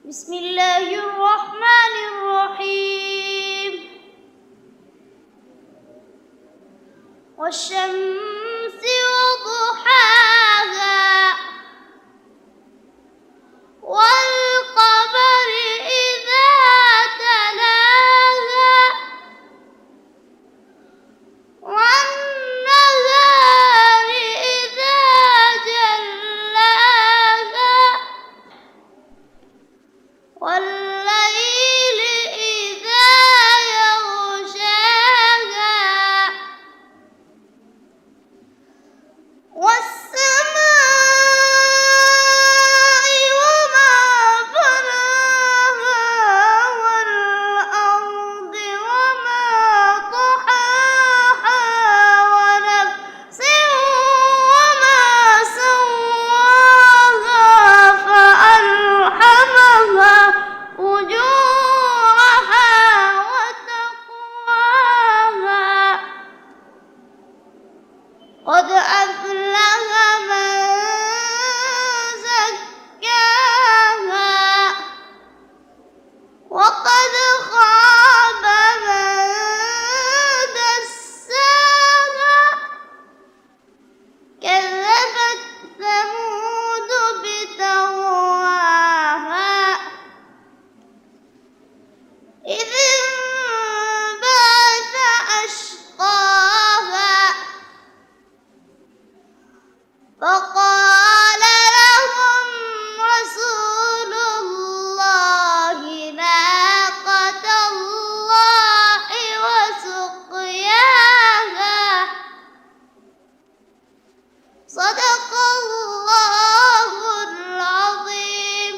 بسم الله الرحمن الرحيم. والشمس وضحاها والقمر إذا تلاها والنهار إذا جلاها والليل إذا يغشاها والسماء وما بناها والأرض وما طحاها ونفس وما سواها فألهمها فجورها وتقواها. قد أفلح من زكاها وقد خاب من دساها. كذبت ثمود بطغواها إذ انبعث أشقاها فقال لهم رسول الله ناقة الله وسقياها. صدق الله العظيم.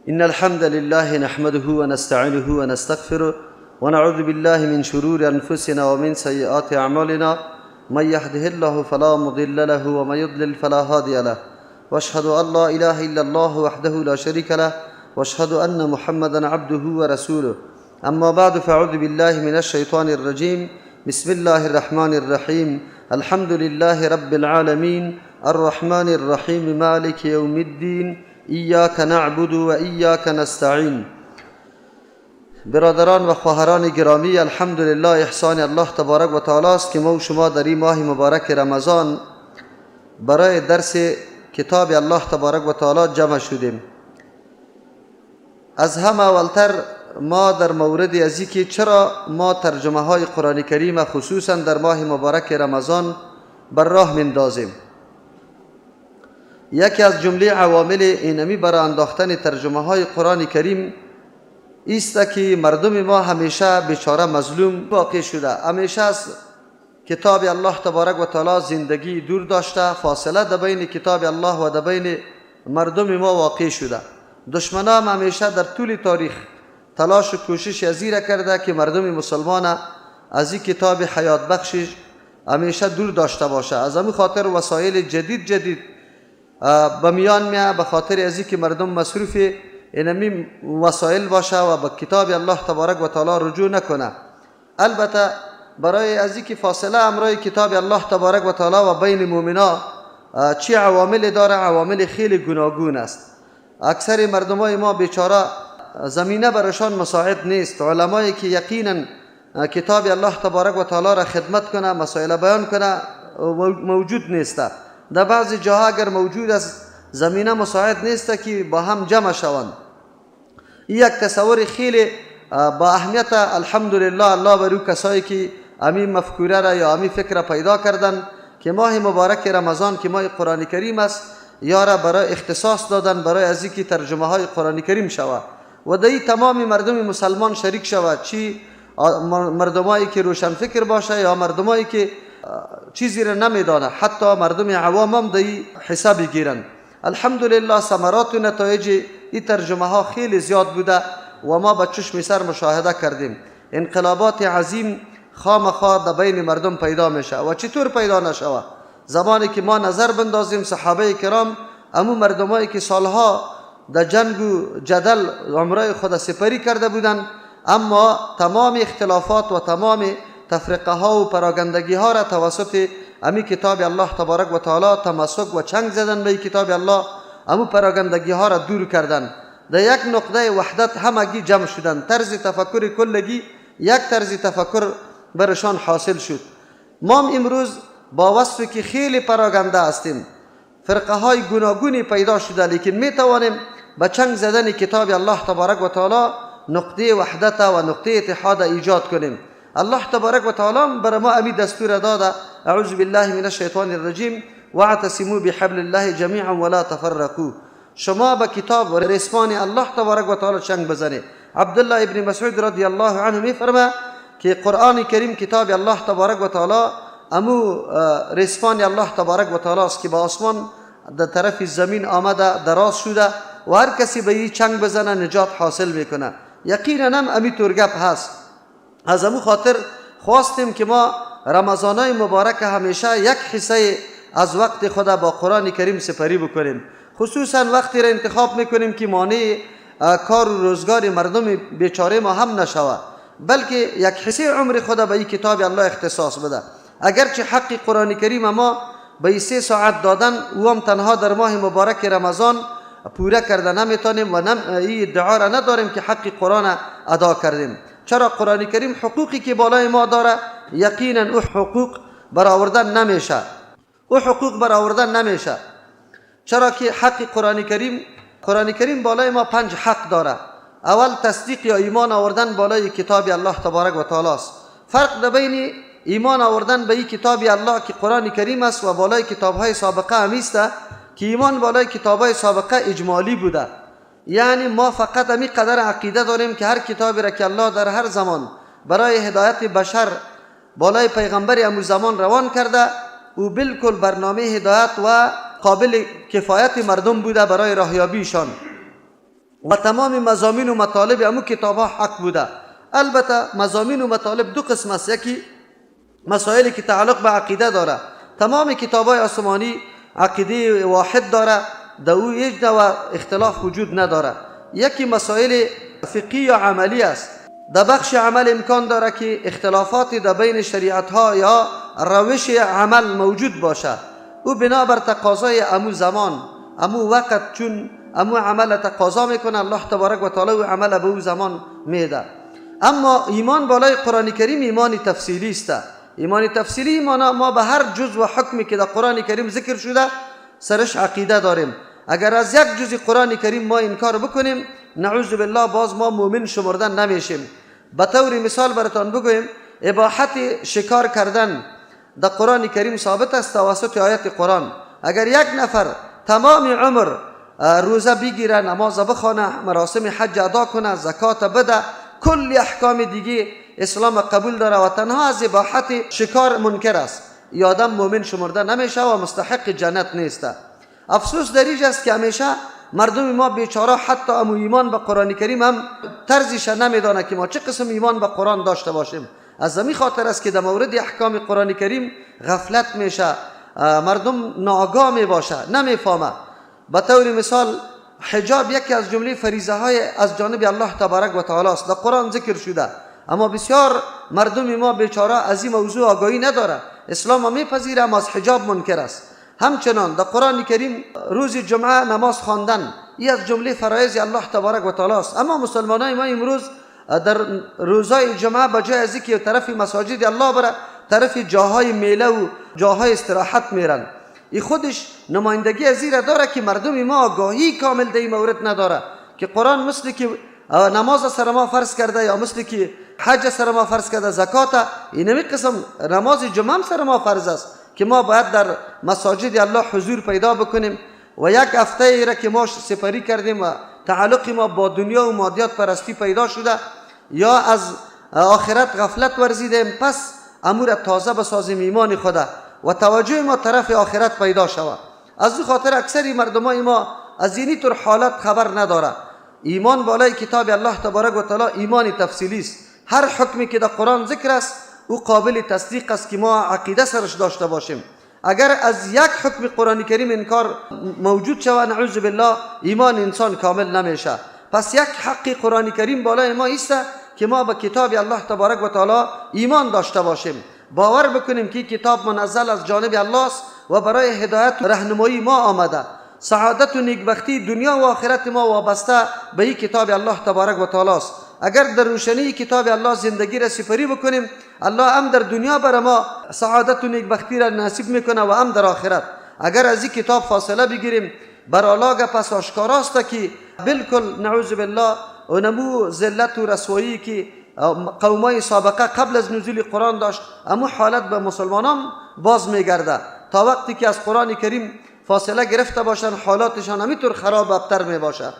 إن الحمد لله نحمده ونستعينه ونستغفره ونعوذ بالله من شرور أنفسنا ومن سيئات أعمالنا. من يهده الله فلا مضل له ومن يضلل فلا هادي له. واشهد أن لا إله إلا الله وحده لا شريك له واشهد أن محمدا عبده ورسوله. أما بعد، فأعوذ بالله من الشيطان الرجيم. بسم الله الرحمن الرحيم. الحمد لله رب العالمين الرحمن الرحيم مالك يوم الدين إياك نعبد وإياك نستعين. برادران و خواهران گرامی، الحمدلله احسان الله تبارک و تعالی است که ما و شما در این ماه مبارک رمضان برای درس کتاب الله تبارک و تعالی جمع شدیم. از همه اولتر ما در مورد ازی که چرا ما ترجمه های قرآن کریم خصوصا در ماه مبارک رمضان بر راه مندازیم، یکی از جمله عوامل اینمی برای انداختن ترجمه های قرآن کریم ایست که مردم ما همیشه بیچاره مظلوم واقع شده، همیشه از کتاب الله تبارک و تعالی زندگی دور داشته، فاصله در بین کتاب الله و در بین مردم ما واقع شده. دشمنان همیشه در طول تاریخ تلاش و کوشش ازی را کرده که مردم مسلمان از این کتاب حیات بخشش همیشه دور داشته باشه. از همین خاطر وسایل جدید جدید به میان میاد، به خاطر ازی که مردم مصروف اینمی وسایل باشه و به کتاب الله تبارک و تعالی رجوع نکنه. البته برای ازی که فاصله امرای کتاب الله تبارک و تعالی و بین مؤمنا چی عوامل داره، عوامل خیلی گوناگون است. اکثر مردمای ما بیچاره زمینه برشان مساعد نیست. علمایی که یقینا کتاب الله تبارک و تعالی را خدمت کنه، مسائل بیان کنه، موجود نیست. در بعضی جاها اگر موجود است، زمینه مساعد نیست که با هم جمع شوند. یک تصور خیلی با اهمیت. الحمدلله الله برو کسایی که امی مفکوره را یا امی فکر را پیدا کردن که ماه مبارک رمضان که ماه قرآن کریم است یا را برای اختصاص دادن برای از اینکه ترجمه های قرآن کریم شود و در تمام مردم مسلمان شریک شود، چی مردمایی که روشن فکر باشه یا مردمایی که چیزی را نمیدانه، حتی مردم عوام هم در حساب گیرند. الحمدلله ثمرات و نتایج این ترجمه ها خیلی زیاد بوده و ما با چشم سر مشاهده کردیم. انقلابات عظیم خامخا در بین مردم پیدا میشه و چطور پیدا نشوه؟ زمانی که ما نظر بندازیم صحابه کرام، امو مردمایی که سالها در جنگ و جدل عمرای خود سپری کرده بودند، اما تمام اختلافات و تمام تفرقه ها و پراگندگی ها را توسط امی کتاب الله تبارک و تعالی تمسک و چنگ زدن به کتاب الله امو پراگندگی ها را دور کردن، در یک نقطه وحدت همگی جمع شدن، طرز تفکر کلگی یک طرز تفکر برشان حاصل شد. ما امروز با وصف که خیلی پراگنده هستیم، فرقه های گوناگونی پیدا شده، لیکن می توانیم با چنگ زدن کتاب الله تبارک و تعالی نقطه وحدت و نقطه اتحاد ایجاد کنیم. الله تبارک و تعالی بر ما امی دستور داده، اعوذ بالله من الشیطان الرجیم واعتصموا بحبل الله جمیعا ولا تفرقوا. شما با کتاب و رسمان الله تبارک و تعالی چنگ بزنید. عبدالله ابن مسعود رضی الله عنه میفرما که قرآن کریم کتاب الله تبارک و تعالی امو رسمان الله تبارک و تعالی است که با آسمان در طرف زمین آمده دراز شده و هر کسی به این چنگ بزنه نجات حاصل میکنه. یقینا هم امی طور گپ هست. از امو خاطر خواستیم که ما رمضانای مبارک همیشه یک حصه از وقت خود با قرآن کریم سپری بکنیم، خصوصا وقتی را انتخاب میکنیم که مانع کار و روزگار مردم بیچاره ما هم نشود، بلکه یک حصه عمر خود به این کتاب الله اختصاص بده. اگرچه حق قرآن کریم ما به 3 ساعت دادن او هم تنها در ماه مبارک رمضان پوره کرده نمیتونیم و این ادعا را نداریم که حق قرآن ادا کردیم. چرا قرآن کریم حقوقی که بالای ما داره یقینا او حقوق برآوردن نمیشه، او حقوق برآوردن نمیشه. چرا که حق قرآن کریم، قرآن کریم بالای ما 5 حق داره. اول تصدیق یا ایمان آوردن بالای کتاب الله تبارک و تعالی است. فرق در بین ایمان آوردن به این کتاب الله که قرآن کریم است و بالای کتاب‌های سابقه هم است که ایمان بالای کتاب‌های سابقه اجمالی بوده، یعنی ما فقط همی قدر عقیده داریم که هر کتابی را که الله در هر زمان برای هدایت بشر بالای پیغمبر امو زمان روان کرده، او بالکل برنامه هدایت و قابل کفایت مردم بوده برای راهیابیشان و تمام مضامین و مطالب امو کتاب‌ها حق بوده. البته مضامین و مطالب 2 قسم است، یکی مسائلی که تعلق به عقیده داره، تمام کتاب‌های آسمانی عقیده واحد داره، در او هیچ نوع اختلاف وجود نداره. یکی مسائل فقهی یا عملی است، در بخش عمل امکان داره که اختلافات در بین شریعت‌ها یا روش عمل موجود باشه، او بنابر تقاضای امو زمان امو وقت، چون امو عمل تقاضا میکنه الله تبارک و تعالی او عمل به او زمان میده. اما ایمان بالای قرآن کریم ایمان تفصیلی است. ایمان تفصیلی ما به هر جزء و حکمی که در قرآن کریم ذکر شده سرش عقیده داریم. اگر از یک جزء قرآن کریم ما انکار بکنیم نعوذ بالله باز ما مؤمن شمردن نمیشیم. به طور مثال براتان بگویم، اباحت شکار کردن در قرآن کریم ثابت است توسط آیت قرآن. اگر یک نفر تمام عمر روزه بگیره، نماز بخوانه، مراسم حج ادا کنه، زکات بده، کل احکام دیگه اسلام قبول داره و تنها از اباحت شکار منکر است، ای آدم مؤمن شمرده نمیشه و مستحق جنت نیست. افسوس در اینجا است که همیشه مردم ما بیچاره حتی امو ایمان به قرآن کریم هم طرزش نمیدانه که ما چه قسم ایمان به قرآن داشته باشیم. از همین خاطر است که در مورد احکام قرآن کریم غفلت میشه، مردم ناآگاه میباشه، نمیفهمه. به طور مثال حجاب یکی از جمله فریضه های از جانب الله تبارک و تعالی است، در قرآن ذکر شده، اما بسیار مردم ما بیچاره از این موضوع آگاهی نداره. اسلام میپذیره اما از حجاب منکر است. همچنان در قرآن کریم روز جمعه نماز خواندن ای از جمله فرایض الله تبارک و تعالی است، اما مسلمانای ما امروز در روزهای جمعه به جای از اینکه طرف مساجد الله بره، طرف جاهای میله و جاهای استراحت میرن. ای خودش نمایندگی از این داره که مردم ما آگاهی کامل در این مورد نداره که قرآن مثل که نماز سر ما فرض کرده یا مثل که حج سر ما فرض کرده، زکات، اینمی قسم نماز جمعه هم سر ما فرض است که ما باید در مساجد الله حضور پیدا بکنیم. و یک هفته ای را که ما سپری کردیم و تعلق ما با دنیا و مادیات پرستی پیدا شده یا از آخرت غفلت ورزیدیم، پس امور تازه بسازیم ایمان خدا و توجه ما طرف آخرت پیدا شود. از او خاطر اکثری مردمای ما از اینی طور حالت خبر نداره. ایمان بالای کتاب الله تبارک و تعالی ایمان تفصیلی است. هر حکمی که در قرآن ذکر است او قابل تصدیق است که ما عقیده سرش داشته باشیم. اگر از یک حکم قرآن کریم انکار موجود شود نعوذ بالله ایمان انسان کامل نمیشه. پس یک حق قرآن کریم بالای ما است که ما به کتاب الله تبارک و تعالی ایمان داشته باشیم، باور بکنیم که کتاب منزل از جانب الله است و برای هدایت و راهنمایی ما آمده. سعادت و نیکبختی دنیا و آخرت ما وابسته به این کتاب الله تبارک و تعالی است. اگر در روشنی کتاب الله زندگی را سپری بکنیم، الله هم در دنیا بر ما سعادت و نیکبختی را نصیب میکنه و هم در آخرت. اگر از این کتاب فاصله بگیریم، برالاگ پس آشکاراست که بالکل نعوذ بالله و نمو ذلت و رسوایی که قومای سابقه قبل از نزول قرآن داشت، امو حالت به مسلمانان باز میگرده. تا وقتی که از قرآن کریم فاصله گرفته باشن، حالاتشان همینطور خراب و ابتر می باشه.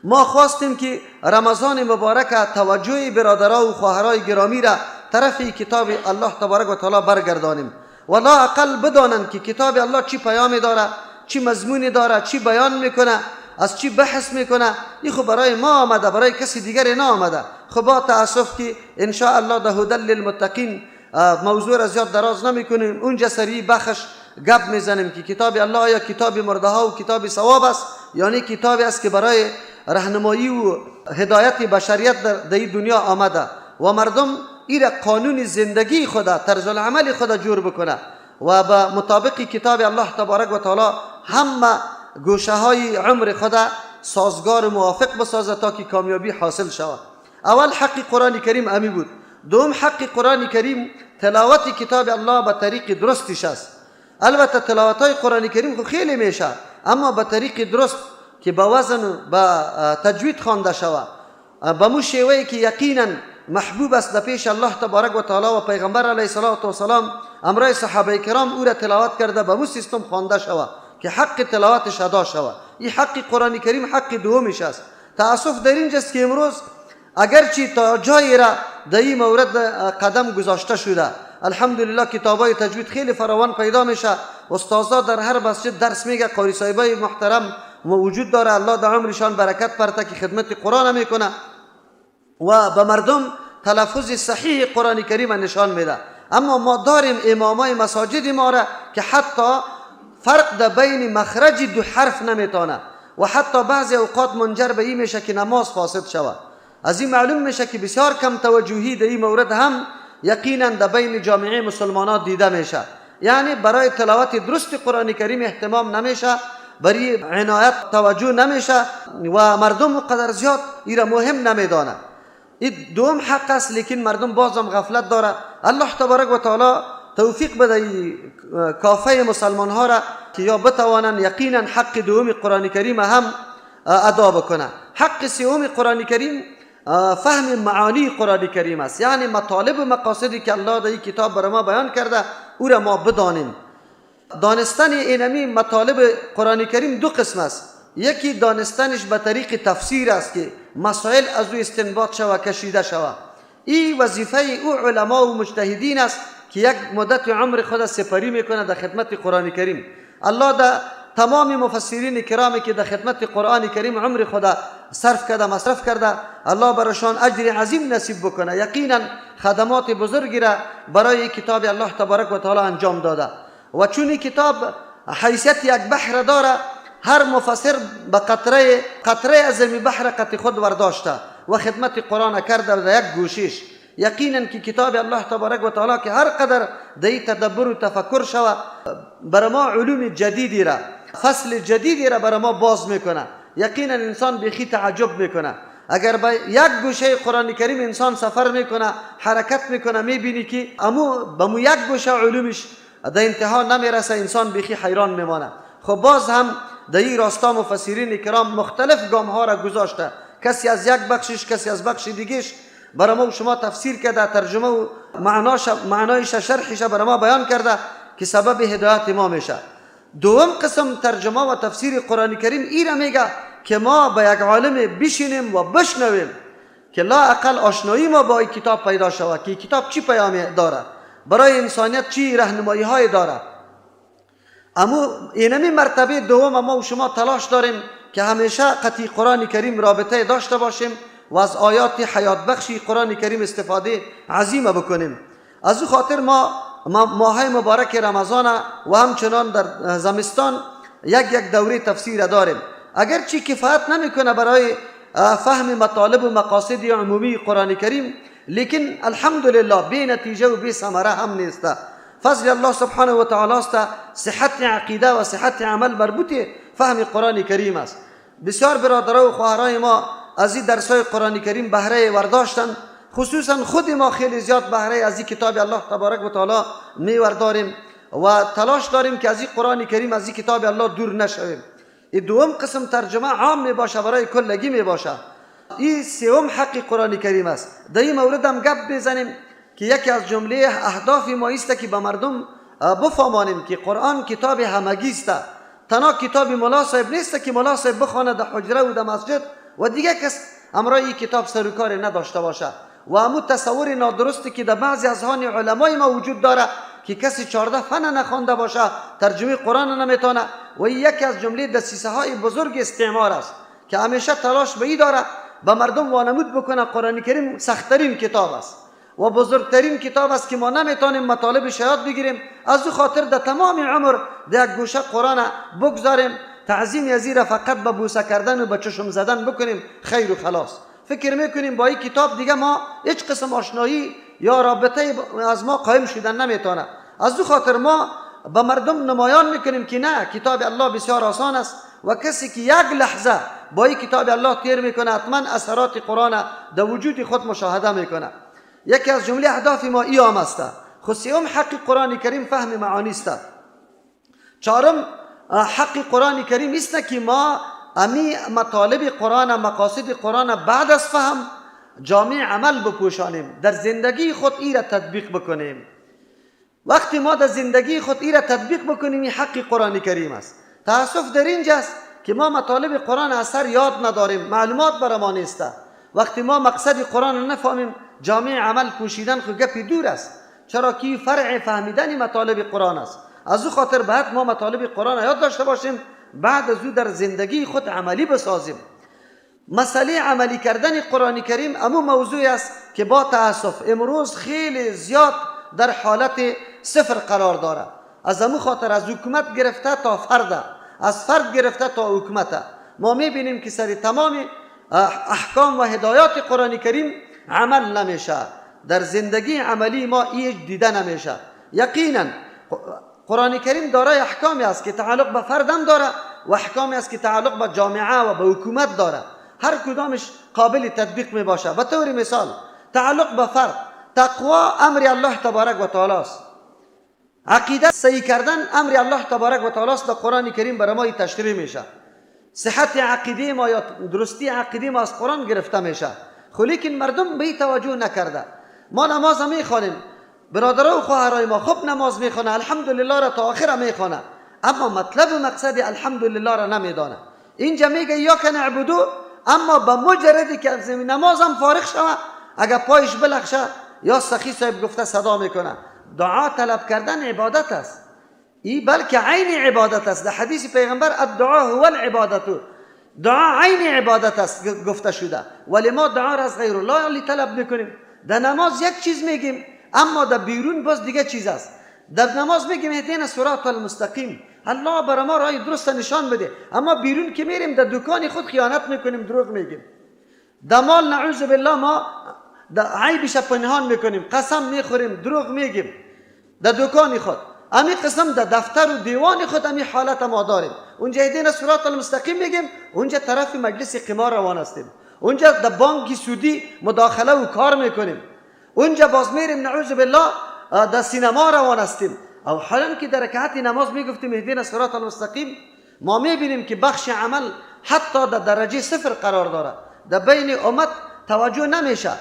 ما خواستیم که رمضان مبارک توجه برادرها و خواهرای گرامی را طرف کتاب الله تبارک و تعالی برگردانیم و لا اقل بدانند که کتاب الله چی پیامی داره، چی مضمونی داره، چی بیان میکنه، از چی بحث میکنه. این خب برای ما آمده، برای کسی دیگری نه آمده. خب با تاسف که ان شاء الله ده هدى للمتقین موضوع را زیاد دراز نمیکنیم، اونجا سری بخش گپ میزنیم که کتاب الله یا کتاب مرده ها و کتاب ثواب است، یعنی کتابی است که برای راهنمایی و هدایت بشریت در این دنیا آمده و مردم ایره قانون زندگی خدا، طرز العمل خدا جور بکنه و به مطابق کتاب الله تبارک و تعالی همه گوشه های عمر خدا سازگار و موافق بسازه تا که کامیابی حاصل شود. اول حق قرآن کریم امی بود. دوم حق قرآن کریم تلاوت کتاب الله به طریق درستش است. البته تلاوت های قرآن کریم خب خیلی میشه، اما به طریق درست که با وزن و با تجوید خوانده شود، به مو شیوهی که یقینا محبوب است در پیش الله تبارک و تعالی و پیغمبر علیه الصلاة والسلام امرای صحابه کرام او را تلاوت کرده، به مو سیستم خوانده شود که حق تلاوتش ادا شود. این حق قرآن کریم حق دومش است. تاسف در اینجاست که امروز اگرچه تا جایی را در این مورد قدم گذاشته شده، الحمدلله کتابای تجوید خیلی فراوان پیدا میشه، استادا در هر مسجد درس میگه، قاری صاحبای محترم وجود داره، الله در عمرشان برکت پرته که خدمت قرآن میکنه و به مردم تلفظ صحیح قرآن کریم نشان میده. اما ما داریم امامای مساجد ما را که حتی فرق در بین مخرج دو حرف نمیتونه و حتی بعضی اوقات منجر به این میشه که نماز فاسد شود. از این معلوم میشه که بسیار کم توجهی در این مورد هم یقینا در بین جامعه مسلمانات دیده میشه. یعنی برای تلاوت درست قرآن کریم اهتمام نمیشه، برای عنایت توجه نمیشه و مردم قدر زیاد ایرا مهم نمیدانه. این دوم حق است، لیکن مردم بازم غفلت داره. الله تبارک و تعالی توفیق بده کافه مسلمان ها را که یا بتوانند یقینا حق دوم قرآن کریم هم ادا بکنه. حق سوم قرآن کریم فهم معانی قرآن کریم است، یعنی مطالب و مقاصدی که الله در این کتاب برای ما بیان کرده او را ما بدانیم. دانستن اینمی مطالب قرآن کریم دو قسم است. یکی دانستنش به طریق تفسیر است که مسائل از او استنباط شود، کشیده شود. این وظیفه او علما و مجتهدین است که یک مدت عمر خود سپری میکنه در خدمت قرآن کریم. الله در تمام مفسرین کرامی که در خدمت قرآن کریم عمر خود صرف کرده، مصرف کرده، الله برشان اجر عظیم نصیب بکنه. یقینا خدمات بزرگی را برای کتاب الله تبارک و تعالی انجام داده و چون این کتاب حیثیت یک بحر داره، هر مفسر به قطره قطره از این بحر قطع خود ورداشته و خدمت قرآن کرده در یک گوشش. یقینا که کتاب الله تبارک و تعالی که هر قدر در تدبر و تفکر شوه، بر ما علوم جدیدی را، فصل جدیدی را بر ما باز میکنه. یقینا انسان بیخی تعجب میکنه. اگر به یک گوشه قرآن کریم انسان سفر میکنه، حرکت میکنه، میبینی که امو به مو یک گوشه علومش در انتها نمیرسه، انسان بیخی حیران میمانه. خب باز هم در این راستا مفسرین کرام مختلف گام ها را گذاشته، کسی از یک بخشش، کسی از بخش دیگهش برای ما و شما تفسیر کرده، ترجمه و معنایش، شرحش برای ما بیان کرده که سبب هدایت ما میشه. دوم قسم ترجمه و تفسیر قرآن کریم ای را میگه که ما به یک عالم بشینیم و بشنویم که لا اقل آشنایی ما با این کتاب پیدا شود که کتاب چی پیامی داره، برای انسانیت چی راهنمایی های داره. اما اینمی مرتبه دوم ما و شما تلاش داریم که همیشه قطعی قرآن کریم رابطه داشته باشیم و از آیات حیات بخشی قرآن کریم استفاده عظیمه بکنیم. از او خاطر ما ماه مبارک رمضان و همچنان در زمستان یک دوره تفسیر داریم. اگرچه کفایت نمیکنه برای فهم مطالب و مقاصد عمومی قرآن کریم، لیکن الحمدلله بی نتیجه و بی ثمره هم نیست. فضل الله سبحانه و تعالی است. صحت عقیده و صحت عمل مربوط فهم قرآن کریم است. بسیار برادرها و خواهرای ما از این درس‌های قرآن کریم بهره ورداشتن، خصوصا خود ما خیلی زیاد بهره از این کتاب الله تبارک و تعالی می ورداریم و تلاش داریم که از این قرآن کریم، از این کتاب الله دور نشویم. این دوم قسم ترجمه عام می باشه، برای کلگی می باشه. این سوم حق قرآن کریم است. در این مورد هم گپ بزنیم که یکی از جمله اهداف ما است که به مردم بفهمانیم که قرآن کتاب همگی است، تنها کتاب ملا صاحب نیست که ملا صاحب بخواند در حجره و در مسجد و دیگه کس امرای کتاب سر و کار نداشته باشه. و امو تصور نادرستی که در بعضی از هان علمای ما وجود داره که کسی 14 فن نخوانده باشه ترجمه قرآن نمیتونه، و یکی از جمله دسیسه های بزرگ استعمار است که همیشه تلاش به ای داره به مردم وانمود بکنه قرآن کریم سختترین کتاب است و بزرگترین کتاب است که ما نمیتونیم مطالبش یاد بگیریم. از او خاطر در تمام عمر در یک گوشه قرآن بگذاریم، تعظیم از را فقط به بوسه کردن و به چشم زدن بکنیم، خیر و خلاص. فکر میکنیم با این کتاب دیگه ما هیچ قسم آشنایی یا رابطه از ما قایم شدن نمیتونه. از او خاطر ما به مردم نمایان میکنیم که نه، کتاب الله بسیار آسان است و کسی که یک لحظه با این کتاب الله تیر میکنه حتما اثرات قرآن در وجود خود مشاهده میکنه. یکی از جمله اهداف ما ای هم است. خصیوم حق قرآن کریم فهم معانی است. چهارم حق قرآن کریم است که ما امی مطالب قرآن، مقاصد قرآن بعد از فهم جامع عمل بپوشانیم، در زندگی خود ای را تطبیق بکنیم. وقتی ما در زندگی خود ای را تطبیق بکنیم این حق قرآن کریم است. تاسف در اینجاست که ما مطالب قرآن اثر یاد نداریم، معلومات برای ما نیست. وقتی ما مقصد قرآن نفهمیم جامع عمل پوشیدن خو گپی دور است، چرا که فرع فهمیدن مطالب قرآن است. از او خاطر بعد ما مطالب قرآن یاد داشته باشیم، بعد از او در زندگی خود عملی بسازیم. مسئله عملی کردن قرآن کریم امو موضوعی است که با تاسف امروز خیلی زیاد در حالت صفر قرار داره. از امو خاطر از حکومت گرفته تا فرد، از فرد گرفته تا حکومت، ما میبینیم که سر تمام احکام و هدایات قرآن کریم عمل نمیشه، در زندگی عملی ما ایج دیده نمیشه. یقینا قرآن کریم دارای احکامی است که تعلق به فردم داره و احکامی است که تعلق به جامعه و به حکومت داره، هر کدامش قابل تطبیق می باشه. به طور مثال تعلق به فرد، تقوا امر الله تبارک و تعالی است، عقیده صحیح کردن امر الله تبارک و تعالی است، در قرآن کریم برای ما تشریح میشه. صحت عقیده ما یا درستی عقیده ما از قرآن گرفته میشه، خو لیکن مردم به توجه نکرده. ما نماز میخوانیم، برادرها و خواهرای ما خوب نماز میخوانه، الحمدلله را تا آخر میخوانه، اما مطلب و مقصد الحمدلله را نمیدانه. اینجا میگه ایاک نعبدو، اما به مجردی که از نمازم فارغ شوه اگر پایش بلخشه یا سخی صاحب گفته صدا میکنه. دعا طلب کردن عبادت است، ای بلکه عین عبادت است. در حدیث پیغمبر الدعا هو العبادت، دعا عین عبادت است گفته شده، ولی ما دعا را از غیر الله طلب میکنیم. در نماز یک چیز میگیم اما در بیرون باز دیگه چیز است. در نماز میگیم اهدنا الصراط المستقیم، الله برای ما راه درست نشان بده، اما بیرون که میریم در دکان خود خیانت میکنیم، دروغ میگیم، در مال نعوذ بالله ما در عیبش پنهان میکنیم، قسم میخوریم، دروغ میگیم در دکان خود. امی قسم در دفتر و دیوان خود امی حالت ما داریم. اونجا اهدنا الصراط المستقیم میگیم، اونجا طرف مجلس قمار روان هستیم، اونجا در بانک سودی مداخله و کار میکنیم، اونجا باز میریم نعوذ بالله در سینما روان هستیم. او حالا که در رکعت نماز میگفتیم اهدنا الصراط المستقیم، ما میبینیم که بخش عمل حتی در درجه صفر قرار داره، در بین امت توجه نمیشه.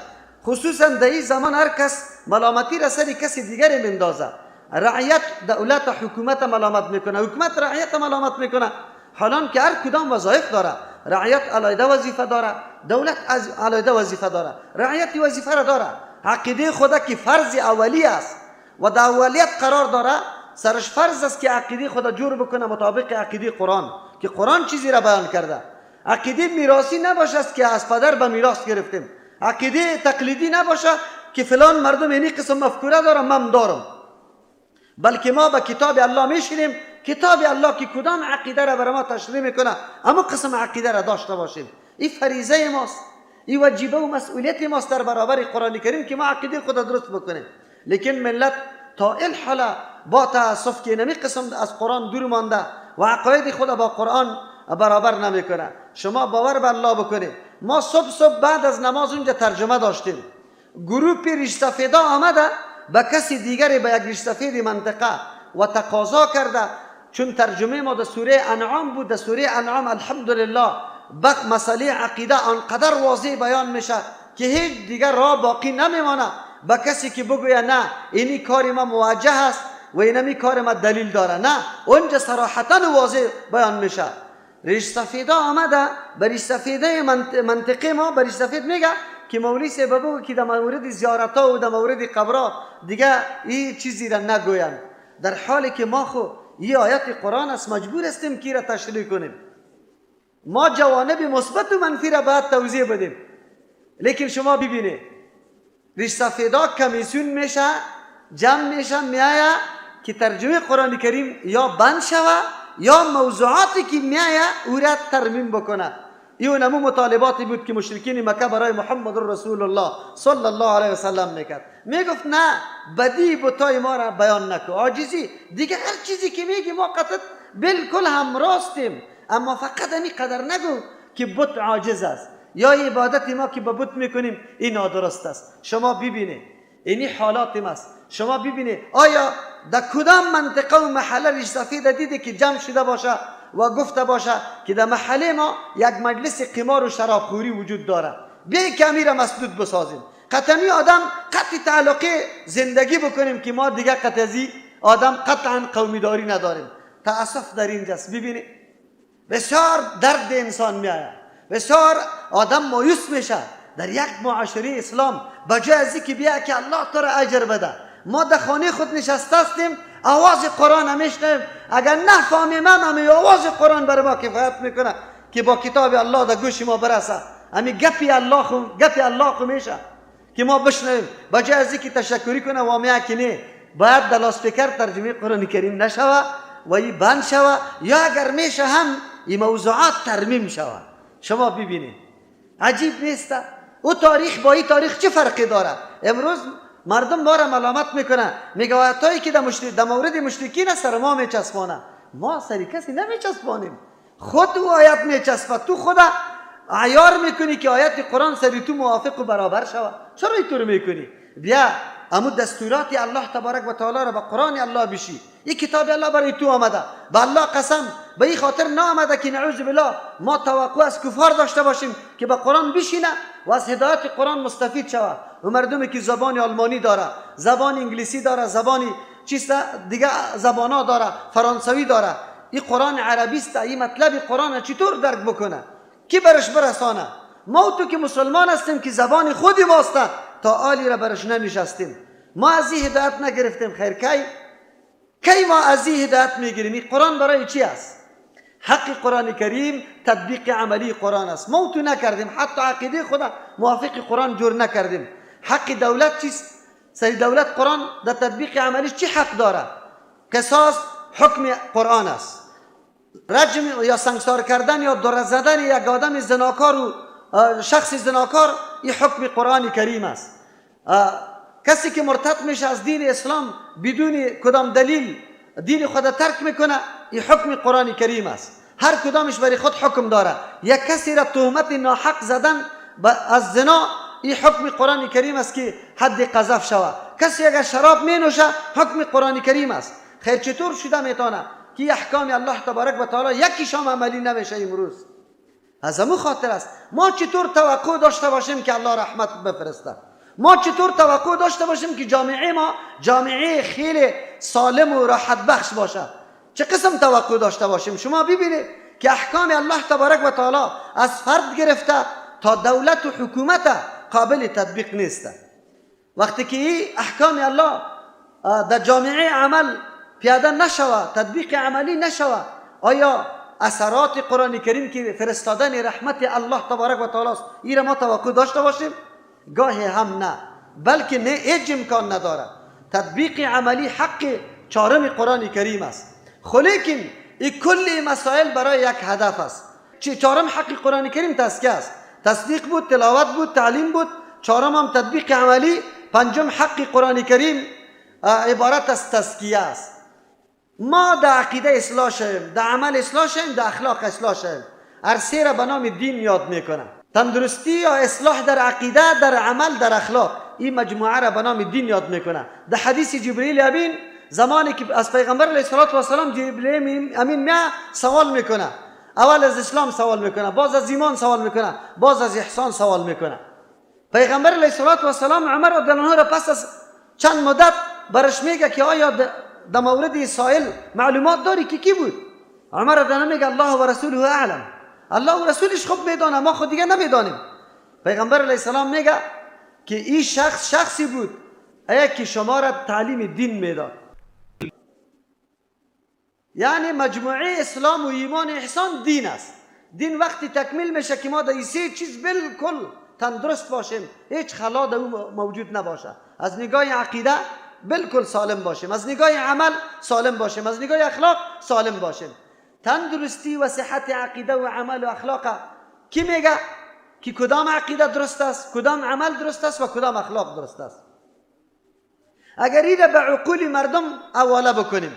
خصوصا در این زمان هر کس ملامتی را سر کسی دیگری مندازه. رعیت دولت حکومت ملامت میکنه، حکومت رعیت ملامت میکنه، حالان که هر کدام وظایف داره. رعیت علیحده وظیفه داره، دولت از علیحده وظیفه داره، رعیت وظیفه را داره. عقیده خدا که فرض اولی است و در اولیت قرار داره، سرش فرض است که عقیده خدا جور بکنه مطابق عقیده قرآن، که قرآن چیزی را بیان کرده. عقیده میراثی نباشه است که از پدر به میراث گرفتیم، عقیده تقلیدی نباشه که فلان مردم اینی قسم مفکوره داره من دارم، بلکه ما به کتاب الله میشینیم، کتاب الله که کدام عقیده را برای ما تشریح میکنه اما قسم عقیده را داشته باشیم. این فریضه ماست، این وجیبه و مسئولیت ماست در برابر قرآن کریم که ما عقیده خود درست بکنیم. لیکن ملت تا الحالا با تاسف که نمی قسم از قرآن دور مانده و عقاید خود با قرآن برابر نمیکنه. شما باور به الله بکنید، ما صبح بعد از نماز اونجا ترجمه داشتیم، گروپ ریش سفیدا آمده به کسی دیگری، به یک ریش سفید منطقه و تقاضا کرده، چون ترجمه ما در سوره انعام بود، در سوره انعام الحمدلله بق مسئله عقیده آنقدر واضح بیان میشه که هیچ دیگر راه باقی نمیمانه به کسی که بگویه نه اینی کار ما موجه است و اینمی کار ما دلیل داره، نه، اونجا صراحتا واضح بیان میشه. ریش سفیدا آمده به ریش سفیده منطقه ما، به ریش سفید میگه که مولوی صاحب بگو که در مورد زیارت ها و در مورد قبرها دیگه این چیزی را نگوین، در حالی که ما خو این آیت قرآن است، مجبور هستیم که را تشریح کنیم. ما جوانب مثبت و منفی را باید توضیح بدیم. لیکن شما ببینید ریش سفیدا کمیسیون میشه، جمع میشه، میآیه که ترجمه قرآن کریم یا بند شوه یا موضوعاتی که میآیه او را ترمیم بکنه. این نمو مطالباتی بود که مشرکین مکه برای محمد رسول الله صلی الله علیه و سلم میکرد. میگفت نه، بدی بتای ما را بیان نکن، عاجزی دیگه هر چیزی که میگی ما قطعا بالکل همراستیم، اما فقط این قدر نگو که بت عاجز است یا عبادت ما که به بت میکنیم این نادرست است. شما ببینید اینی حالات ماست. شما ببینید آیا در کدام منطقه و محله ریش سفید دیده که جمع شده باشه و گفته باشه که در محله ما یک مجلس قمار و شرابخوری وجود داره، بیای که امیر مسدود بسازیم، قطعی آدم قطعی تعلقه زندگی بکنیم که ما دیگه قطعی آدم قطعا قومی داری نداریم. تاسف در اینجاست. ببینید بسیار درد انسان میآید، بسیار آدم مایوس میشه در یک معاشره اسلام. بجای از اینکه بیا که الله تو را اجر بده، ما در خانه خود نشسته هستیم، آواز قرآن میشنویم، اگر نفهمیم هم آواز قرآن بر ما کفایت میکنه که با کتاب الله در گوش ما برسه، همی گپی الله خو گپی الله خو میشه که ما بشنویم. بجای از اینکه تشکری کنه و میگه که نه، باید در لاسپیکر ترجمه قرآن کریم نشوه و ای بند شوه، یا اگر میشه هم این موضوعات ترمیم شوه. شما ببینید عجیب نیست؟ او تاریخ با این تاریخ چه فرقی داره؟ امروز مردم ما را ملامت میکنه، میگه آیتایی که در مورد مشرکین سر ما میچسبانه. ما سر کسی نمیچسبانیم، خود او آیت میچسبه، تو خود عیار میکنی که آیت قرآن سر تو موافق و برابر شوه. چرا اینطور میکنی؟ بیا امو دستورات الله تبارک و تعالی را به قرآن الله بشی. این کتاب الله برای تو آمده، به الله قسم به این خاطر نآمده که نعوذ بالله ما توقع از کفار داشته باشیم که به قرآن بشینه و از هدایت قرآن مستفید شوه. و مردمی که زبان آلمانی داره، زبان انگلیسی داره، زبان چیست دیگه زبانا داره، فرانسوی داره، این قرآن عربی است، این مطلب قرآن چطور درک بکنه؟ کی برش برسانه؟ ما تو که مسلمان هستیم که زبان خودی ماست، تا آلی را برش ننشستیم، ما از این هدایت نگرفتیم. خیر کی ما از این هدایت میگیریم؟ این قرآن برای چی است؟ حق قرآن کریم تطبیق عملی قرآن است. ما تو نکردیم، حتی عقیده خدا موافق قرآن جور نکردیم. حق دولت چیست؟ سری دولت قرآن در تطبیق عملی چی حق داره؟ قصاص حکم قرآن است. رجم یا سنگسار کردن یا دور زدن یک آدم زناکار و شخص زناکار، این حکم قرآن کریم است. کسی که مرتد میشه از دین اسلام بدون کدام دلیل دین خود ترک میکنه، این حکم قرآن کریم است. هر کدامش برای خود حکم داره. یک کسی را تهمت ناحق زدن از زنا، این حکم قرآن کریم است که حد قذف شوه. کسی اگر شراب می نوشه، حکم قرآن کریم است. خیر چطور شده میتونه که احکام الله تبارک و تعالی یکیش هم عملی نمیشه امروز؟ از همون خاطر است ما چطور توقع داشته باشیم که الله رحمت بفرسته؟ ما چطور توقع داشته باشیم که جامعه ما جامعه خیلی سالم و راحت بخش باشه؟ چه قسم توقع داشته باشیم؟ شما ببینید که احکام الله تبارک و تعالی از فرد گرفته تا دولت و حکومت قابل تطبیق نیست. وقتی که این احکام الله در جامعه عمل پیاده نشوه، تطبیق عملی نشوه، آیا اثرات قرآن کریم که فرستادن رحمت الله تبارک و تعالی است، این را ما توقع داشته باشیم؟ گاهی هم نه، بلکه نه، هیچ امکان نداره. تطبیق عملی حق چهارم قرآن کریم است. لیکن این کل مسائل برای یک هدف است. چهارم حق قرآن کریم تزکیه است. تصدیق بود، تلاوت بود، تعلیم بود. چهارم هم تطبیق عملی. پنجم حق قرآن کریم عبارت از تزکیه است. ما در عقیده اصلاح شویم، در عمل اصلاح شویم، در اخلاق اصلاح شویم. هر سه را به نام دین یاد میکنه. تندرستی یا اصلاح در عقیده، در عمل، در اخلاق، این مجموعه را به نام دین یاد میکنه. در حدیث جبرئیل امین، زمانی که از پیغمبر علیه الصلاة والسلام جبرئیل امین میاد سوال میکنه، اول از اسلام سوال میکنه، باز از ایمان سوال میکنه، باز از احسان سوال میکنه. پیغمبر علیه الصلاة والسلام عمر رضی الله عنه را پس از چند مدت برش میگه که آیا در مورد سائل معلومات داری که کی بود؟ عمر رضی الله عنه میگه الله و رسوله اعلم، الله و رسولش خوب میدانه، ما خود دیگه نمیدانیم. پیغمبر علیه السلام میگه که این شخص شخصی بود که شما را تعلیم دین میداد. یعنی مجموعه اسلام و ایمان و احسان دین است. دین وقتی تکمیل میشه که ما در این سه چیز بالکل تندرست باشیم، هیچ خلا در او موجود نباشه. از نگاه عقیده بالکل سالم باشیم، از نگاه عمل سالم باشیم، از نگاه اخلاق سالم باشیم. تندرستی و صحت عقیده و عمل و اخلاق کی میگه که کدام عقیده درست است، کدام عمل درست است و کدام اخلاق درست است؟ اگر این را به عقول مردم حواله بکنیم،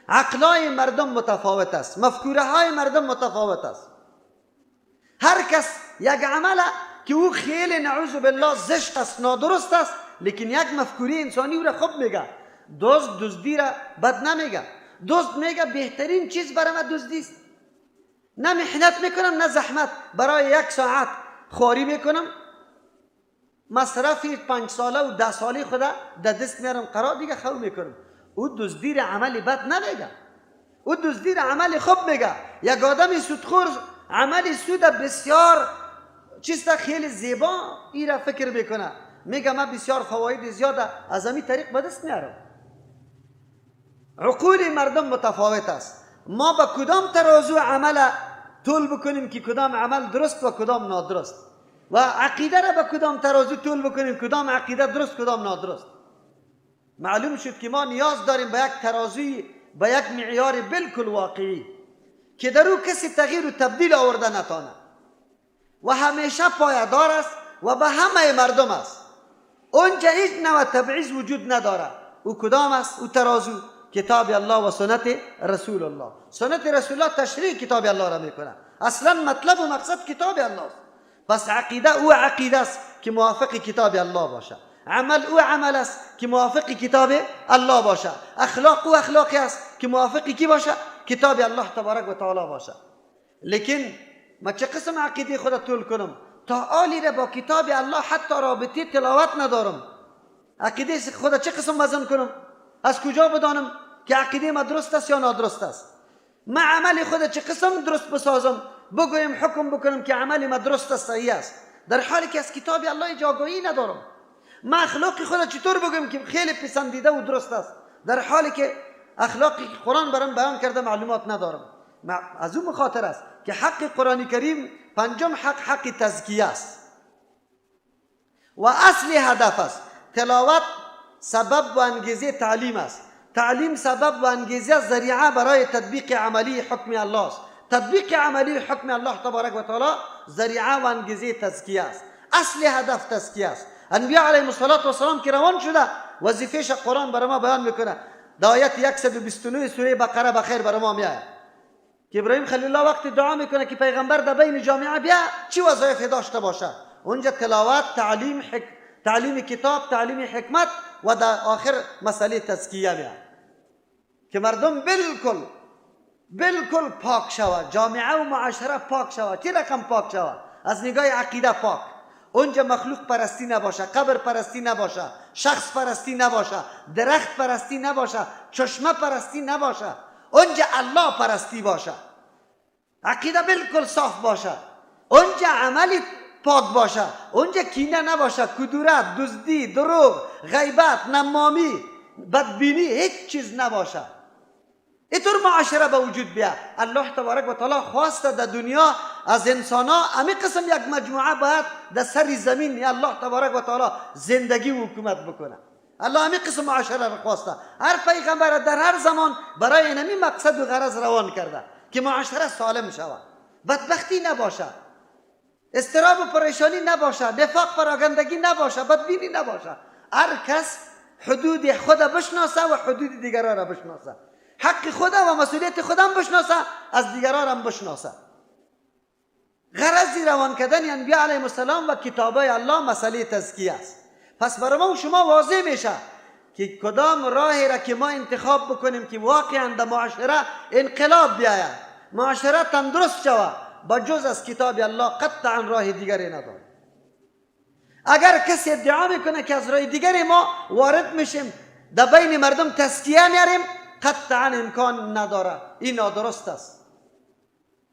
عقلای مردم متفاوت است، مفکوره های مردم متفاوت است. هر کس یک عمل که او خیلی نعوذ بالله زشت است، نادرست است، لیکن یک مفکوره انسانی او را خوب میگه. دزد دزدی را بد نمیگه، دزد میگه بهترین چیز برای من دزدی است، نه محنت میکنم نه زحمت، برای یک ساعت خواری میکنم، مصرف 5 ساله و 10 ساله خدا در دست میارم، قرار دیگه خو میکنم. او دزدی را عمل بد نمیگه، او دزدی را عمل خوب میگه. یک آدم سودخور عمل سود بسیار چیز خیلی زیبا ای را فکر میکنه، میگه من بسیار فواید زیاده از همین طریق به دست میارم. عقول مردم متفاوت است. ما با کدام ترازو عمل طول بکنیم که کدام عمل درست و کدام نادرست، و عقیده را با کدام ترازو طول بکنیم کدام عقیده درست کدام نادرست؟ معلوم شد که ما نیاز داریم به یک ترازوی، به یک معیار بالکل واقعی که در او کسی تغییر و تبدیل آورده نتانه و همیشه پایدار است و به همه مردم است. اونجا هیچ نوع تبعیض وجود نداره. او کدام است؟ او ترازو کتاب الله و سنت رسول الله. سنت رسول الله تشریح کتاب الله را میکنه. اصلا مطلب و مقصد کتاب الله است. پس عقیده او عقیده است که موافق کتاب الله باشه، عمل او عمل است که موافق کتاب الله باشه، اخلاق او اخلاقی است که موافق کی باشه؟ کتاب الله تبارک و تعالی باشه. لیکن ما چه قسم عقیده خود طول کنم تا آلی را با کتاب الله حتی رابطه تلاوت ندارم؟ عقیده خود چه قسم وزن کنم؟ از کجا بدانم که عقیده ما درست است یا نادرست است؟ ما عمل خود چه قسم درست بسازم بگویم حکم بکنم که عمل ما درست است صحیح است، در حالی که از کتاب الله جاگاهی ندارم؟ ما اخلاق خود چطور بگویم که خیلی پسندیده و درست است، در حالی که اخلاقی که قرآن برام بیان کرده معلومات ندارم؟ از اون خاطر است که حق قرآن کریم پنجم حق، حق تزکیه است و اصل هدف است. تلاوت سبب و انگیزه تعلیم است، تعلیم سبب و انگیزه ذریعه برای تطبیق عملی حکم الله است، تطبیق عملی حکم الله تبارک و تعالی ذریعه و انگیزه تزکیه است. اصل هدف تزکیه است. انبیاء علیهم الصلاة والسلام که روان شده وظیفه‌اش قرآن برای ما بیان میکنه. در آیت 129 سوره بقره بخیر برای ما میآید که ابراهیم خلیل الله وقتی دعا میکنه که پیغمبر در بین جامعه بیا چی وظایف داشته باشه، اونجا تلاوت، تعلیم، تعلیم کتاب، تعلیم حکمت و در آخر مسئله تزکیه میاد که مردم بالکل بالکل پاک شود، جامعه و معاشره پاک شود. چه رقم پاک شود؟ از نگاه عقیده پاک، اونجا مخلوق پرستی نباشه، قبر پرستی نباشه، شخص پرستی نباشه، درخت پرستی نباشه، چشمه پرستی نباشه، اونجا الله پرستی باشه، عقیده بالکل صاف باشه، اونجا عملی پاک باشه، اونجا کینه نباشه، کدورت، دزدی، دروغ، غیبت، نمامی، بدبینی، هیچ چیز نباشه. اینطور معاشره به وجود بیا. الله تبارک و تعالی خواسته در دنیا از انسان ها امی قسم یک مجموعه باید در سر زمین الله تبارک و تعالی زندگی و حکومت بکنه. الله امی قسم معاشره را خواسته. هر پیغمبر در هر زمان برای اینمی مقصد و غرض روان کرده که معاشره سالم شود، بدبختی نباشه، اضطراب و پریشانی نباشه، نفاق پراگندگی نباشه، بدبینی نباشه. هر کس حدود خود بشناسه و حدود دیگران را بشناسه، حق خود و مسئولیت خودم بشناسه، از دیگران هم بشناسه. غرض روان کردن انبیاء علیهم السلام و کتابای الله مسئله تزکیه است. پس برای ما و شما واضح میشه که کدام راهی را که ما انتخاب بکنیم که واقعا در معاشره انقلاب بیاید، معاشره تندرست شود، با جز از کتاب الله قطعا راه دیگری نداره. اگر کسی ادعا میکنه که از راه دیگری ما وارد میشیم در بین مردم تزکیه میاریم، قطعا امکان نداره، این نادرست است.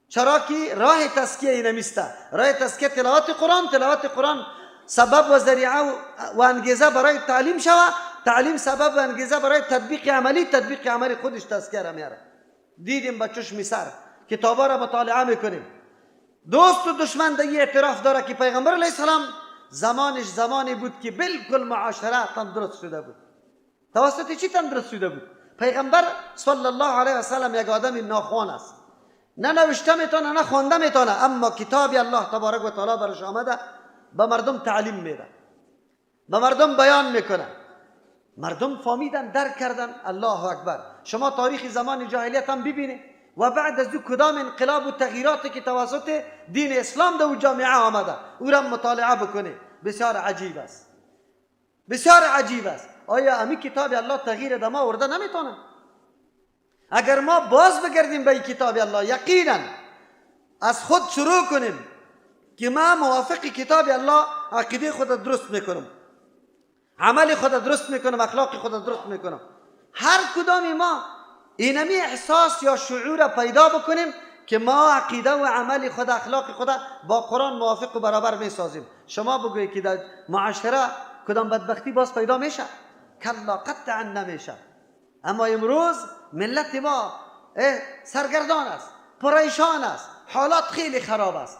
چرا که راه تزکیه اینمیسته. راه تزکیه تلاوت قرآن، تلاوت قرآن سبب و ذریعه و انگیزه برای تعلیم شوه، تعلیم سبب و انگیزه برای تطبیق عملی، تطبیق عملی خودش تزکیه را میاره. دیدیم با چشم سر، کتابا را مطالعه میکنیم، دوست و دشمن دیگه اعتراف داره که پیغمبر علیه السلام زمانش زمانی بود که بالکل معاشره تندرست شده بود. توسط چی تندرست شده بود؟ پیغمبر صلی الله علیه و سلم یک آدم ناخوان است، نه نوشته میتونه نه خوانده میتونه، اما کتاب الله تبارک و تعالی برش آمده، به مردم تعلیم میده، به مردم بیان میکنه، مردم فهمیدن، درک کردن. الله اکبر. شما تاریخ زمان جاهلیت هم ببینید و بعد از او کدام انقلاب و تغییراتی که توسط دین اسلام در جامعه آمده او را مطالعه بکنید، بسیار عجیب است، بسیار عجیب است. آیا امی کتاب الله تغییر در ما آورده نمیتونه؟ اگر ما باز بگردیم به این کتاب الله، یقینا از خود شروع کنیم که ما موافق کتاب الله عقیده خود درست میکنم، عمل خود درست میکنم، اخلاق خود درست میکنم، هر کدام ما اینمی احساس یا شعور پیدا بکنیم که ما عقیده و عمل خود، اخلاق خود با قرآن موافق و برابر میسازیم، شما بگویید که در معاشره کدام بدبختی باز پیدا میشه؟ کلا، قطعا نمیشه. اما امروز ملت ما سرگردان است، پریشان است، حالات خیلی خراب است.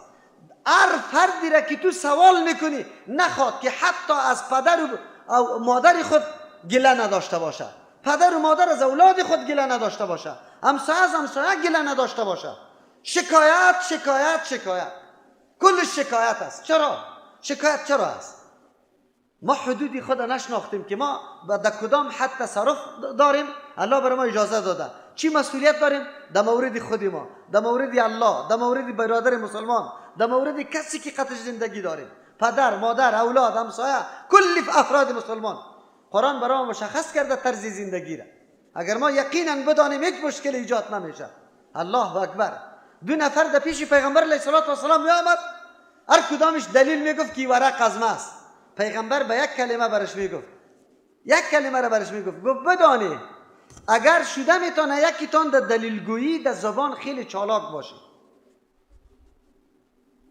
هر فردی را که تو سوال میکنی نخواد که حتی از پدر و مادر خود گله نداشته باشه، پدر و مادر از اولاد خود گله نداشته باشه، همسایه از همسایه گله نداشته باشه. شکایت، شکایت، شکایت، کل شکایت است. چرا؟ شکایت چرا است؟ ما حدودی خود نشناختیم که ما در کدام حد تصرف داریم. الله برای ما اجازه داده، چی مسئولیت داریم در مورد خود ما، در مورد الله، در مورد برادر مسلمان، در مورد کسی که قطع زندگی داریم، پدر، مادر، اولاد، همسایه، کل افراد مسلمان. قرآن برای ما مشخص کرده طرز زندگی را. اگر ما یقینا بدانیم هیچ مشکل ایجاد نمیشه. الله اکبر. دو نفر در پیش پیغمبر علیه الصلاة والسلام می آمد، هر کدامش دلیل میگفت که ورق از ما است. پیغمبر به یک کلمه برش میگفت، یک کلمه را برش میگفت، گفت بدانی اگر شده میتونه یکیتان در دلیلگویی در زبان خیلی چالاک باشه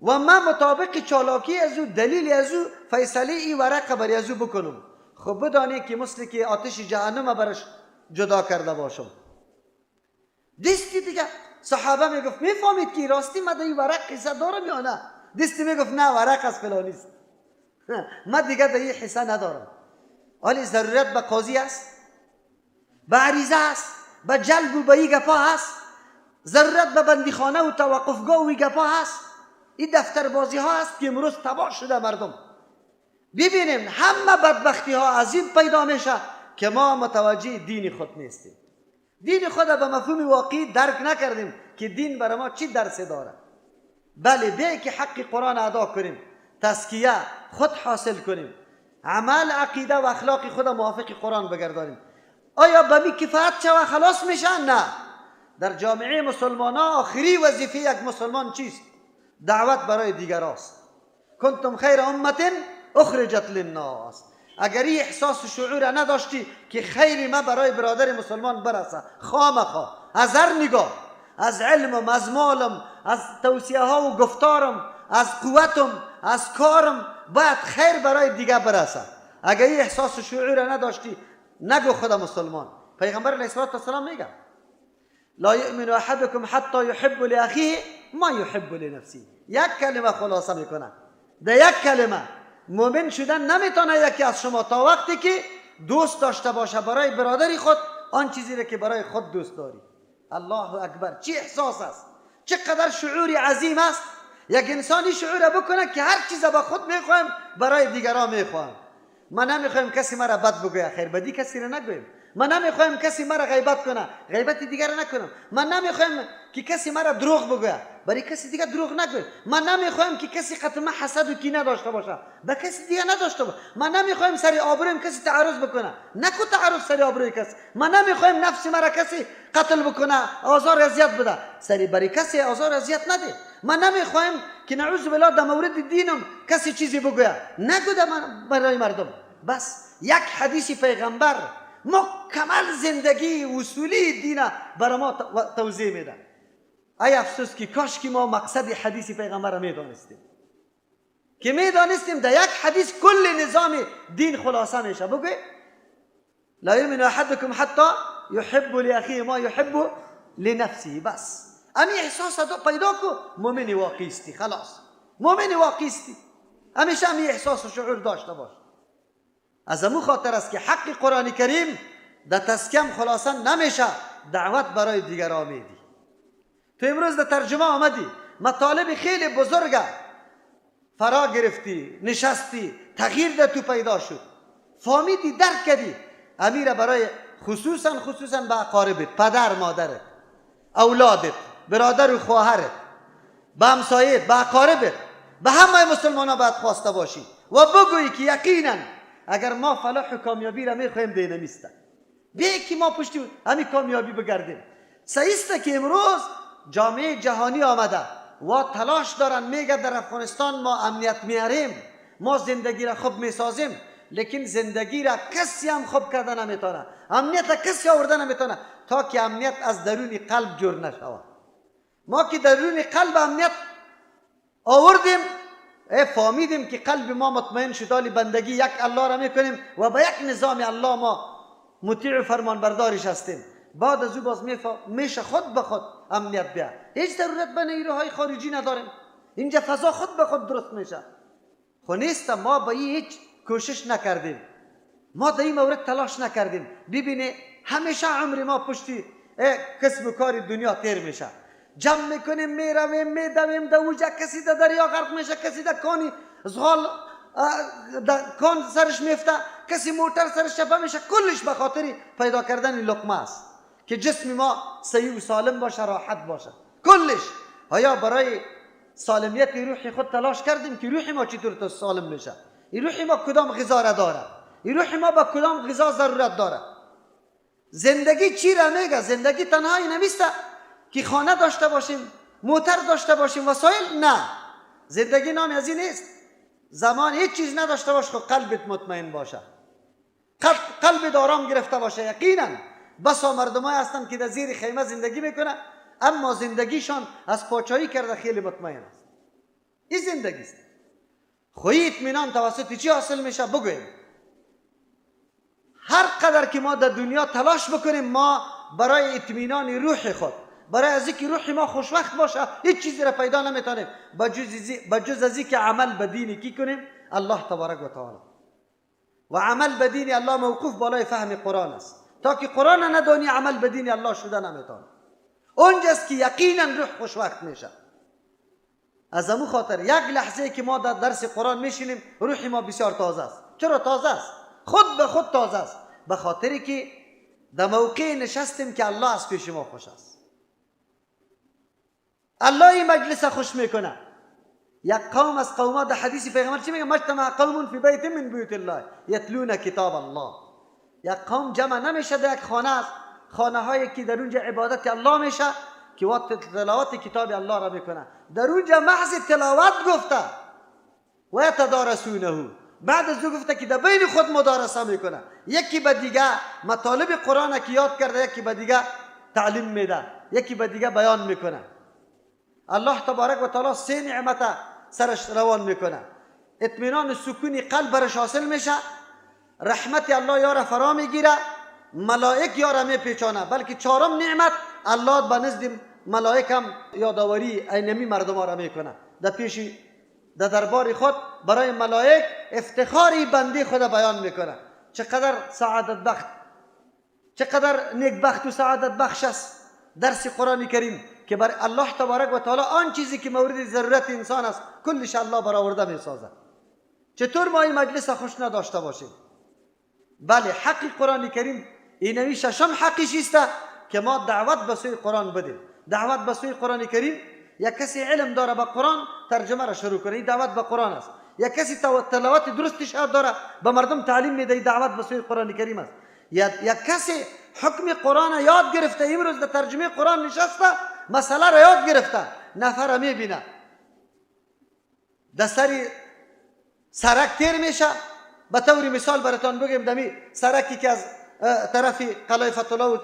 و من مطابق چالاکی از او، دلیل از او، فیصله ای ورق بری از او بکنم، خب بدانی که مثل که آتش جهنم برش جدا کرده باشم. دستی دیگه صحابه میگفت میفهمید که راستی من در این ورق قصه دارم یا نه؟ دستی میگفت نه، ورق از فلانی است، من دیگه در این حصه ندارم. ولی ضرورت به قاضی است، به عریضه است، به جلب و به این گپا هست، ضرورت به بندیخانه و توقفگاه و این گپا هست. این دفتر بازی ها هست که امروز تباه شده مردم. ببینیم همه بدبختی ها از این پیدا میشه که ما متوجه دین خود نیستیم. دین خود به مفهوم واقعی درک نکردیم که دین برای ما چی درس داره. بله، بیای که حق قرآن ادا کنیم، تزکیه خود حاصل کنیم، عمل، عقیده و اخلاق خود موافق قرآن بگردانیم. آیا به می کفایت شوه خلاص میشه؟ نه. در جامعه مسلمان ها آخری وظیفه یک مسلمان چیست؟ دعوت برای دیگراست. کنتم خیر امت اخرجت للناس. اگر این احساس و شعور نداشتی که خیر ما برای برادر مسلمان برسه، خامخا از هر نگاه، از علمم، از مالم، از توصیه ها و گفتارم، از قوتم، از کارم، باید خیر برای دیگه برسه. اگر این احساس و شعور نداشتی، نگو خدا مسلمان. پیغمبر علیه الصلاة والسلام میگه لا یؤمن احدکم حتی یحب لاخیه ما یحب لنفسه. یک کلمه خلاصه میکنه، در یک کلمه مؤمن شدن نمیتونه یکی از شما تا وقتی که دوست داشته باشه برای برادری خود آن چیزی را که برای خود دوست داری. الله اکبر، چه احساس است، چقدر شعور عظیم است یک انسانی شعور بکنه که هر چیز با خود میخوایم برای دیگران میخوایم. ما نمیخوایم کسی مرا بد بگوید، خیر بدی کسی را نگویم. ما نمیخوایم کسی مرا غیبت کنه، غیبت دیگر را نکنم. ما نمیخوایم که کسی مرا دروغ بگوید، برای کسی دیگه دروغ نگویم. ما نمیخوایم که کسی قطمه حسد و کینه داشته باشه، به کسی دیگه نداشته باشه. ما نمیخوایم سر آبرویم کسی تعرض بکنه، نکو تعرض سر آبروی کسی. ما نمیخوایم نفس مرا کسی قتل بکنه، آزار اذیت بده، سر برای کسی آزار اذیت نده. ما نمیخوایم که نعوذ بالله در مورد دینم کسی چیزی بگوید، نگو برای مردم. بس یک حدیث پیغمبر مکمل زندگی اصولی دین برای ما توضیح میده. ای افسوس که کاش که ما مقصد حدیث پیغمبر را میدانستیم، که میدانستیم در یک حدیث کل نظام دین خلاصه میشه. بگوی لا یؤمن احدکم حتی یحب لاخیه ما یحب لنفسه. بس امی احساس پیدا کو، مؤمن واقعی استی، خلاص مؤمن واقعی استی. همیشه امی احساس و شعور داشته باش. از امو خاطر است که حق قرآن کریم در تسکیم خلاصه نمیشه، دعوت برای دیگران میدی. تو امروز در ترجمه آمدی، مطالب خیلی بزرگه فرا گرفتی، نشستی، تغییر در تو پیدا شد، فهمیدی، درک کردی. امیر برای خصوصا به اقاربت، پدر مادرت، اولادت، برادر و خواهرت، به همسایت، به اقاربت، به همه مسلمان ها باید خواسته باشی و بگویی که یقینا اگر ما فلاح و کامیابی را میخوایم دینه نیست بی که ما پشتی همین کامیابی بگردیم. صحیح است که امروز جامعه جهانی آمده و تلاش دارن، میگه در افغانستان ما امنیت میاریم، ما زندگی را خوب میسازیم، لیکن زندگی را کسی هم خوب کرده نمیتونه، امنیت را کسی آورده نمیتونه تا که امنیت از درون قلب جور نشود. ما که درون قلب امنیت آوردیم، فهمیدیم که قلب ما مطمئن شد، حالی بندگی یک الله را میکنیم و به یک نظام الله ما مطیع و فرمانبردارش هستیم. بعد از او باز میشه خود به خود امنیت بیا. هیچ ضرورت به نیروهای خارجی نداریم، اینجا فضا خود به خود درست میشه. خو نیست، ما به هیچ کوشش نکردیم، ما در این مورد تلاش نکردیم. ببینه همیشه عمر ما پشتی کسب و کار دنیا تیر میشه، جمع میکنیم، میرویم، میدویم، در اوجه کسی در دریا غرق میشه، کسی در کانی زغال در کان سرش میفته، کسی موتر سرش چپه میشه. کلش به خاطر پیدا کردن لقمه است که جسم ما صحیح و سالم باشه، راحت باشه. کلش آیا برای سالمیت روح خود تلاش کردیم که روح ما چطور سالم میشه؟ این روح ما کدام غذا را داره؟ این روح ما با کدام غذا ضرورت داره؟ زندگی چی را میگه؟ زندگی تنهایی نمیسته که خانه داشته باشیم، موتر داشته باشیم، وسایل. نه، زندگی نام از این نیست. زمان هیچ چیز نداشته باش، خب قلبت مطمئن باشه، قلبت آرام گرفته باشه. یقینا بسا مردمای هستند که در زیر خیمه زندگی میکنه، اما زندگیشان از پاچایی کرده خیلی مطمئن است. این زندگی است. خوی اطمینان توسط چی حاصل میشه؟ بگویم هر قدر که ما در دنیا تلاش بکنیم، ما برای اطمینان روح خود، برای از اینکه روح ما خوشوقت باشه، هیچ چیزی را پیدا نمیتونیم بجز از اینکه عمل به دین کی کنیم؟ الله تبارک و تعالی. و عمل به دین الله موقوف بالای فهم قرآن است. تا که قرآن ندانی عمل به دین الله شده نمیتونه. اونجاست که یقینا روح خوشوقت میشه. از امو خاطر یک لحظه که ما در درس قرآن میشینیم، روح ما بسیار تازه است. چرا تازه است؟ خود به خود تازه است، به خاطری که در موقع نشستیم که الله از پیش ما خوش است. الله این مجلس خوش میکنه. یک قوم از قوما در حدیث پیغمبر چی میگه؟ مجتمع قوم فی بیت من بیوت الله یتلون کتاب الله. یک قوم جمع نمیشه در یک خانه است، خانه هایی که در اونجا عبادت الله میشه، که وقت تلاوت کتاب الله را میکنه، در اونجا محض تلاوت گفته و یتدارسونه، بعد از او گفته که در بین خود مدارسه میکنه، یکی به دیگه مطالب قرآن که یاد کرده، یکی به دیگه تعلیم میده، یکی به دیگه بیان میکنه. الله تبارک و تعالی سه نعمت سرش روان میکنه: اطمینان سکونی قلب برش حاصل میشه، رحمت الله یاره فرا میگیره، ملائک یاره میپیچانه، بلکه چهارم نعمت الله به نزد ملائک هم یادآوری اینمی مردم را میکنه، در پیش در دربار خود برای ملائک افتخاری بنده خود بیان میکنه. چقدر سعادت بخت، چقدر نیکبخت و سعادت بخش است درس قرآن کریم که بر الله تبارک و تعالی آن چیزی که مورد ضرورت انسان است کلش الله برآورده میسازد. چطور ما این مجلس خوش نداشته باشیم؟ بله، حق قرآن کریم اینمی ششم حقش است که ما دعوت به سوی قرآن بدیم. دعوت به سوی قرآن کریم، یک کسی علم داره به قرآن ترجمه را شروع کنه، این دعوت به قرآن است. یک کسی تلاوت درستش داره به مردم تعلیم میده، این دعوت به سوی قرآن کریم است. یک کسی حکم قرآن یاد گرفته، امروز در ترجمه قرآن نشسته، مسئله را یاد گرفته، نفر میبینه در سر سرک تیر میشه. به طور مثال براتان بگیم، دمی سرکی که از طرف قلعه فتح‌الله و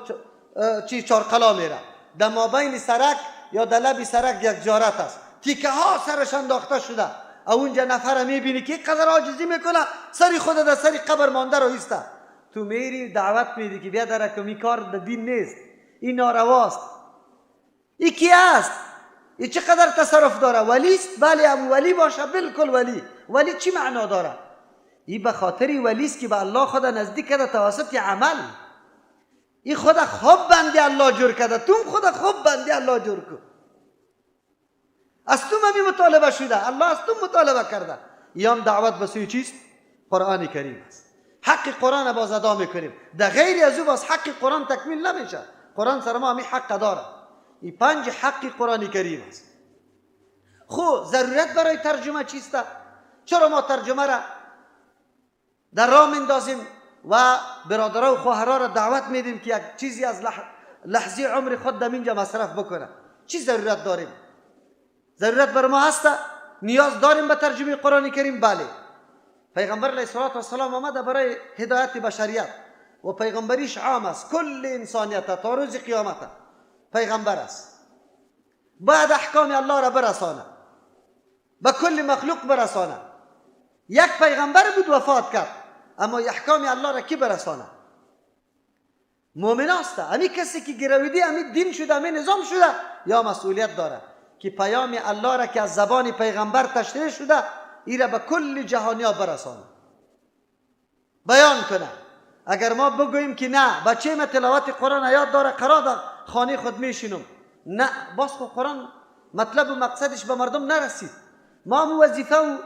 چی چارقلا میره، در مابین سرک یا در لب سرک یک جارت است، تیکه ها سرش انداخته شده، اونجا نفر میبینی که قدر عاجزی میکنه، سری خود در سری قبر مانده رو ایسته. تو میری دعوت میدی که بیا در کار در دین نیست، این نارواست، این کی است، این چقدر تصرف داره، ولی است؟ بله، ابو ولی باشه، بالکل ولی. ولی چی معنا داره؟ این به خاطر ولی است که به الله خود نزدیک کرده توسط عمل. این خود خوب بندی الله جور کرده، تو خود خوب بندی الله جور کن، از تو می مطالبه شده، الله از تو مطالبه کرده. یام دعوت به سوی چیست؟ قرآن کریم است. حق قرآن باز ادا میکنیم، در غیر از او باز حق قرآن تکمیل نمیشه. قرآن سر ما همی حق داره. این 5 حق قرآن کریم است. خب ضرورت برای ترجمه چیست؟ چرا ما ترجمه را در راه میندازیم و برادرها و خواهرها را دعوت میدیم که یک چیزی از لحظه عمر خود در اینجا مصرف بکنه؟ چی ضرورت داریم؟ ضرورت بر ما هست؟ نیاز داریم به ترجمه قرآن کریم؟ بله. پیغمبر علیه الصلاة والسلام آمده برای هدایت بشریت و پیغمبریش عام است، کل انسانیت تا روز قیامت پیغمبر است. بعد احکام الله را برسانه، به کل مخلوق برسانه. یک پیغمبر بود وفات کرد، اما احکام الله را کی برسانه؟ مؤمن است. امی کسی که گرویدی، امی دین شده، امی نظام شده، یا مسئولیت داره که پیام الله را که از زبان پیغمبر تشریح شده ای را به کل جهانیا برسانه، بیان کنه. اگر ما بگوییم که نه بچه ما تلاوت قرآن یاد داره، قرار در خانه خود میشینم، نه، باز خو قرآن مطلب و مقصدش به مردم نرسید. ما هم وظیفه و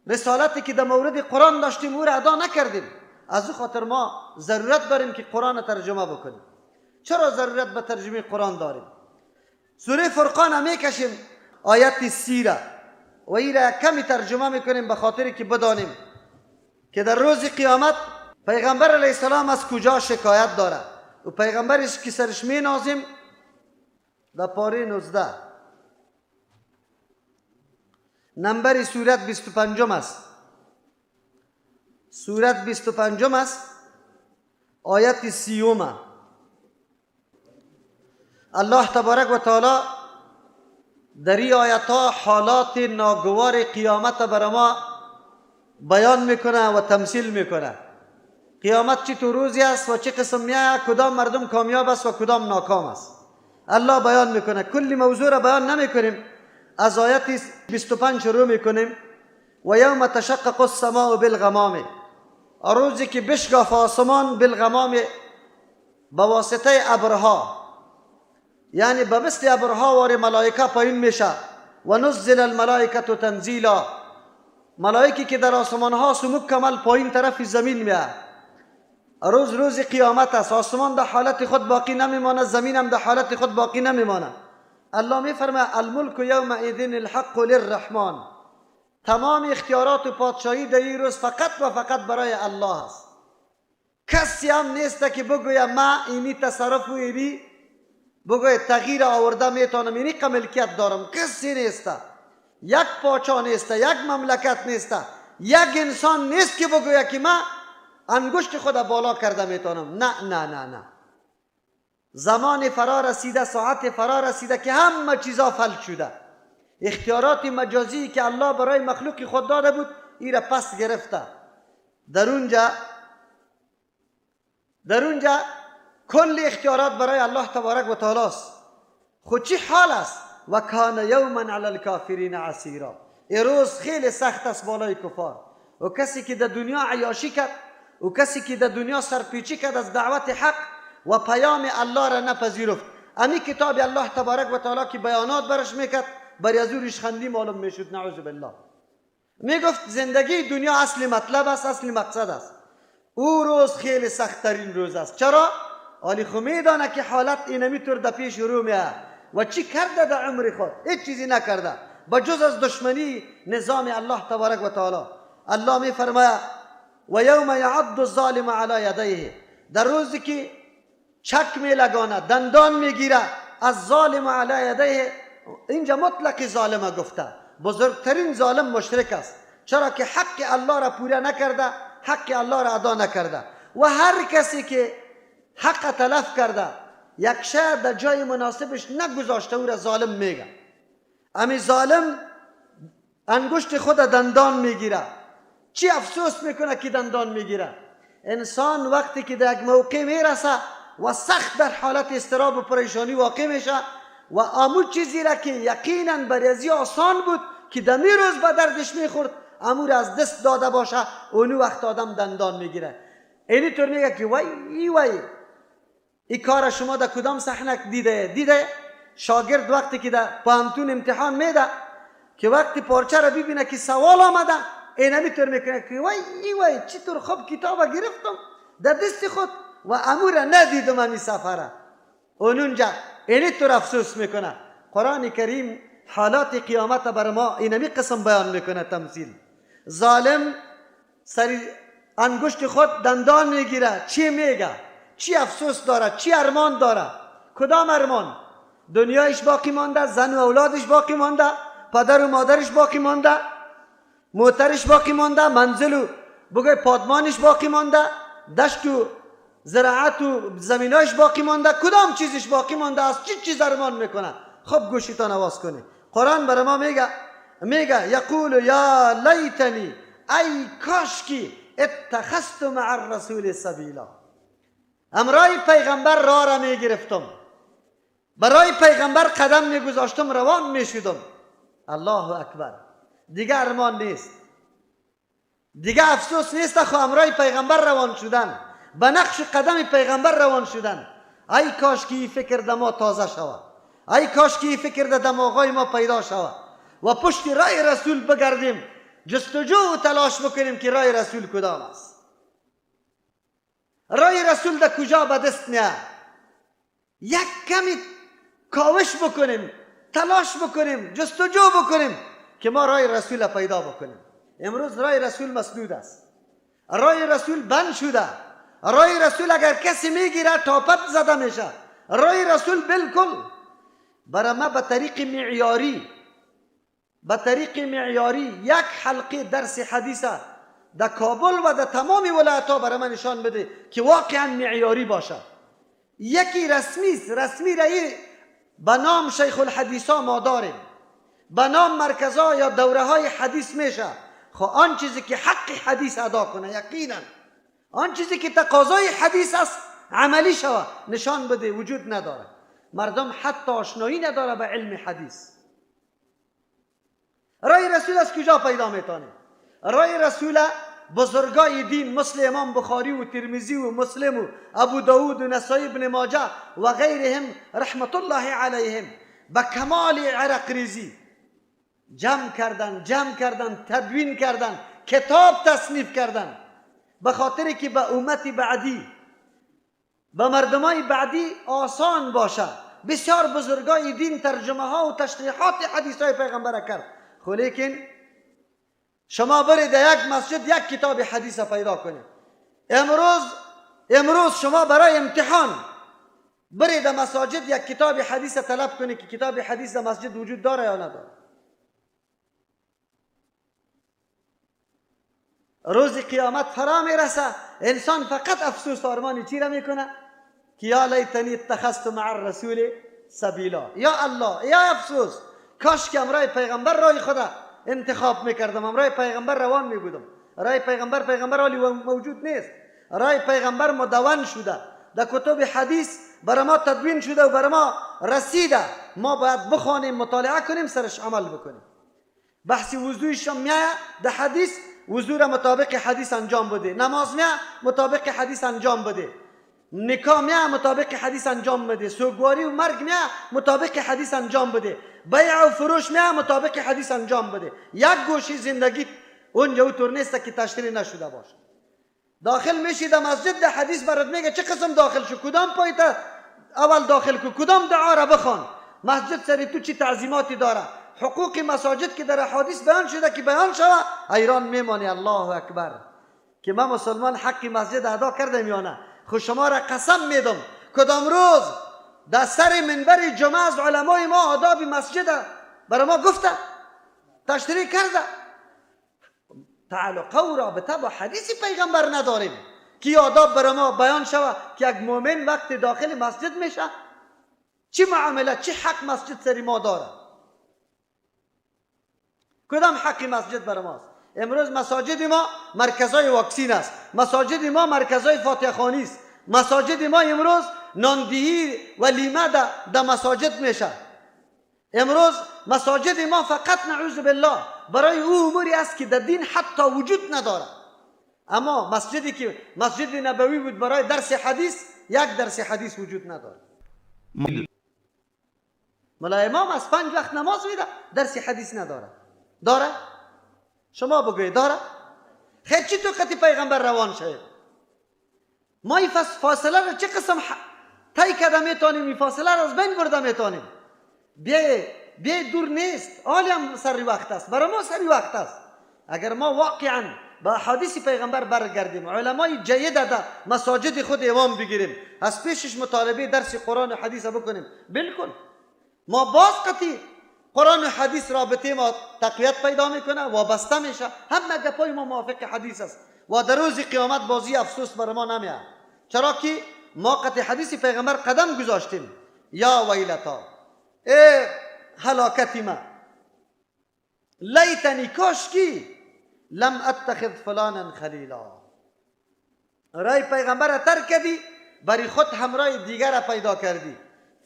رسالتی که در مورد قرآن داشتیم او را ادا نکردیم. از او خاطر ما ضرورت داریم که قرآن ترجمه بکنیم. چرا ضرورت به ترجمه قرآن داریم؟ سوره فرقان هم میکشیم آیت 30 را و ای را کمی ترجمه میکنیم به خاطر که بدانیم که در روز قیامت پیغمبر علیه السلام از کجا شکایت داره و پیغمبرش که سرش می نازیم در پاره 19 نمبر سورت 25 است. سورت 25 است، آیت 30. الله تبارک و تعالی در این آیت ها حالات ناگوار قیامت بر ما بیان میکنه و تمثیل میکنه. قیامت چه تو روزی است و چه قسم میآید، کدام مردم کامیاب است و کدام ناکام است. الله بیان میکنه. کلی موضوع را بیان نمیکنیم، از آیت 25 شروع میکنیم. و یوم تشقق السماء بالغمام، روزی که بشکاف آسمان بالغمام به واسطه ابرها، یعنی به مثل ابرها وار ملائکه پایین میشه. و نزل الملائکه تنزیلا، ملائکی که در آسمان ها مکمل پایین طرف زمین میاد. روز روز قیامت است، آسمان در حالت خود باقی نمیمانه، زمین هم در حالت خود باقی نمیمانه. الله میفرماید الملک یومئذ الحق للرحمن، تمام اختیارات و پادشاهی در این روز فقط و فقط برای الله است. کسی هم نیست که بگوید ما اینی تصرف و اینی بگوید تغییر آورده میتونم، اینی ملکیت دارم. کسی نیست، یک پاچا نیست، یک مملکت نیست، یک انسان نیست که بگوید که ما انگشت خود بالا کرده میتونم. نه نه نه نه، زمان فرا رسیده، ساعت فرا رسیده که همه چیزا فلج شده. اختیارات مجازی که الله برای مخلوق خود داده بود ای را پس گرفته. در اونجا کل اختیارات برای الله تبارک و تعالی است. خود چی حال است؟ و کان یوما علی الکافرین عسیرا، این روز خیلی سخت است بالای کفار. و کسی که در دنیا عیاشی کرد و کسی که در دنیا سرپیچی کرد از دعوت حق و پیام الله را نپذیرفت، امی کتاب الله تبارک و تعالی که بیانات برش میکرد بر از او ریشخندی معلوم میشد، نعوذ بالله. میگفت زندگی دنیا اصل مطلب است، اصل مقصد است. او روز خیلی سختترین روز است. چرا؟ آلی خو میدانه که حالت اینمی طور در پیش رو میه و چی کرده در عمر خود؟ هیچ چیزی نکرده بجز از دشمنی نظام الله تبارک و تعالی. الله می فرماید و یوم یعض الظالم علی یدیه، در روزی که چک می لگانه، دندان میگیره، الظالم علی یدیه، اینجا مطلق ظالم گفته، بزرگترین ظالم مشرک است، چرا که حق الله را پوره نکرده، حق الله را ادا نکرده. و هر کسی که حق تلف کرده، یک شی در جای مناسبش نگذاشته، او را ظالم میگه. امی ظالم انگشت خود دندان میگیره، چی افسوس میکنه که دندان میگیره. انسان وقتی که در یک موقع میرسه و سخت در حالت اضطراب و پریشانی واقع میشه و امو چیزی را که یقینا برای آسان بود که دمی روز به دردش میخورد، امو را از دست داده باشه، اونو وقت آدم دندان میگیره. اینی طور میگه که وای وای، این کار شما در کدام صحنه دیده؟ دیده شاگرد وقتی که در پانتون امتحان میده که وقتی پارچه را ببینه که سوال آمده، اینمی طور میکنه که وای وای چطور خوب کتاب گرفتم در دست خود و امو را ندیدم امی سفره. اونجا اینی طور افسوس میکنه. قرآن کریم حالات قیامت بر ما اینمی قسم بیان میکنه، تمثیل. ظالم سری انگشت خود دندان میگیره، چی میگه؟ چی افسوس داره؟ چی ارمان داره؟ کدام ارمان؟ دنیایش باقی مانده، زن و اولادش باقی مانده، پدر و مادرش باقی مانده، موترش باقی مانده، منزل و بگوی پادمانش باقی مانده، دشت و زراعت و زمینایش باقی مانده، کدام چیزش باقی مانده؟ از چی چیز ارمان میکنه؟ خب گوشیتان آواز کنی. قرآن برای ما میگه یقول یا لیتنی، ای کاشکی اتخذت مع الرسول سبیلا، امرای پیغمبر راه را میگرفتم، برای پیغمبر قدم میگذاشتم، روان میشدم. الله اکبر. دیگه ارمان نیست، دیگه افسوس نیست، خو امرای پیغمبر روان شدن، به نقش قدم پیغمبر روان شدن. ای کاش که این فکر در ما تازه شود، ای کاش که این فکر در دماغای ما پیدا شود و پشت رای رسول بگردیم، جستجو و تلاش بکنیم که رای رسول کدام است، رای رسول در کجا به دست میاد. یک کمی کاوش بکنیم، تلاش بکنیم، جستجو بکنیم که ما رای رسول پیدا بکنیم. امروز رای رسول مسدود است، رای رسول بند شده، رای رسول اگر کسی میگیره تاپت زده میشه. رای رسول بالکل برای ما به طریق معیاری، به طریق معیاری یک حلقه درس حدیث در کابل و در تمام ولایت ها برای من نشان بده که واقعا معیاری باشه. یکی رسمی است، رسمی رای به نام شیخ الحدیث ها ما داریم، به نام مرکزها یا دوره های حدیث میشه. خب آن چیزی که حق حدیث ادا کنه، یقینا آن چیزی که تقاضای حدیث است عملی شوه، نشان بده، وجود نداره. مردم حتی آشنایی نداره به علم حدیث. رای رسول از کجا پیدا میتونه؟ رای رسول بزرگای دین مثل امام بخاری و ترمذی و مسلم و ابو داود و نسائی ابن ماجه و غیرهم رحمت الله علیهم به کمال عرق ریزی جمع کردن، جمع کردن، تدوین کردن، کتاب تصنیف کردن، به خاطر که به امت بعدی، به مردمای بعدی آسان باشه. بسیار بزرگای دین ترجمه ها و تشریحات حدیث های پیغمبر کرد. خو لیکن شما برید یک مسجد یک کتاب حدیث پیدا کنید. امروز شما برای امتحان برید مساجد یک کتاب حدیث طلب کنید که کتاب حدیث در مسجد وجود داره یا نداره. روز قیامت فرا میرسه، انسان فقط افسوس آرمانی چی را میکنه؟ که یا لیتنی اتخذت مع الرسول سبیلا. یا الله، یا افسوس، کاش که امرای پیغمبر رای خدا انتخاب میکردم، امرای پیغمبر روان میبودم. رای پیغمبر، پیغمبر حالی موجود نیست، رای پیغمبر مدون شده در کتب حدیث، برای ما تدوین شده و برای ما رسیده. ما باید بخوانیم، مطالعه کنیم، سرش عمل بکنیم. بحث وضویش هم میایه در حدیث، وضو را مطابق حدیث انجام بده، نماز میایه مطابق حدیث انجام بده، نکاح میایه مطابق حدیث انجام بده، سوگواری و مرگ میایه مطابق حدیث انجام بده، بیع و فروش میایه مطابق حدیث انجام بده. یک گوشی زندگی اونجا او طور نیست که تشریح نشده باشه. داخل میشی در مسجد، در حدیث برات میگه چه قسم داخل شو، کدام پایت اول داخل کو، کدام دعا را بخوان، مسجد سری تو چی تعظیماتی داره، حقوق مساجد که در احادیث بیان شده که بیان شوه، ایران میمانی. الله اکبر که من مسلمان حق مسجد ادا کردم یا نه. خو شما را قسم میدم کدام روز در سر منبر جمعه از علمای ما آداب مسجد برای ما گفته، تشریح کرده. تعلقه و رابطه با حدیث پیغمبر نداریم که آداب برای ما بیان شوه که یک مؤمن وقت داخل مسجد میشه چی معامله، چی حق مسجد سری ما داره، کدام حق مسجد برای ماست. امروز مساجد ما مرکزای واکسین است، مساجد ما مرکزای فاتحه خوانی است، مساجد ما امروز ناندهی و لیمه در مساجد میشه. امروز مساجد ما فقط نعوذ بالله برای او اموری است که در دین حتی وجود نداره. اما مسجدی که مسجد نبوی بود برای درس حدیث، یک درس حدیث وجود نداره. ملا امام از 5 وقت نماز میده، درس حدیث نداره. داره؟ شما بگوید داره؟ خیر چی تو خطی پیغمبر روان شد؟ ما این فاصله را چه قسم طی کرده میتونیم، این فاصله را از بین برده میتونیم؟ بیای دور نیست، حالی هم سری وقت است، برای ما سری وقت است. اگر ما واقعا با حدیث پیغمبر برگردیم، علمای جید در مساجد خود امام بگیریم، از پیشش مطالبه درس قرآن و حدیث بکنیم، بالکل ما باز قطعی قرآن و حدیث رابطه ما تقویت پیدا میکنه، وابسته میشه، همه گپای ما موافق حدیث است و در روز قیامت بازی افسوس بر ما نمیاد، چرا که ما قطع حدیث پیغمبر قدم گذاشتیم. یا ویلتا، ای هلاکتی ما، لیتنی، کاشکی لم اتخذ فلانا خلیلا. رای پیغمبر ترک کردی، بری خود همراه دیگر پیدا کردی.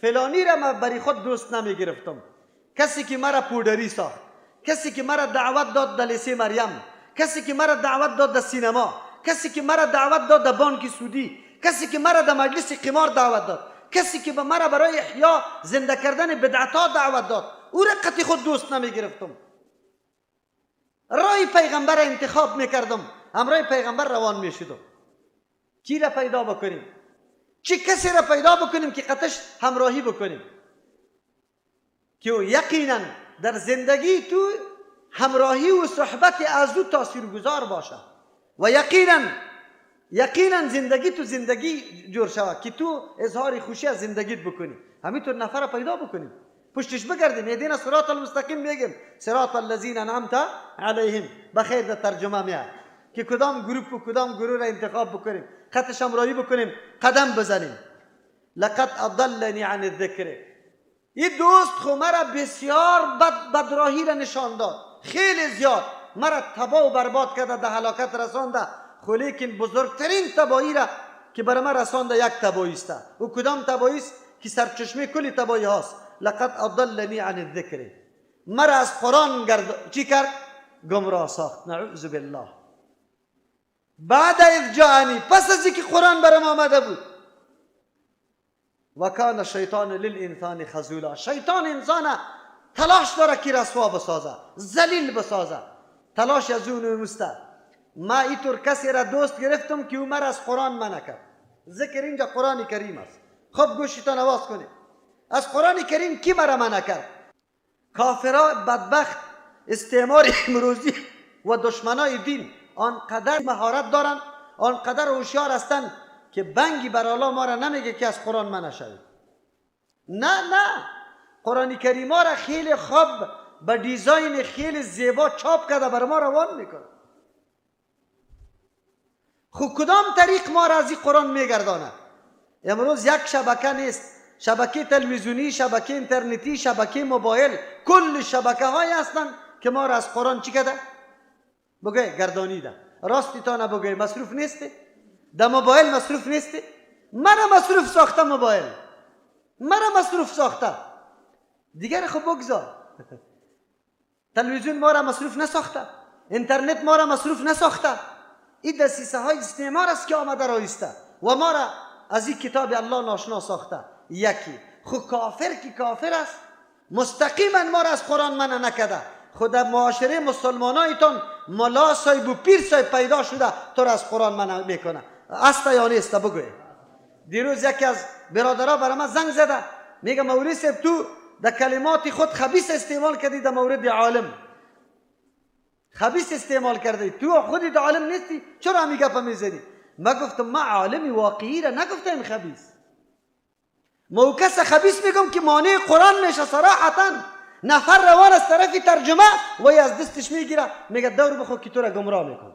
فلانی را من بری خود دوست نمی گرفتم، کسی که مرا پودری ساخت، کسی که مرا دعوت داد در لیسه مریم، کسی که مرا دعوت داد در سینما، کسی که مرا دعوت داد در بانک سودی، کسی که مرا در مجلس قمار دعوت داد، کسی که به مرا برای احیا زنده کردن بدعتها دعوت داد، او را قطعی خود دوست نمی گرفتم. رای پیغمبر انتخاب میکردم، همراه پیغمبر روان میشدم. کی را پیدا بکنیم؟ چه کسی را پیدا بکنیم که قطعش همراهی بکنیم که یقینا در زندگی تو همراهی و صحبت از او تاثیرگذار باشه و یقینا زندگی تو زندگی جور شود که تو اظهار خوشی از زندگیت بکنی. همینطور نفر را پیدا بکنیم، پشتش بگردیم، اهدنا صراط المستقیم میگیم، صراط الذین انعمت علیهم. بخیر در ترجمه میاد که کدام گروپ و کدام گروه را انتخاب بکنیم، خطش همراهی بکنیم، قدم بزنیم. لقد اضلنی عن الذکر، این دوست خو مرا بسیار بدراهی را نشان داد، خیلی زیاد مرا تباه و برباد کرده، در هلاکت رسانده. خو لیکن بزرگترین تباهی را که برای من رسانده یک تباهی است. او کدام تباهی است؟ که سرچشمه کلی تباهی هاست. لقد اضلنی عن الذکر، مرا از قرآن چی کرد؟ گمراه ساخت. نعوذ بالله. بعد اذ جاءنی، پس از اینکه قرآن برام آمده بود. و کان الشیطان للانسان خذولا، شیطان انسان تلاش داره که رسوا بسازه، ذلیل بسازه، تلاش از اون مسته. ما اینطور کسی را دوست گرفتم که او مرا از قرآن منع کرد. ذکر اینجا قرآن کریم است. خب گوشتان آواز کنید. از قرآن کریم کی مرا منع کرد؟ کافرا بدبخت، استعمار امروزی و دشمنای دین آنقدر مهارت دارن، آنقدر هوشیار هستند که بنگی بر الله ما را نمیگه که از قرآن منع شوید. نه نه، قرآن کریم ما را خیلی خوب به دیزاین خیلی زیبا چاپ کرده بر ما روان میکنه. خب کدام طریق ما را از این قرآن میگردانه؟ امروز یک شبکه نیست، شبکه تلویزیونی، شبکه اینترنتی، شبکه موبایل، کل شبکه های هستند که ما را از قرآن چی کرده؟ بگه گردانیده. راستی تا نبگه مصروف نیستی؟ در موبایل مصروف نیستی؟ مرا مصروف ساخته موبایل، مرا مصروف ساخته. دیگر خب بگذار. تلویزیون ما را مصروف نساخته، اینترنت ما را مصروف نساخته. این دسیسه های استعمار است که آمده رایسته و ما را از این کتاب الله ناشنا ساخته. یکی خب کافر که کافر است، مستقیما ما را از قرآن منع نکرده، خود معاشره مسلمانایتان ملا صاحب و پیر صاحب پیدا شده تو را از قرآن منع میکنه. است یا نیست بگوی. دیروز یکی از برادرها برای من زنگ زده، میگه مولوی صاحب تو در کلمات خود خبیث استعمال کردی، در مورد عالم خبیث استعمال کردی، تو خودت عالم نیستی، چرا همی گپ میزنی؟ ما گفتم ما عالم واقعی را نگفتم خبیث، ما او کس خبیث میگم که مانع قرآن میشه صراحتا. نفر روان از طرف ترجمه و از دستش میگیره، میگه دور بخو که تو را گمراه میکنه.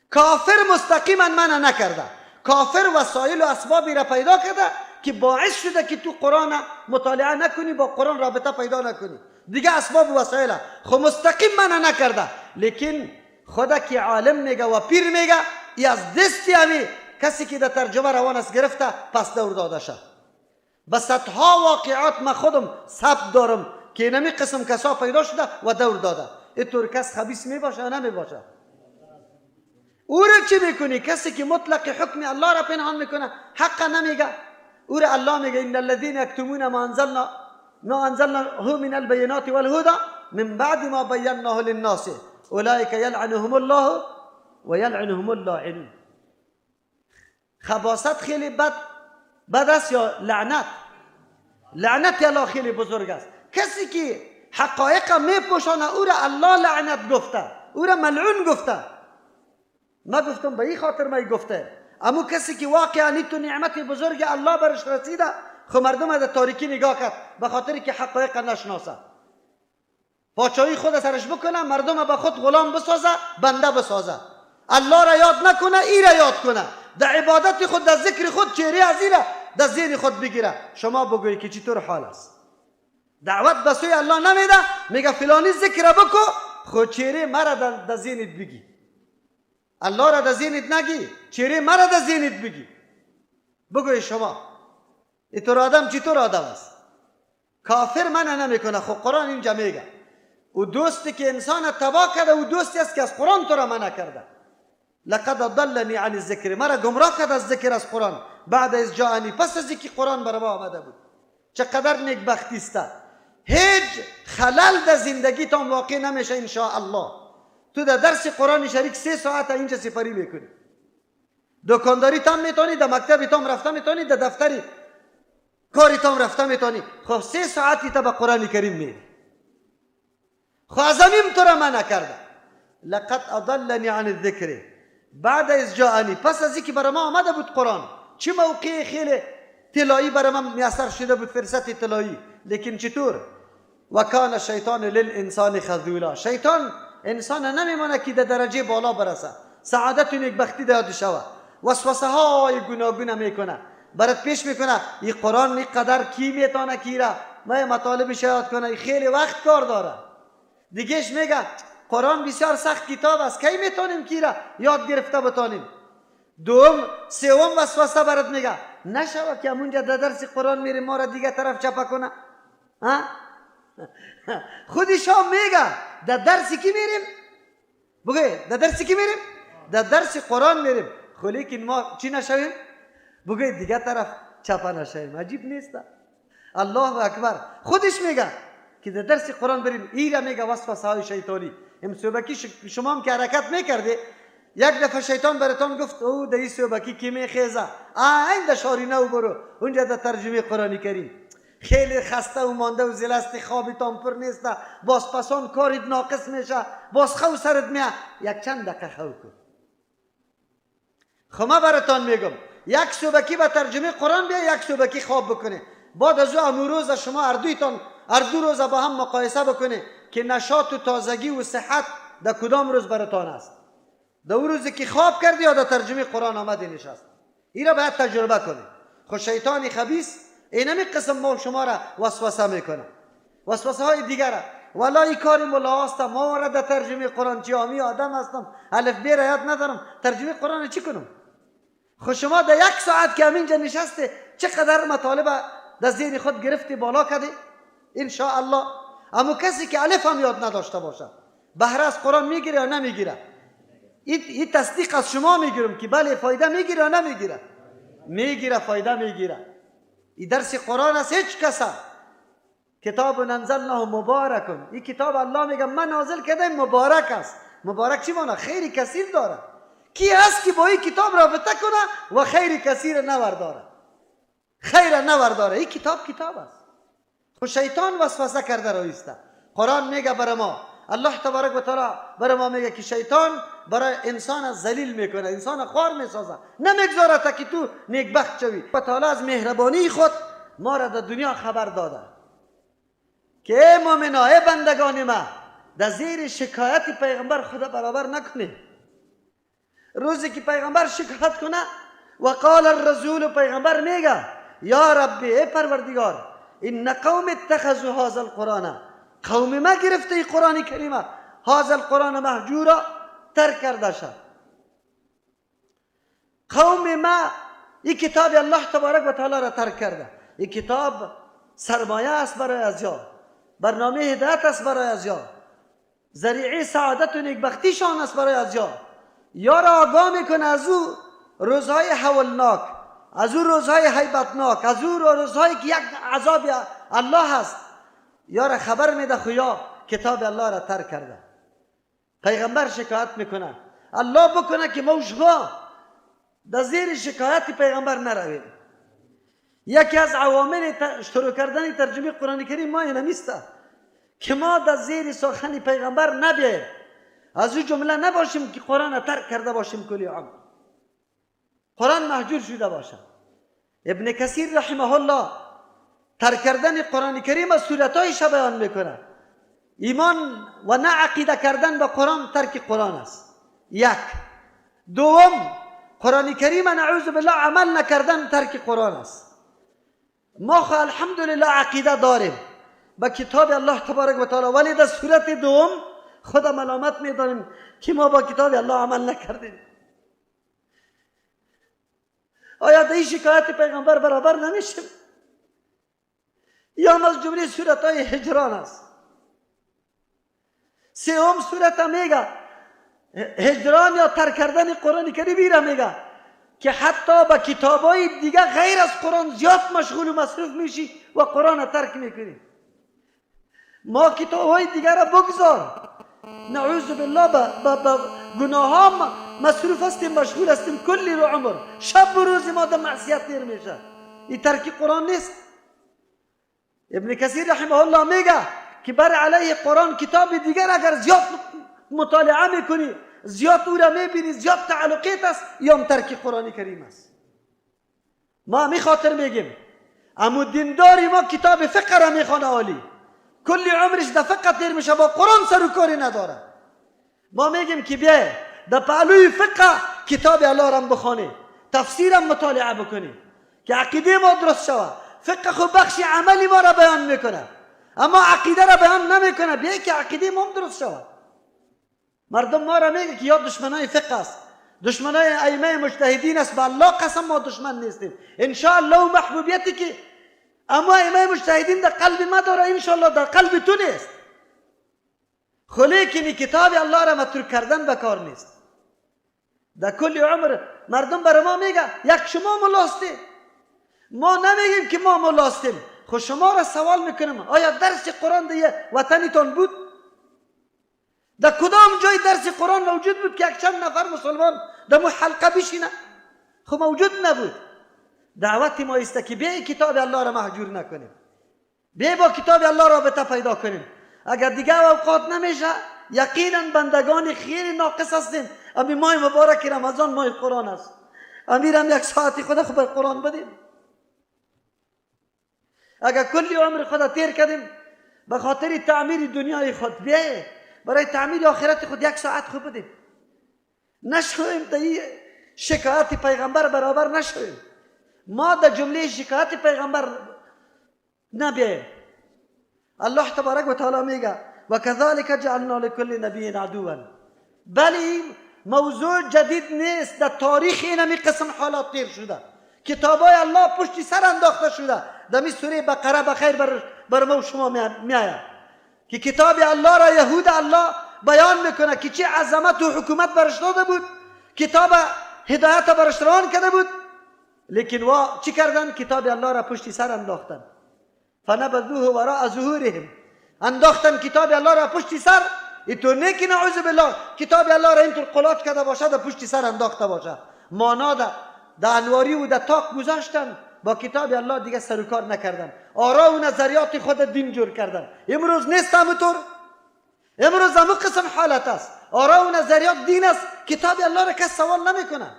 کافر مستقیما منع نکرده، کافر وسایل و اسبابی را پیدا کرده که باعث شده که تو قرآن مطالعه نکنی، با قرآن رابطه پیدا نکنی، دیگه اسباب و وسایل خب مستقیم منع نکرده، لیکن خدا که عالم میگه و پیر میگه ای از دستی همی کسی که در ترجمه روان است گرفته پس دور داده شد. به صدها واقعات ما خودم ثبت دارم که اینمی قسم کسا پیدا شده و دور داده. اینطور کس خبیث میباشه یا نمیباشه؟ او را چی میکنی؟ کسی که مطلق حکم الله را پنهان میکنه، حق نمیگه، او را الله میگه ان الذين یکتمون ما انزلنا ما انزلناه من البينات والهدى من بعد ما بيناه للناس اولئك يلعنهم الله ويلعنهم اللاعنون. خباثت خیلی بد است یا لعنت؟ لعنت الله خیلی بزرگ است. کسی که حقایق میپوشانه او را الله لعنت گفته، او را ملعون گفته. ما گفتم به این خاطر ما گفته. اما کسی که واقعا تو نعمت بزرگ الله برش رسیده، خب مردم در تاریکی نگاه کرد به خاطر که حقایق نشناسه، پاچایی خود سرش بکنه، مردم به خود غلام بسازه، بنده بسازه، الله را یاد نکنه، ای را یاد کنه، در عبادت خود، در ذکر خود چهره از ای را در ذهن خود بگیره. شما بگویی که چطور حال است؟ دعوت به سوی الله نمیده، میگه فلانی ذکر بکو، خود چهره مرا در ذهنت بگی، الله را در ذهنت نگی، چهره مرا در ذهنت بگی. بگوی شما اینطور آدم چطور آدم است؟ کافر منع نمیکنه، خب قرآن اینجا میگه او دوستی که انسان تباه کرده، او دوستی است که از قرآن تو را منع کرده. لقد ضلنی عن الذکر، مرا گمراه کرد از ذکر، از قرآن، بعد از جاءنی، پس از اینکه قرآن برای ما آمده بود. چقدر نیکبختی است. هیچ خلل در زندگی تان واقع نمیشه ان شاء الله. تو در درس قرآن شریک 3 ساعت اینجا سپری میکنی، دکانداری تام میتونی، در مکتب تام رفته میتونی، در دفتری کاری تام رفته میتونی، خب 3 ساعتی تا به قرآن کریم میری. خب از همین تو را منع کرده. لقد اضلنی عن الذکر بعد از جاءنی، پس از اینکه برای ما آمده بود قرآن، چه موقع خیلی طلایی برای من میسر شده بود، فرصت طلایی، لیکن چطور؟ و کان الشیطان للانسان خذولا، شیطان انسان نمیمانه که در درجه بالا برسه، سعادت و نیکبختی داده شوه، وسوسه های گوناگونه میکنه، برات پیش میکنه این قرآن اینقدر کی میتونه کی را ما مطالب یاد کنه، خیلی وقت کار داره. دیگهش میگه قرآن بسیار سخت کتاب است، کی میتونیم کی را یاد گرفته بتانیم؟ دوم سوم وسوسه برات میگه نشوه که همونجا در درس قرآن میریم ما را دیگه طرف چپه کنه. ها خودش هم میگه در درس کی میریم؟ بگه در درس کی میریم؟ در درس قرآن میریم. خب لیکن ما چی نشویم؟ بگه دیگه طرف چپه نشویم. عجیب نیست؟ الله اکبر. خودش میگه که در درس قرآن بریم، ایره میگه وسوسه های شیطانی. ام صوبکی شما هم که حرکت میکردی، یک دفعه شیطان براتون گفت او در این صوبکی کی میخیزه، این در شارینه و برو اونجا در ترجمه قرآنی کریم. خیلی خسته و مانده و زلستی، خوابتان پر نیست، باز پسان کارت ناقص میشه، باز خو سرت میه، یک چند دقیقه خو کن. خب من براتان میگم یک صوبکی به ترجمه قرآن بیا، یک صوبکی خواب بکنه، بعد از او امروز شما هر دویتان هر دو روز با هم مقایسه بکنه که نشاط و تازگی و صحت در کدام روز براتان است، در اون روزی که خواب کردی یا در ترجمه قرآن آمدی نشست. این را باید تجربه کنی. خب شیطان خبیث اینمی قسم ما شما را وسوسه میکنه، وسوسه های دیگر. والا این کار ملا هست، ما را در ترجمه قرآن چی، آمی آدم هستم، الف بی را یاد ندارم، ترجمه قرآن چی کنم؟ خب شما در 1 ساعت که همینجا نشسته چقدر مطالب در ذهن خود گرفتی بالا کردی ان شاء الله. اما کسی که الف هم یاد نداشته باشه بهره از قرآن میگیره یا نمیگیره؟ این تصدیق از شما میگیرم که بله فایده میگیره یا نمیگیره؟ میگیره، فایده میگیره. این درس قرآن است. هیچ کس کتاب انزلناه مبارک، این کتاب الله میگه من نازل کردم مبارک است. مبارک چی معنی؟ خیر کثیر داره. کی هست که با این کتاب رابطه کنه و خیر کثیر نورداره؟ خیر نورداره. این کتاب کتاب است. خو شیطان وسوسه کرده رویسته. قرآن میگه برای ما، الله تبارک و تعالی برای ما میگه که شیطان برای انسان ذلیل میکنه، انسان خوار میسازه، نمیگذاره تا که تو نیکبخت شوی. و تعالی از مهربانی خود ما را در دنیا خبر داده که ای مؤمنا، ای بندگان ما، در زیر شکایت پیغمبر خدا برابر نکنید. روزی که پیغمبر شکایت کنه و قال الرسول، پیغمبر میگه یا ربی، ای پروردگار، ان قوم اتخذوا هذا القرآن، قوم ما گرفته ای قرآن کریمه، هذا القرآن مهجورا، ترک کرده شد. قوم ما این کتاب الله تبارک و تعالی را ترک کرده. این کتاب سرمایه است برای ازیا، برنامه هدایت است برای ازیا، ذریعه سعادت و نیکبختیشان است برای ازیا. یا را آگاه میکنه از او روزهای هولناک، از او روزهای هیبتناک، از او روزهایی که یک عذاب الله است، یا را خبر میده. خو یا کتاب الله را ترک کرده. پیغمبر شکایت میکنه. الله بکنه که ما شما در زیر شکایت پیغمبر نرویم. یکی از عوامل شروع کردن ترجمه قرآن کریم ما این نیست که ما در زیر سخن پیغمبر نبیاییم، از او جمله نباشیم که قرآن ترک کرده باشیم، کلی عمر قرآن مهجور شده باشه. ابن کثیر رحمه الله ترک کردن قرآن کریم از صورتهایش بیان میکنه. ایمان و نه عقیده کردن به قرآن ترک قرآن است. یک. دوم، قرآن کریم نعوذ بالله عمل نکردن ترک قرآن است. ما خو الحمدلله عقیده داریم به کتاب الله تبارک و تعالی، ولی در صورت دوم خود ملامت میدانیم که ما با کتاب الله عمل نکردیم. آیا در این شکایت پیغمبر برابر نمیشیم؟ یا از جمله صورت های هجران است. سوم صورت میگه هجران یا ترک کردن قرآن کریم را میگه که حتی با کتابای دیگه غیر از قرآن زیاد مشغول و مصروف میشی و قرآن ترک میکنی. ما کتابای دیگه را بگذار، نعوذ بالله با گناه ها مصروف هستیم، مشغول هستیم کلی رو عمر، شب و روز ما در معصیت تیر میشه. این ترک قرآن نیست. ابن کثیر رحمه الله میگه که بر علیه قرآن کتاب دیگر اگر زیاد مطالعه میکنی، زیاد او را میبینی، زیاد تعلقیت است، یا ترک قرآن کریم است. ما می خاطر میگیم امو دینداری ما کتاب فقه را میخوانه، عالی کلی عمرش در فقه تیر میشه، با قرآن سر و کاری نداره. ما میگیم که بیای در پهلوی فقه کتاب الله را بخوانی، تفسیرم مطالعه بکنی که عقیده ما درست شود. فقه خو بخش عملی ما را بیان میکنه، اما عقیده را بیان نمیکنه. بیای که عقیده ما هم درست شود. مردم ما را میگه که یا دشمنای فقه است، دشمنای ائمه مجتهدین است. به الله قسم ما دشمن نیستیم ان شاء الله. و محبوبیتی که اما ائمه مجتهدین در قلب ما داره ان شاء الله در قلب تو نیست. خو لیکن کتاب الله را متروک کردن به کار نیست. در کل عمر مردم برای ما میگه یک شما ملا هستی. ما نمیگیم که ما ملا هستیم. خو شما را سوال میکنم، آیا درس قرآن در وطنتان بود؟ در کدام جای درس قرآن موجود بود که یک چند نفر مسلمان در مو حلقه بشینه؟ خب موجود نبود. دعوت ما است که بیای کتاب الله را مهجور نکنیم، بیای با کتاب الله رابطه پیدا کنیم. اگر دیگه اوقات نمیشه، یقینا بندگان خیلی ناقص هستیم. امی ماه مبارک رمضان ماه قرآن است، امیرم یک ساعتی خود خود بر قرآن بدیم. اگر کلی عمر خود تیر کردیم به خاطر تعمیر دنیای خود، بیای برای تعمیر آخرت خود یک ساعت خوب بدیم. نشویم تا این شکایت پیغمبر برابر نشویم. ما در جمله شکایت پیغمبر نبیاییم. الله تبارک و تعالی میگه و کذالک جعلنا لكل نبی عدوا. بلی موضوع جدید نیست، در تاریخ اینمی قسم حالات تیر شده، کتابای الله پشتی سر انداخته شده. در می سوره بقره بخیر بر ما و شما میآید که کتاب الله را یهود الله بیان میکنه که چه عظمت و حکومت برش داده بود، کتاب هدایت برش روان کرده بود، لیکن وا چی کردن؟ کتاب الله را پشتی سر انداختن. فنبذوه وراء ظهورهم، انداختن کتاب الله را پشت سر. اینطور نه که نعوذ بالله کتاب الله را اینطور قلاچ کرده باشه در پشت سر انداخته باشه، مانا در انواری و در تاق گذاشتن، با کتاب الله دیگه سر و کار نکردن، آرا و نظریات خود دین جور کردن. امروز نیست همونطور، امروز همون قسم حالت است، آرا و نظریات دین است، کتاب الله را کس سوال نمیکنه.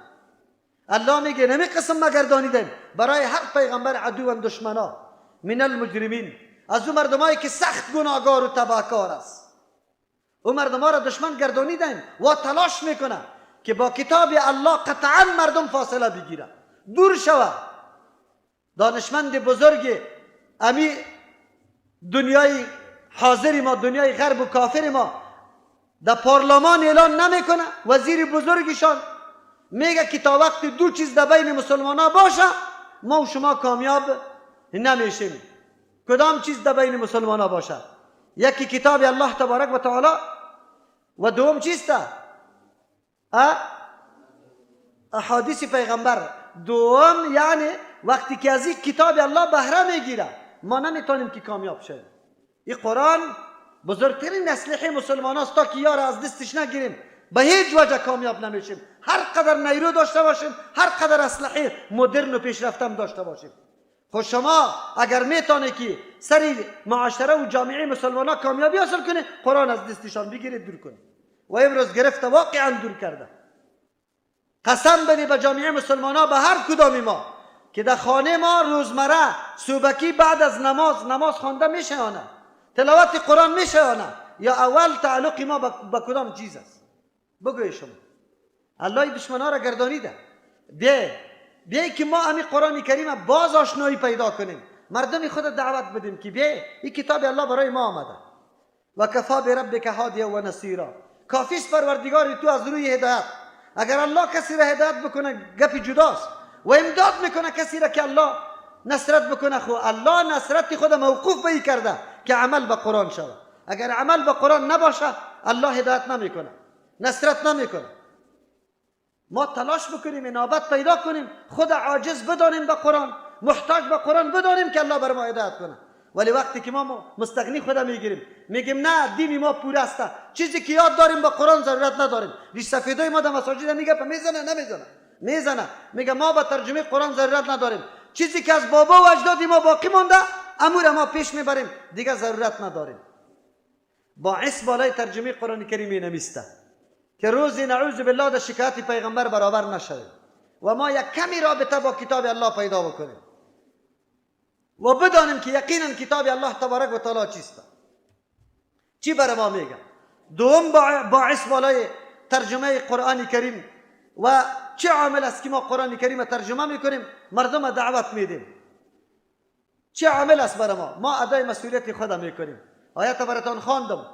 الله میگه نمی قسم مگردانیدیم برای هر پیغمبر عدو و دشمنا، من المجرمین، از اون مردمایی که سخت گناهگار و تباهکار است، او مردم را دشمن گردانیدیم و تلاش میکنه که با کتاب الله قطعا مردم فاصله بگیره، دور شوه. دانشمند بزرگ امی دنیای حاضر ما، دنیای غرب و کافر ما، در پارلمان اعلان نمیکنه، وزیر بزرگشان میگه که تا وقت دو چیز در بین مسلمان ها باشه ما و شما کامیاب نمیشیم. کدام چیز در بین مسلمان ها باشه؟ یکی کتاب الله تبارک و تعالی و دوم چیست؟ احادیث پیغمبر. دوم یعنی وقتی که از این کتاب الله بهره میگیره ما نمیتونیم که کامیاب شویم. این قرآن بزرگترین اسلحه مسلمان است، تا که یار از دستش نگیریم به هیچ وجه کامیاب نمیشیم. هر قدر نیرو داشته باشیم، هر قدر اسلحه مدرن و پیشرفته داشته باشیم. خب شما اگر میتونه که سر معاشره و جامعه مسلمان ها کامیابی حاصل کنه، قرآن از دستشان بگیرید دور کنه. و امروز گرفته واقعا دور کرده. قسم بده به جامعه مسلمان ها، به هر کدام ما که در خانه ما روزمره صبحکی بعد از نماز، نماز خوانده میشه یا نه، تلاوت قرآن میشه یا نه، یا اول تعلق ما به کدام چیز است؟ بگوی شما. الله دشمنا را گردانیده. بیای که ما امی قرآن کریم باز آشنایی پیدا کنیم، مردم خود دعوت بدیم که بیای این کتاب الله برای ما آمده. و کفا بربک هادیا و نصیرا، کافیست پروردگار تو از روی هدایت. اگر الله کسی را هدایت بکنه گپی جداست، و امداد میکنه کسی را که الله نصرت بکنه. خو الله نصرت خود موقوف به کرده که عمل به قرآن شود. اگر عمل به قرآن نباشه الله هدایت نمیکنه، نصرت نمیکنه. ما تلاش بکنیم، انابت پیدا کنیم، خود عاجز بدانیم به قرآن، محتاج به قرآن بدانیم که الله بر ما هدایت کنه. ولی وقتی که ما مستغنی خود میگیریم، میگیم نه دین ما پور است، چیزی که یاد داریم به قرآن ضرورت نداریم. ریش سفیدای ما در مساجد میگه میزنه نمیزنه میزنه، میگه ما به ترجمه قرآن ضرورت نداریم، چیزی که از بابا و اجداد ما باقی مانده امور ما پیش میبریم، دیگه ضرورت نداریم. باعث بالای ترجمه قرآن کریم نمیسته که روزی نعوذ بالله در شکایت پیغمبر برابر نشویم و ما یک کمی رابطه با کتاب الله پیدا بکنیم و بدانیم که یقینا کتاب الله تبارک و تعالی چیست، چی برای ما میگه. دوم باعث بالای ترجمه قرآن کریم و چه عامل است که ما قرآن کریم ترجمه میکنیم، مردم دعوت میدیم، چه عامل است برای ما؟ ما ادای مسئولیت خود میکنیم. آیت براتان خواندم،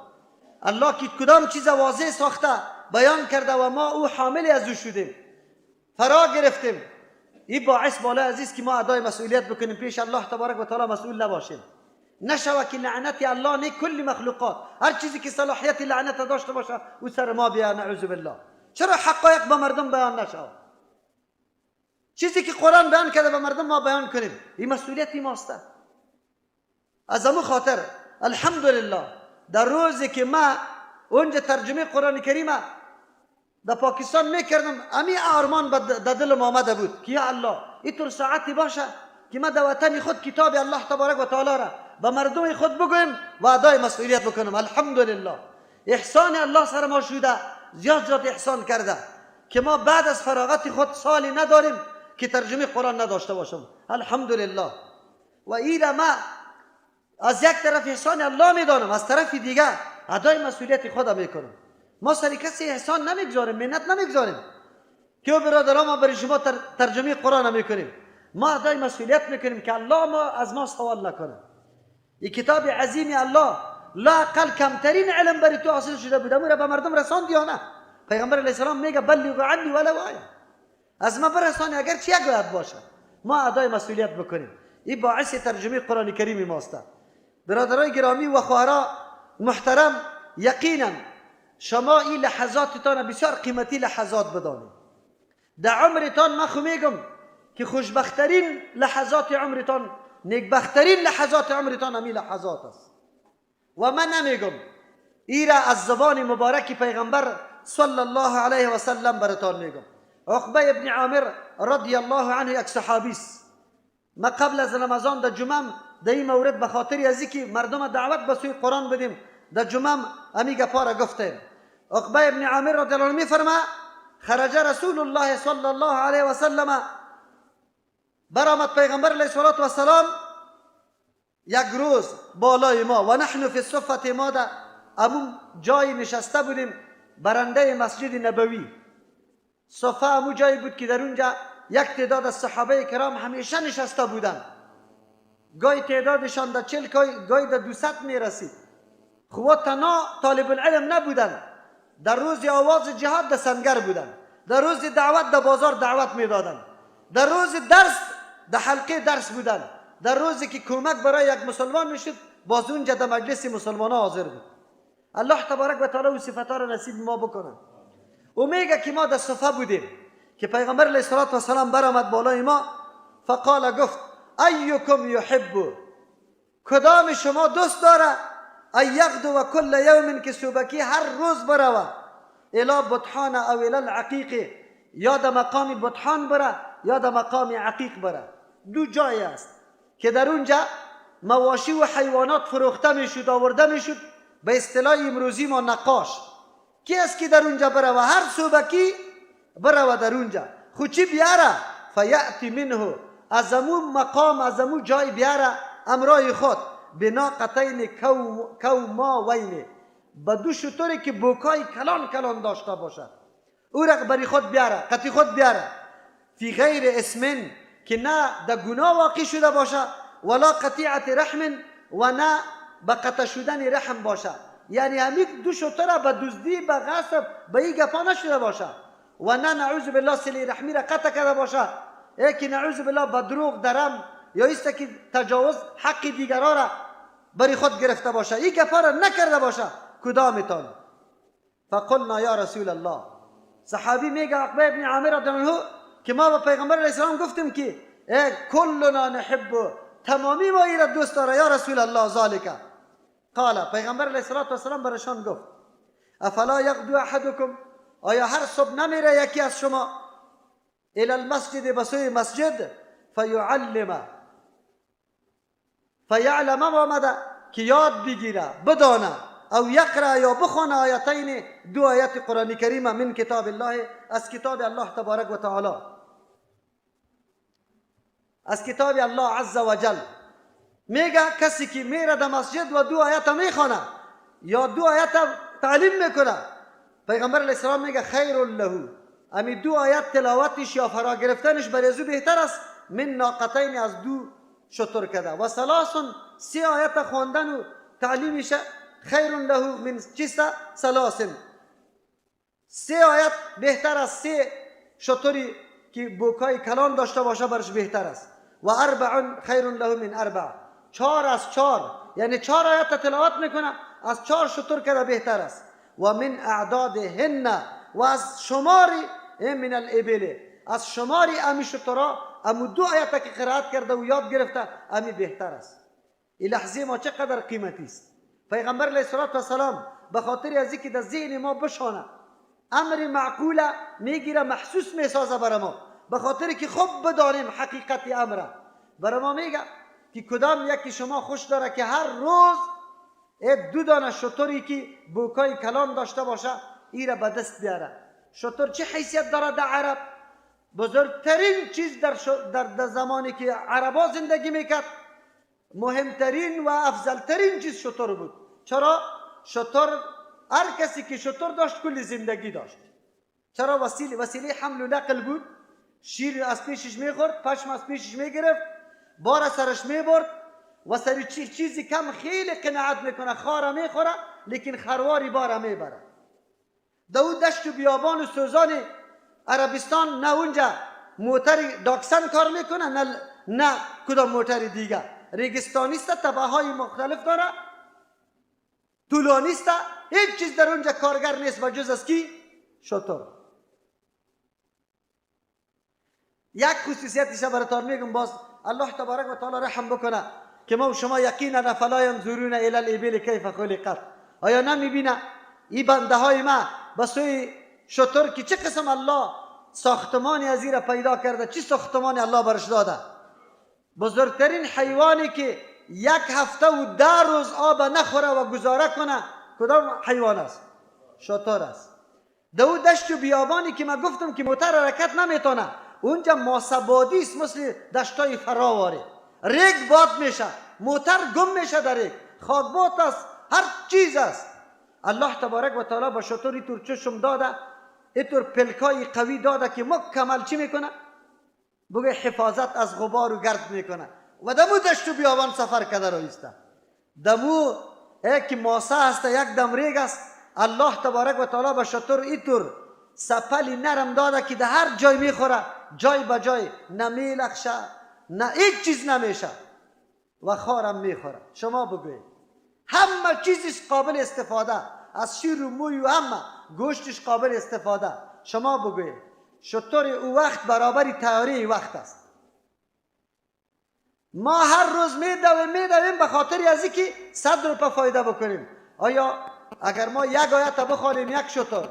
الله که کدام چیز واضح ساخته بیان کرده و ما او حامل از او شدیم، فرا گرفتیم. این باعث بالای عزیز که ما ادای مسئولیت بکنیم، پیش الله تبارک و تعالی مسئول نباشیم. نشوه که لعنت الله نه کل مخلوقات، هر چیزی که صلاحیت لعنت داشته باشه او سر ما بیا، نعوذ بالله. چرا حقایق به مردم بیان نشود؟ چیزی که قرآن بیان کرده به مردم ما بیان کنیم، این مسئولیت ماست. از همون خاطر الحمدلله در روزی که ما اونجا ترجمه قرآن کریم در پاکستان میکردم، امی آرمان در دلم آمده بود که یا الله اینطور ساعتی باشه که ما در وطن خود کتاب الله تبارک و تعالی را به مردم خود بگویم و ادای مسئولیت بکنم. الحمدلله احسان الله سر ما شده، زیاد زیاد احسان کرده که ما بعد از فراغت خود سالی نداریم که ترجمه قرآن نداشته باشم. الحمدلله. و ایره ما از یک طرف احسان الله میدانم، از طرف دیگه ادای مسئولیت خود میکنم. ما سر کسی احسان نمیگذاریم، منت نمیگذاریم که برادران ما برای شما ترجمه قرآن میکنیم. ما ادای مسئولیت میکنیم که الله ما از ما سوال نکنه. این کتاب عظیم الله لااقل کمترین علم برای تو حاصل شده بود، امور به مردم رساندی یا نه؟ پیغمبر علیه السلام میگه بلغ عنی ولو آیه، از ما برسانی اگر چی یک آیت باشه. ما ادای مسئولیت بکنیم. این باعث ترجمه قرآن کریم ماست. برادرای گرامی و خواهرا محترم، یقینا شما این لحظاتتان بسیار قیمتی لحظات بدانید. در عمرتان من خو میگم که خوشبختترین لحظات عمرتان نیکبختترین لحظات عمرتان همی لحظات است. و من نمیگم، ایره از زبان مبارک پیغمبر صلی الله علیه و سلم براتان میگم. عقبه ابن عامر رضی الله عنه یک صحابی است. ما قبل از رمضان در جمعه در این مورد به خاطر از اینکه مردم دعوت به سوی قرآن بدیم، در جمعه امی گپا را گفتیم. عقبه ابن عامر رضی الله عنه میفرما خرج رسول الله صلی الله علیه و سلم، برآمد پیغمبر علیه الصلاة والسلام یک روز بالای ما، و نحن فی الصفة، ما در امون جای نشسته بودیم برنده مسجد نبوی. صفه امو جایی بود که در اونجا یک تعداد از صحابه کرام همیشه نشسته بودند. گاهی تعدادشان در 40، گاهی در 200 می رسید. خو تنها طالب العلم نبودند، در روز آواز جهاد در سنگر بودند، در روز دعوت در بازار دعوت میدادند، در روز درس در حلقه درس بودند، در روزی که کمک برای یک مسلمان میشد باز اونجا در مجلس مسلمان ها حاضر بود. الله تبارک و تعالی او صفتها را نصیب ما بکنه. او میگه که ما در صفه بودیم که پیغمبر علیه الصلاة والسلام برآمد بالای ما. فقال، گفت ایکم یحب، کدام شما دوست داره، ان یغدو کل یوم، که صبحکی هر روز بروه، الی بطحان او الی العقیق، یا در مقام بطحان بره یا در مقام عقیق بره. دو جای است که در اونجا مواشی و حیوانات فروخته میشد، آورده میشد، به اصطلاح امروزی ما نقاش. کی است که در اونجا بره و هر صبحکی بره و در اونجا خو چی بیاره؟ فیأتی منه، از امو مقام، از امو جای بیاره امرای خود، بناقتین کوماوین، به دو شتری که بوکای کلان کلان داشته باشه، او را بری خود بیاره، قطی خود بیاره، فی غیر اثم، که نه در گناه واقع شده باشه، ولا قطیعة رحم، و نه به قطع شدن رحم باشه. یعنی همین دو شتر به دزدی، به غصب، به این گپا نشده باشه و نه نعوذ بالله صله رحمی را قطع کرده باشه، یکی نعوذ بالله به دروغ درم یا ایست که تجاوز حق دیگران را بری خود گرفته باشه، این گپا را نکرده باشه، کدامتان؟ فقلنا یا رسول الله، صحابی میگه عقبه ابن عامر رضی الله عنه که ما به پیغمبر علیه السلام گفتیم که کلنا نحب، تمامی ما ای را دوست داره یا رسول الله ذالک. قال، پیغمبر علیه الصلاة والسلام برشان گفت افلا یغدو احدکم، آیا هر صبح نمیره یکی از شما، الى المسجد، به سوی مسجد، فیعلم، فیعلم آمده که یاد بگیره، بدانه، او یقرأ، یا بخوانه، آیتین، دو آیت قرآن کریم، من کتاب الله، از کتاب الله تبارک و تعالی، از کتاب الله عز وجل. میگه کسی که میره در مسجد و دو آیت میخوانه یا دو آیت تعلیم میکنه، پیغمبر علیه السلام میگه خیر له، امی دو آیت تلاوتش یا فرا گرفتنش برای ازو بهتر است، من ناقتین، از دو شتر کده، و ثلاث، سه آیت خواندن و تعلیمش، خیر له من چیست؟ ثلاث، سه آیت بهتر از سه شتری که بوکای کلان داشته باشه برش بهتر است. و اربع خیر له من اربع، چهار از چهار، یعنی چهار آیت تلاوت میکنه از چهار شتر کرده بهتر است. و من اعدادهن، و از شماری من الابل، از شماری امی شترا، امو دو آیت که قرائت کرده و یاد گرفته امی بهتر است. این لحظه ما چقدر قیمتی است. پیغمبر علیه الصلاة والسلام به خاطر از اینکه در ذهن ما بشانه امر معقوله میگیره، محسوس میسازه برای ما، به خاطر که خوب بدانیم حقیقت امره، برای ما میگه که کدام یکی شما خوش داره که هر روز دو دانه شتری که بوکای کلان داشته باشه ای را به دست بیاره؟ شتر چه حیثیت داره در عرب؟ بزرگترین چیز در زمانی که عربا زندگی میکرد، مهمترین و افضلترین چیز شتر بود. چرا؟ شتر، هر کسی که شتر داشت کل زندگی داشت. چرا؟ وسیله حمل و نقل بود. شیر از پیشش میخورد، پشم از پیشش میگرفت، بار سرش میبرد و سر چیزی کم خیلی قناعت میکنه. خاره میخوره لیکن خرواری بار میبره. در دشت و بیابان و سوزان عربستان نه اونجا موتر داکسن کار میکنه، نه کدام موتر دیگه. ریگستانی است، تپه های مختلف داره، طولانی است، هیچ چیز در اونجا کارگر نیست و جز از کی؟ شتر. یک خصوصیتش براتون میگم باز. الله تبارک و تعالی رحم بکنه که ما و شما یقینا فلا ینظرون الی الابل کیف خلقت. آیا نمیبینه این بنده های ما به سوی شتر که چه قسم الله ساختمانی از را پیدا کرده، چه ساختمانی الله برش داده. بزرگترین حیوانی که یک هفته و 10 روز آب نخوره و گزاره کنه کدام حیوان است؟ شتر است. دو دشت و بیابانی که من گفتم که موتر حرکت نمیتونه، اونجا ماسبادی است، مثل دشتای فراواره، ریگ باد میشه، موتر گم میشه در ریگ، خاکباد است، هر چیز است. الله تبارک و تعالی با شتر اینطور چشم داده، اینطور پلکای قوی داده که مکمل چی میکنه؟ بگه حفاظت از غبار و گرد میکنه. و دمو دشت و بیابان سفر کرده رایسته، دمو یک ماسه است، یک دم ریگ است. الله تبارک و تعالی به شتر اینطور سپلی نرم داده که در هر جای میخوره، جای به جای نه میلخشه نه هیچ چیز نمیشه و خارم میخوره. شما بگویید همه چیزش قابل استفاده، از شیر و موی و همه گوشتش قابل استفاده. شما بگویید شتر او وقت برابر تیاره وقت است. ما هر روز میدویم به خاطر از اینکه 100 روپه فایده بکنیم. آیا اگر ما یک آیت بخوانیم یک شتر،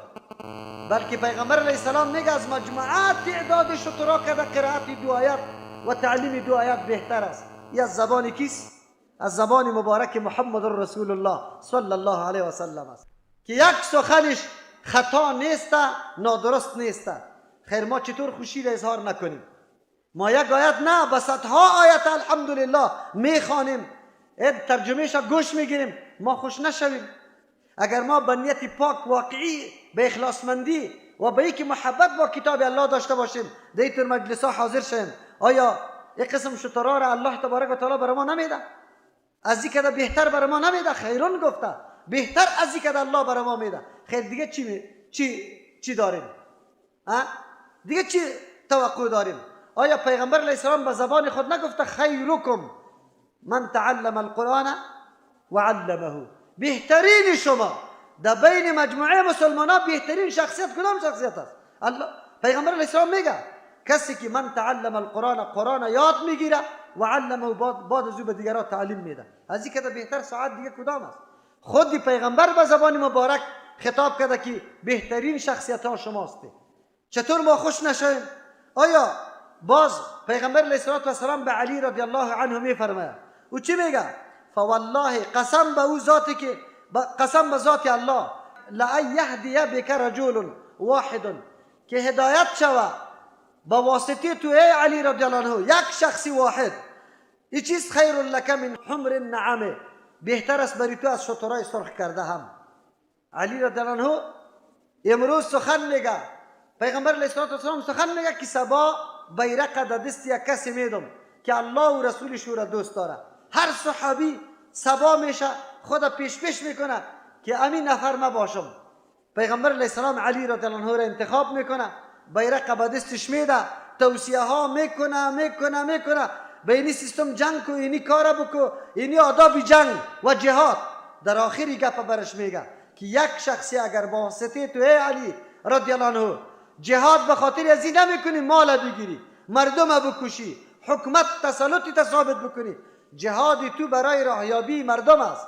بلکه پیغمبر علیه السلام میگه از مجموعه تعداد شترها که در قرائت 2 آیت و تعلیم 2 آیت بهتر است. این از زبان کیست؟ از زبان مبارک محمد رسول الله صلی الله علیه و سلم است که یک سخنش خطا نیست، نادرست نیست. خیر ما چطور خوشی را اظهار نکنیم؟ ما یک آیت نه، به صدها آیت الحمدلله میخوانیم، ترجمهش گوش میگیریم، ما خوش نشویم. اگر ما به نیت پاک واقعی، به اخلاصمندی و به اینکه محبت با کتاب الله داشته باشیم، در اینطور مجلس ها حاضر شویم، آیا یک قسم شترها را الله تبارک و تعالی برای ما نمیده؟ از این که بهتر برای ما نمیده؟ خیرون گفته بهتر از این که الله برای ما میده. خیر دیگه چی داریم؟ دیگه چی توقع داریم؟ آیا پیغمبر علیه السلام به زبان خود نگفته خیرکم من تعلم القرآن و علمه؟ بهترین شما در بین مجموعه مسلمان ها بهترین شخصیت کدام شخصیت است؟ الله پیغمبر علیه السلام میگه کسی که من تعلم القرآن، قرآن یاد میگیره و علمه، بعد از او به دیگران تعلیم میده. از این که بهتر ساعت دیگه کدام است؟ خود پیغمبر به زبان مبارک خطاب کرده که بهترین شخصیت ها شماست. چطور ما خوش نشویم؟ آیا باز پیغمبر علیه السلام به علی رضی الله عنه میفرماید، او چی میگه؟ فوالله قسم به او ذاتی که قسم به ذات الله، لأن یهدی بک رجل واحد، که هدایت شوه با واسطه تو ای علی رضی الله عنه یک شخصی واحد، این چیز خیر لک من حمر النعم، بهتر است بری تو از شترای سرخ کرده هم. علی رضی الله عنه امروز سخن میگه، پیغمبر علیه السلام سخن میگه که صبا بیرق در دست یک کسی میدم که الله و رسولش او را دوست داره. هر صحابی صبا میشه خود پیش پیش میکنه که امین نفر ما باشم. پیغمبر علیه السلام علی رضی الله عنه را انتخاب میکنه، بیرق به دستش میده، توصیه ها میکنه میکنه میکنه، به اینی سیستم جنگ کو، اینی کار بکو، اینی آداب جنگ و جهاد. در آخری گپ برش میگه که یک شخصی اگر با واسطه تو ای علی رضی الله عنه جهاد به خاطر از این نمیکنی مال بگیری، مردم بکشی، حکومت تسلطی ثابت بکنی، جهاد تو برای راهیابی مردم است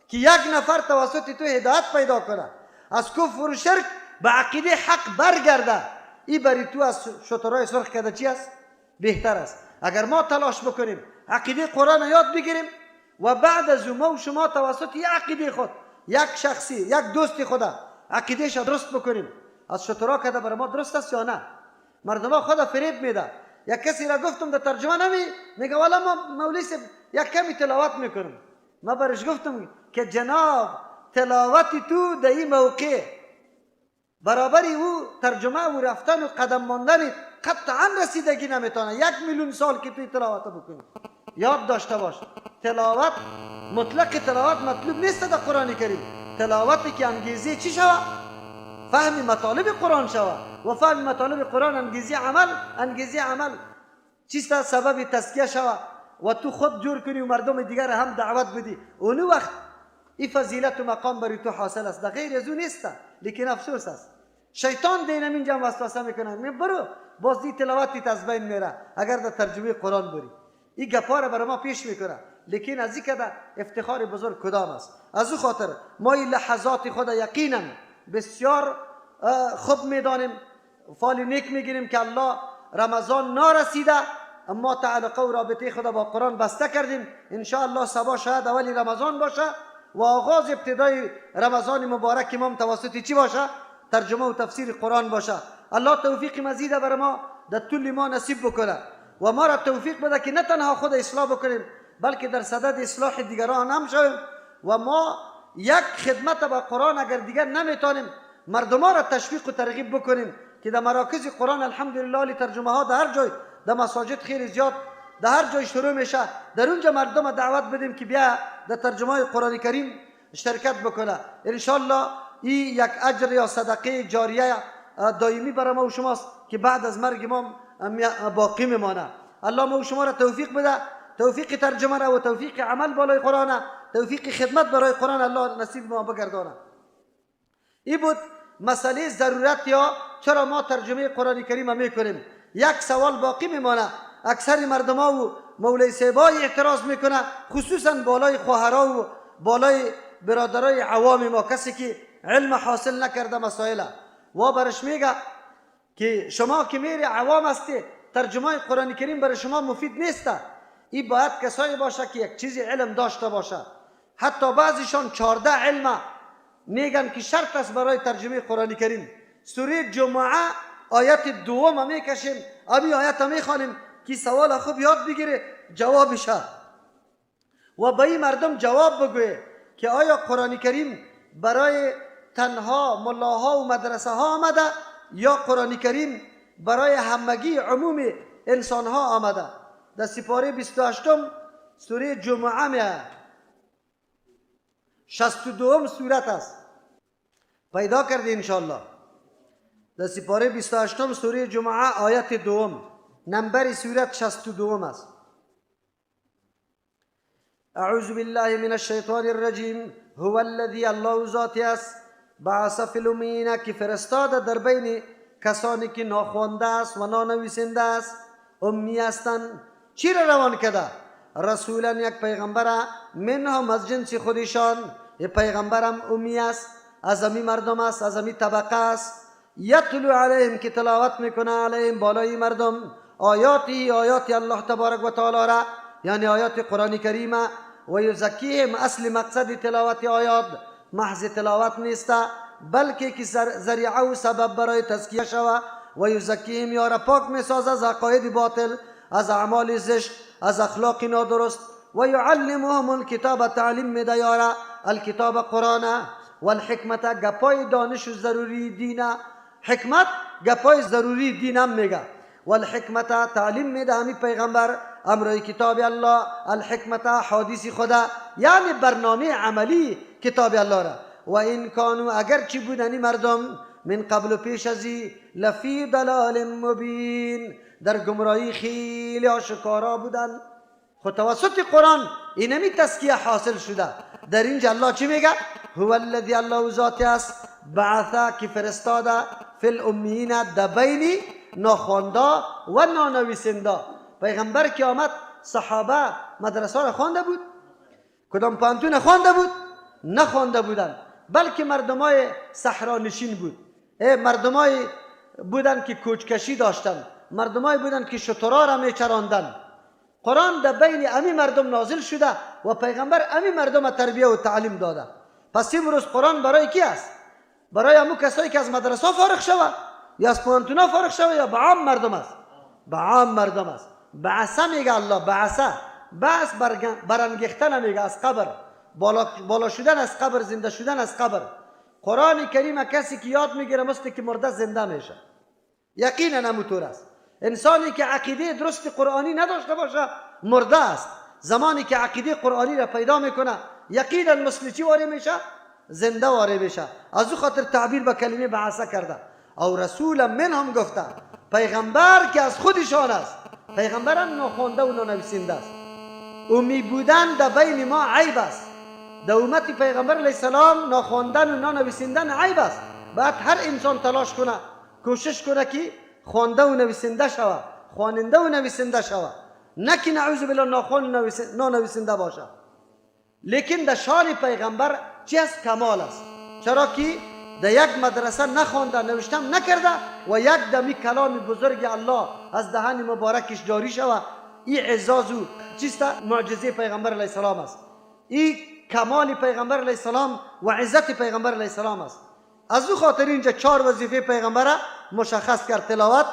که یک نفر توسط تو هدایت پیدا کنه، از کفر و شرک به عقیده حق برگرده، این برای تو از شترای سرخ کرده چی است؟ بهتر است. اگر ما تلاش بکنیم عقیده قرآن یاد بگیریم و بعد از ما و شما توسط یک عقیده خود، یک شخصی، یک دوست خدا عقیدهش درست بکنیم، از شترا کرده برای ما درست است یا نه؟ مردم خدا فریب میده. یک کسی را گفتم در ترجمه نمی میگه والا ما مولوی صاحب یک کمی تلاوت میکنم. ما برش گفتم که جناب تلاوت تو در این موقع برابری او ترجمه و رفتن و قدم ماندن قطعا رسیدگی نمیتونه. 1 میلیون سال که توی تلاوت بکنی. یاد داشته باش تلاوت مطلق تلاوت مطلوب نیست در قرآن کریم. تلاوتی که انگیزه چی شوه؟ فهم مطالب قرآن شوه و فهم مطالب قرآن انگیزه عمل، انگیزه عمل چیست؟ سبب تزکیه شوه و تو خود جور کنی و مردم دیگر هم دعوت بدی، اونو وقت این فضیلت و مقام برای تو حاصل است. در غیر از او نیست. لیکن افسوس است شیطان دینم اینجا وسوسه میکنه، می برو باز دی تلاوتی از بین میره اگر در ترجمه قرآن بری. این گپا را برای ما پیش میکنه، لیکن از این کده افتخار بزرگ کدام است؟ از او خاطر ما این لحظات خود یقینا بسیار خوب میدانیم، فال نیک میگیریم که الله رمضان نارسیده اما تعلقه و رابطه خود با قرآن بسته کردیم. ان شاء الله صبا شاید اولی رمضان باشه و آغاز ابتدای رمضان مبارک ما توسط چی باشه؟ ترجمه و تفسیر قرآن باشه. الله توفیق مزید بر ما در طول ما نصیب بکنه و ما را توفیق بده که نه تنها خود اصلاح بکنیم بلکه در صدد اصلاح دیگران هم شویم و ما یک خدمت با قرآن اگر دیگر نمیتونیم مردم را تشویق و ترغیب بکنیم که در مراکز قرآن الحمدلله ترجمه ها در هر جای، در مساجد خیلی زیاد در هر جای شروع میشه، در اونجا مردم دعوت بدیم که بیا در ترجمه قرآن کریم شرکت بکنه. ان شاء الله این یک اجر یا صدقه جاریه دائمی برای ما و شماست که بعد از مرگ ما باقی میمانه. الله ما و شما را توفیق بده، توفیق ترجمه را و توفیق عمل بالای قرآن، توفیق خدمت برای قرآن الله نصیب ما بگردانه. این بود مسئله ضرورت یا چرا ما ترجمه قرآن کریم میکنیم. یک سوال باقی میمانه، اکثر مردم ها و مولوی صاحبای اعتراض میکنه، خصوصا بالای خواهرا و بالای برادرای عوام ما، کسی که علم حاصل نکرده مسائل و برش میگه که شما که میری عوام هستی، ترجمه قرآن کریم برای شما مفید نیست. این باید کسایی باشه که یک چیزی علم داشته باشه. حتی بعضیشان 14 علم میگن که شرط است برای ترجمه قرآن کریم. سوره جمعه آیت دوم میکشیم، امی آیت میخوانیم که سوال خوب یاد بگیره جوابش و به این مردم جواب بگویه که آیا قرآن کریم برای تنها ملاها و مدرسه ها آمده یا قرآن کریم برای همگی عموم انسان ها آمده. در سپاره 28 سوره جمعه میه، 62 سورت است، پیدا کردی انشالله. در سپاره 28 سوره جمعه آیت دوم، نمبر سورت 62 است. اعوذ بالله من الشیطان الرجیم. هو الذی الله ذاتی است، بعث فی الامیین که فرستاده در بین کسانی که ناخوانده است و نانویسنده است، امی هستند. چی را روان کرده؟ رسولا یک پیغمبر، منهم از جنس خودشان، یک پیغمبرم امی است، از امی مردم است، از امی طبقه است. یتلو علیهم که تلاوت میکنه، علیهم بالای مردم، آیاتی آیات الله تبارک و تعالی را، یعنی آیات قرآن کریم. و یزکیهم، اصل مقصد تلاوت آیات محض تلاوت نیست بلکه که ذریعه و سبب برای تزکیه شوه. و یزکیهم یارا پاک میسازه از عقاید باطل، از اعمال زشت، از اخلاق نادرست. و یعلمهم الکتاب، تعلیم میده یارا الکتاب قرآن، والحکمت گپای دانش ضروری دینه، حکمت گپای ضروری دینم میگه. والحکمت تعلیم میده همی پیغمبر امرای کتاب الله، الحکمت حادیث خدا، یعنی برنامه عملی کتاب الله را. و این کانو اگر چی بودنی مردم من قبل پیش ازی لفی ضلال مبین، در گمراهی خیلی آشکارا بودن. خود توسط قرآن اینمی تزکیه حاصل شده. در اینجا الله چی میگه؟ هو الذی الله ذاتی است، بعث که فرستاده، فی الامیین در بین ناخوانده و نانویسنده. پیغمبر که آمد صحابه مدرسه را خوانده بود؟ کدام پانتون خوانده بود؟ نخوانده بودن، بلکه مردمای صحرا نشین بود، مردمای بودن که کوچکشی داشتن، مردمای بودن که شترا را میچراندن. قرآن در بین امی مردم نازل شده و پیغمبر امی مردم تربیه و تعلیم داده. پس امروز قرآن برای کی است؟ برای امو کسایی که از مدرسه فارغ شوه یا از پوهنتونا فارغ شوه یا به عام مردم است؟ به عام مردم است. بعثه میگه الله، بعثه، بعث برانگیختن میگه از قبر، بالا شدن از قبر، زنده شدن از قبر. قرآن کریم کسی که یاد میگیره مثل که مرده زنده میشه. یقینا همونطور است. انسانی که عقیده درست قرآنی نداشته باشه مرده است. زمانی که عقیده قرآنی را پیدا میکنه یقینا مثل چی واره میشه؟ زنده واره میشه. از او خاطر تعبیر به کلمه بعثه کرده. او رسول منهم گفته، پیغمبر که از خودشان است. پیغمبرم ناخوانده و نانویسنده است. امی بودن در بین ما عیب است. در امت پیغمبر علیه السلام ناخواندن و نانویسندن عیب است. باید هر انسان تلاش کنه، کوشش کنه که خوانده و نویسنده شوه، خواننده و نویسنده شوه. نه که نعوذ بالله ناخوان نانویسنده باشه، لیکن در شان پیغمبر چی است؟ کمال است. چرا که در یک مدرسه نخوانده، نوشتم نکرده و یک دمی کلام بزرگ الله از دهن مبارکش جاری شوه، این اعزاز و چیست؟ معجزه پیغمبر علیه السلام است. این کمال پیغمبر علیه السلام و عزت پیغمبر علیه السلام است. از او خاطر اینجا 4 وظیفه پیغمبر مشخص کرد: تلاوت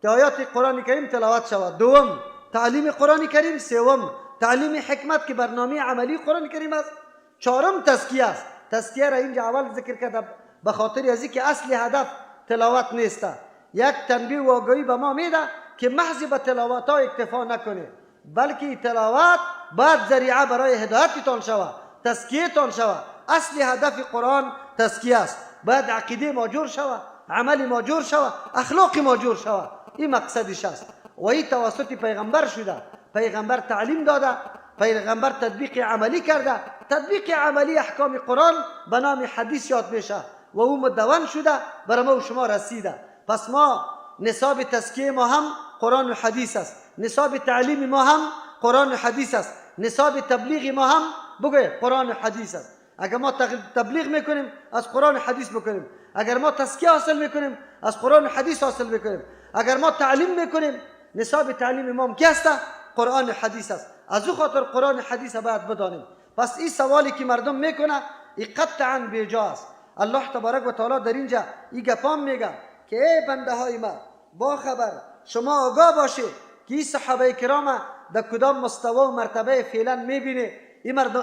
که آیات قرآن کریم تلاوت شود، دوم تعلیم قرآن کریم، سوم تعلیم حکمت که برنامه عملی قرآن کریم است، چهارم تزکیه است. تزکیه را اینجا اول ذکر کرده به خاطر از اینکه اصل هدف تلاوت نیست. یک تنبیه و آگاهی به ما میده که محض به تلاوت ها اکتفا نکنه، بلکه تلاوت باید ذریعه برای هدایتتان شود، تزکیهتان شود. اصل هدف قرآن تزکیه است. باید عقیده ما جور شود، عمل ما جور شود، اخلاق ما جور شود. این مقصدش است و این توسط پیغمبر شده. پیغمبر تعلیم داده، پیغمبر تطبیق عملی کرده. تطبیق عملی احکام قرآن به نام حدیث یاد میشه و او مدون شده برای ما و شما رسیده. پس ما نصاب تزکیه ما هم قرآن و حدیث است، نصاب تعلیم ما هم قرآن و حدیث است، نصاب تبلیغ ما هم بگوی قرآن و حدیث است. اگر ما تبلیغ میکنیم از قرآن و حدیث بکنیم، اگر ما تزکیه حاصل میکنیم از قرآن و حدیث حاصل میکنیم، اگر ما تعلیم میکنیم نصاب تعلیم ما کی است؟ قرآن و حدیث است. از او خاطر قرآن و حدیث باید بدانیم. پس این سوالی که مردم میکنه این قطعا بیجا است. الله تبارک و تعالی در اینجا این گپام میگه که ای بنده های ما با خبر، شما آگاه باشید که این صحابه کرام در کدام مستوا و مرتبه فعلا میبینه.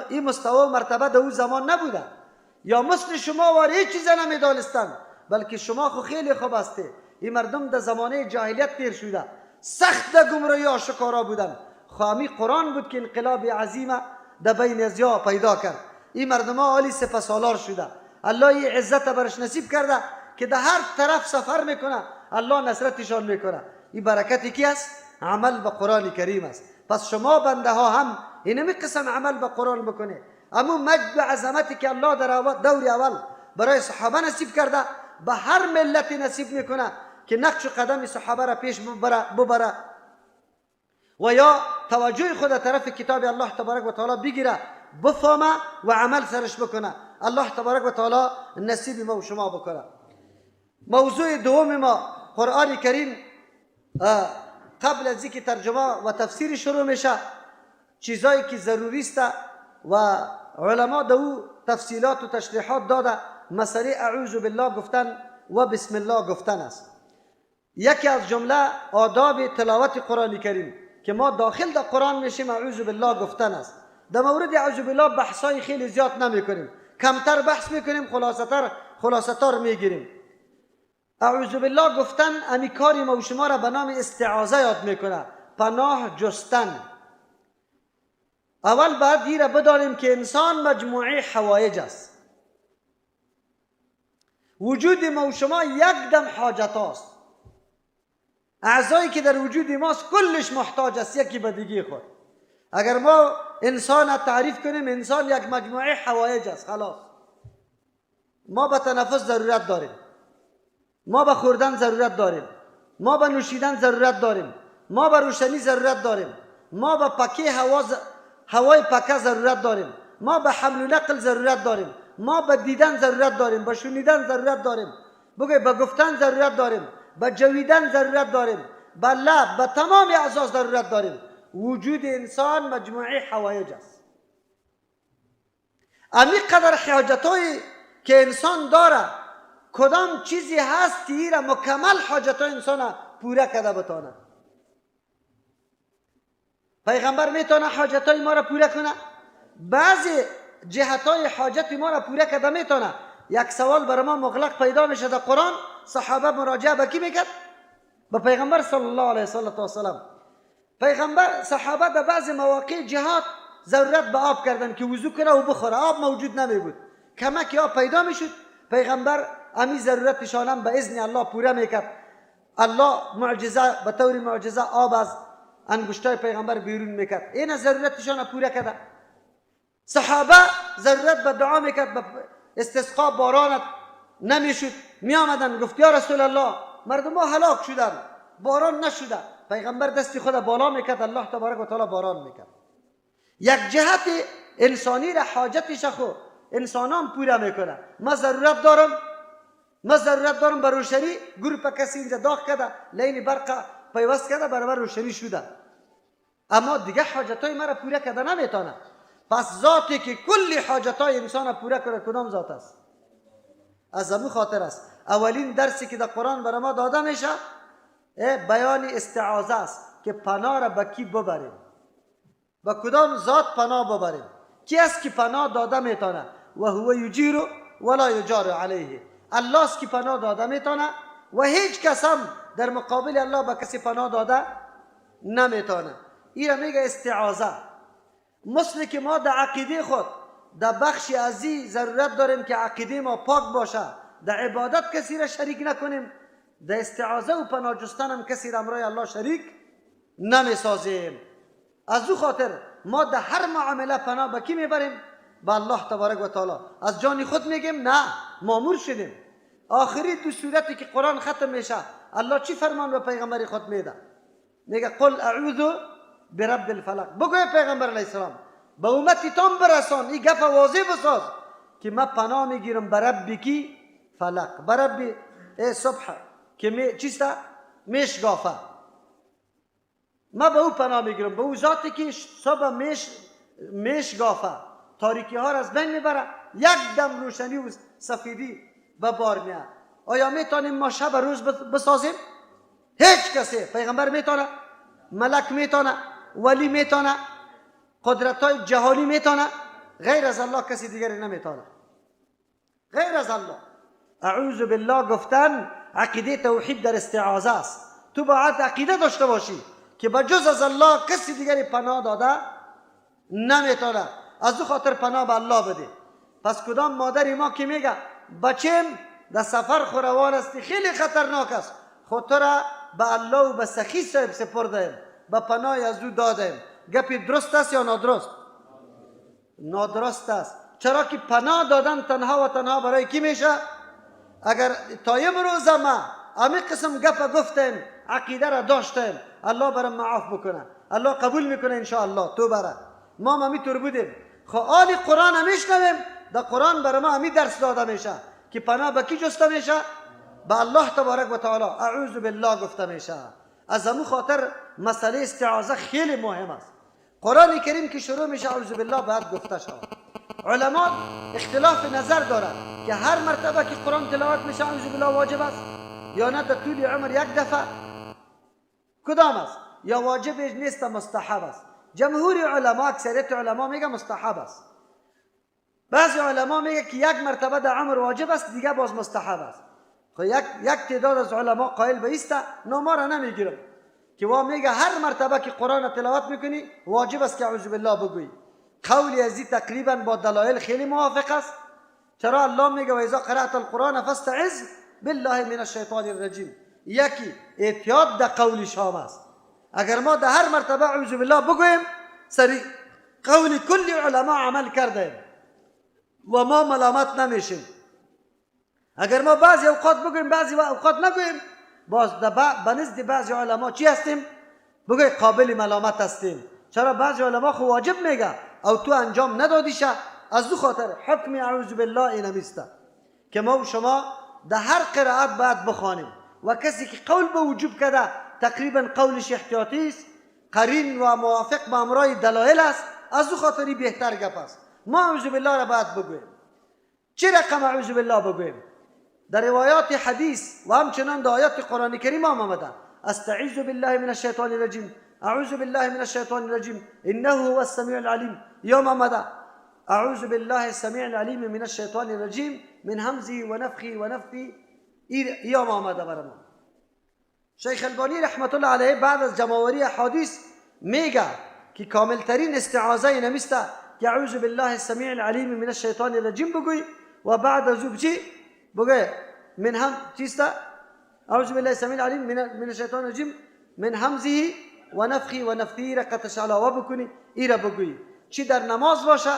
این مستوا و مرتبه در او زمان نبوده، یا مثل شما واره هیچ چیز نمیدانستند، بلکه شما خو خیلی خوب هستی. این مردم در زمانه جاهلیت تیر شده، سخت در گمراهی آشکارا بودن. خوامی قرآن بود که انقلاب عظیم در بین ازیا پیدا کرد. این مردم ها عالی سپهسالار شده. الله این عزت برش نصیب کرده که در هر طرف سفر میکنه الله نصرتشان میکنه. این برکت کی است؟ عمل به قرآن کریم است. پس شما بنده ها هم اینمی قسم عمل به قرآن بکنه. اما مجد و عظمتی که الله در دور اول برای صحابه نصیب کرده به هر ملت نصیب میکنه که نقش و قدم صحابه را پیش ببره و یا توجه خود طرف کتاب الله تبارک و تعالی بگیره، بفهمه و عمل سرش بکنه. الله تبارک و تعالی نصیب ما و شما بکنه. موضوع دوم ما قرآن کریم قبل از اینکه ترجمه و تفسیر شروع میشه چیزایی که ضروری است و علما در او تفصیلات و تشریحات داده، مسئله اعوذ بالله گفتن و بسم الله گفتن است. یکی از جمله آداب تلاوت قرآن کریم که ما داخل در قرآن میشیم اعوذ بالله گفتن است. در مورد اعوذ بالله بحثای خیلی زیاد نمیکنیم، کمتر بحث میکنیم، خلاصه تر میگیریم. اعوذ بالله گفتن امی کاری ما و شما را به نام استعاذه یاد میکنه، پناه جستن. اول باید این را بدانیم که انسان مجموعه حوایج است. وجود ما و شما یک دم حاجت هاست. اعضایی که در وجود ماست کلش محتاج است یکی به دیگه خود. اگر ما انسان تعریف کنیم، انسان یک مجموعه حوایج است. خلاص، ما به تنفس ضرورت داریم، ما به خوردن ضرورت داریم، ما به نوشیدن ضرورت داریم، ما به روشنی ضرورت داریم، ما به پاکی هوا هوای پاکه ضرورت داریم، ما به حمل و نقل ضرورت داریم، ما به دیدن ضرورت داریم، به شنیدن ضرورت داریم، بگوی به گفتن ضرورت داریم، به جویدن ضرورت داریم، به لب، به تمام اعضا ضرورت داریم. وجود انسان مجموعه حوایج است. امی قدر حاجتهایی که انسان داره، کدام چیزی هست که ایره مکمل حاجت های انسان پوره کرده بتانه؟ پیغمبر میتونه حاجت های ما را پوره کنه؟ بعضی جهت های حاجت ما را پوره کرده میتونه. یک سوال برای ما مغلق پیدا میشه در قرآن، صحابه مراجعه به کی میکرد؟ به پیغمبر صلی الله علیه و سلم. پیغمبر صحابه در بعضی مواقع جهاد ضرورت به آب کردن که وضو کنه و بخوره، آب موجود نمی بود. کمک آب پیدا میشد، پیغمبر امی ضرورتشانم به اذن الله پوره میکرد. الله معجزه، به طور معجزه آب از انگشتای پیغمبر بیرون میکرد. این ضرورتشان پوره کرده. صحابه ضرورت به دعا میکرد، به استسقا، باران نمیشد، می آمدن گفت یا رسول الله مردم ها هلاک شدن، باران نشده. پیغمبر دستی خود بالا میکرد، الله تبارک و تعالی باران میکرد. یک جهت انسانی را حاجتش خو انسانان پورا میکنه. ما ضرورت دارم، ما ضرورت دارم به روشنی، گروپ کسی اینجا داغ کرده، لین برق پیوست کرده، برابر روشنی شده، اما دیگه حاجتای مرا پورا کرده نمیتونه. پس ذاتی که کلی حاجتای انسان پورا کنه کدام ذات است؟ از همون خاطر است اولین درسی که در قرآن برای ما داده میشه بیان استعاذه است که پناه را به کی ببریم، به کدام ذات پناه ببریم، کی است که پناه داده میتونه؟ و هو یجیر ولا یجار علیه. الله است که پناه داده میتونه و هیچ کس هم در مقابل الله به کسی پناه داده نمیتونه. این را میگه استعاذه. مثل که ما در عقیده خود در بخش ازی ضرورت داریم که عقیده ما پاک باشه، در عبادت کسی را شریک نکنیم، در استعاذه و پناه جستن هم کسی را امرای الله شریک نمیسازیم. از او خاطر ما در هر معامله پناه به کی میبریم؟ به الله تبارک و تعالی. از جان خود میگیم نه، مامور شدیم. آخری دو سورتی که قرآن ختم میشه الله چی فرمان به پیغمبر خود میده؟ میگه قل اعوذ برب الفلق. بگوی پیغمبر علیه السلام به امتی تام برسان، این گپ واضح بساز که ما پناه میگیرم به رب کی؟ فلق، به رب صبح که می چیست؟ میشگافه. ما به او پناه میگیرم، به او ذاتی که صبح میشگافه، تاریکی ها را از بین میبره، یک دم روشنی و سفیدی به بار میاد. آیا میتونیم ما شب روز بسازیم؟ هیچ کسی. پیغمبر میتونه، ملک میتونه، ولی میتونه، قدرت های جهانی میتونه، غیر از الله کسی دیگری نمیتونه، غیر از الله. اعوذ بالله گفتن عقیده توحید در استعاذه است. تو باید عقیده داشته باشی که به جز از الله کسی دیگری پناه داده نمیتونه. از او خاطر پناه به الله بده. پس کدام مادری ما که میگه بچیم در سفر خروان استی، خیلی خطرناک است، خود تو را به الله و به سخی صاحب سپردیم، به پناه از او دادیم، گپی درست است یا نادرست؟ نادرست است. چرا که پناه دادن تنها و تنها برای کی میشه؟ اگر تا امروز ما امی قسم گپ گفتیم، عقیده را داشتیم، الله برام معاف بکنه، الله قبول میکنه انشاءالله. تو بره ما همی طور بودیم. خب آل قرآن میشنویم، در قرآن برای ما همی درس داده میشه که پناه به کی جسته میشه؟ به الله تبارک و تعالی. اعوذ بالله گفته میشه. از همون خاطر مسئله استعاذه خیلی مهم است. قرآن کریم که شروع میشه اعوذ بالله باید گفته شود. علما اختلاف نظر دارند که هر مرتبه که قرآن تلاوت میشه اعوذ بالله واجب است یا نه، در طول عمر یک دفعه کدام است؟ یا واجب نیست مستحب است. جمهور علما، اکثریت علما میگه مستحب است. بعضی علما میگه که یک مرتبه در عمر واجب است، دیگه باز مستحب است. خب یک تعداد از علما قائل به ایست، نما را نمیگیرم که وا میگه هر مرتبه که قرآن تلاوت میکنی واجب است که اعوذ بالله بگویی. قولی ازی تقریبا با دلایل خیلی موافق است. چرا الله میگه و اذا قرأت القرآن فاستعذ بالله من الشیطان الرجیم. یکی اعتیاد در قول شام است. اگر ما در هر مرتبه اعوذ بالله بگوییم سری قول کل علما عمل کرده و ما ملامت نمیشیم. اگر ما بعضی اوقات بگوییم بعضی اوقات نگوییم، باز به نزد بعضی علما چی هستیم؟ بگوی قابل ملامت هستیم. چرا بعضی علما خو واجب میگه او تو انجام ندادیشه. از دو خاطر حکم اعوذ بالله اینمیسته که ما و شما در هر قرائت باید بخوانیم و کسی که قول به وجوب کرده تقریبا قولش احتیاطی است، قرین و موافق به امرای دلایل است. از او خاطری بهتر گپ است. ما اعوذ بالله را باید بگوییم. چه رقم اعوذ بالله بگوییم؟ در روایات حدیث و همچنان در آیات قرآن کریم هم آمده استعیذ بالله من الشیطان الرجیم، اعوذ بالله من الشیطان الرجیم، انه هو السمیع العلیم. یا آمده اعوذ بالله السمیع العلیم من الشیطان الرجیم من همزه و نفخه و نفثه. یا آمده برای ما. شیخ البانی رحمت الله علیه بعد از جمع‌آوری احادیث میگه که کاملترین استعاذه اینمیسته که اعوذ بالله السمیع العلیم من الشیطان الرجیم بگوی و بعد از او چی بگوی؟ من هم چیسته؟ اعوذ بالله السمیع العلیم من الشیطان الرجیم من همزه و نفخه و نفثه را قطش علاوه بکنی، ای را بگویی. چی در نماز باشه،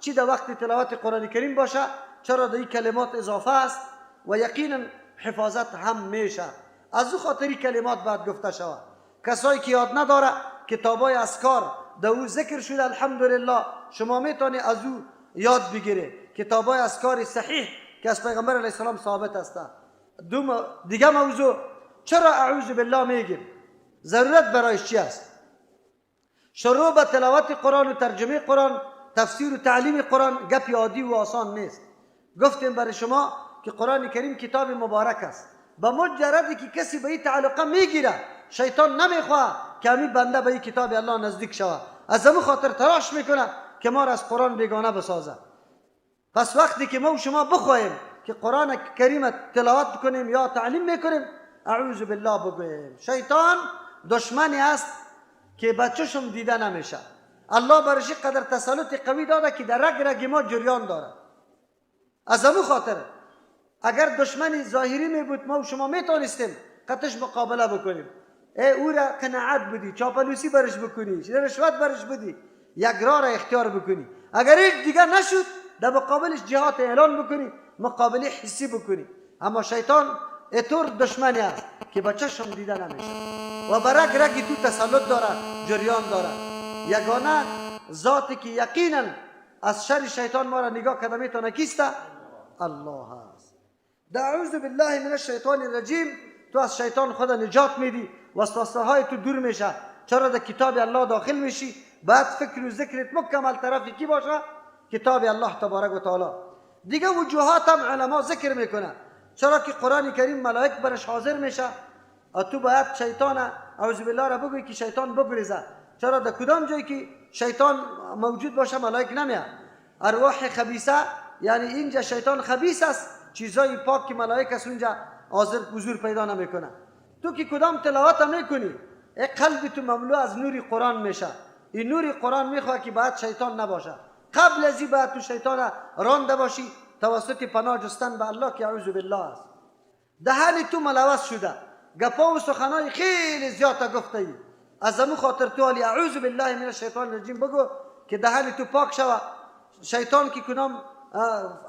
چی در وقت تلاوت قرآن کریم باشه، چرا در این کلمات اضافه است و یقینا حفاظت هم میشه. از او خاطری کلمات باید گفته شود. کسایی که یاد نداره کتابای اذکار در او ذکر شده، الحمدلله شما میتونی از او یاد بگیری کتابای اذکار صحیح که از پیغمبر علیه السلام ثابت است. دیگه موضوع، چرا اعوذ بالله میگیم؟ ضرورت برایش چی است؟ شروع به تلاوت قرآن و ترجمه قرآن، تفسیر و تعلیم قرآن گپی عادی و آسان نیست. گفتیم برای شما که قرآن کریم کتاب مبارک است. به مجردی که کسی به این تعلقه میگیره، شیطان نمیخواه که همین بنده به این کتاب الله نزدیک شود. از همون خاطر تلاش میکنه که ما را از قرآن بیگانه بسازه. پس وقتی که ما و شما بخواهیم که قرآن کریم تلاوت کنیم یا تعلیم میکنیم، اعوذ بالله بگوییم. شیطان دشمنی است که به چشم دیده نمیشه. الله برش قدر تسلط قوی داده که در رگ رگ ما جریان داره. از همون خاطر اگر دشمنی ظاهری می بود ما و شما میتونستیم قطش مقابله بکنیم، او را قناعت بدی، چاپلوسی برش بکنی، رشوت برش بدی، یک راه را اختیار بکنی. اگر هیچ دیگه نشد در مقابلش جهات اعلان بکنی، مقابله حسی بکنی. اما شیطان اتور دشمنی است که به چشم دیده نمیشه و به رگ رگ تو تسلط داره، جریان داره. یگانه ذاتی که یقینا از شر شیطان ما را نگاه کرده میتونه کیست؟ الله است. در اعوذ بالله من الشیطان الرجیم تو از شیطان خود نجات میدی، وسوسه های تو دور میشه. چرا در کتاب الله داخل میشی؟ بعد فکر و ذکرت مکمل طرف کی باشه؟ کتاب الله تبارک و تعالی. دیگه وجوهات هم علما ذکر میکنه، چرا که قرآن کریم ملائک برش حاضر میشه، تو باید شیطان اعوذ بالله را بگوی که شیطان بگریزه. چرا در کدام جایی که شیطان موجود باشه ملائک نمیاد. ارواح خبیثه، یعنی اینجا شیطان خبیث است، چیزای پاک که ملائک است اونجا حاضر حضور پیدا نمیکنه. تو که کدام تلاوت میکنی، قلب تو مملو از نور قرآن میشه. این نور قرآن میخواد که باید شیطان نباشه. قبل از این باید تو شیطان رانده باشی توسط پناه جستن به الله که اعوذ بالله است. دهن تو ملوث شده، گپا و سخنای خیلی زیاد گفته ای. از همون خاطر تو علی اعوذ بالله من الشیطان الرجیم بگو که دهن تو پاک شوه. شیطان که کدام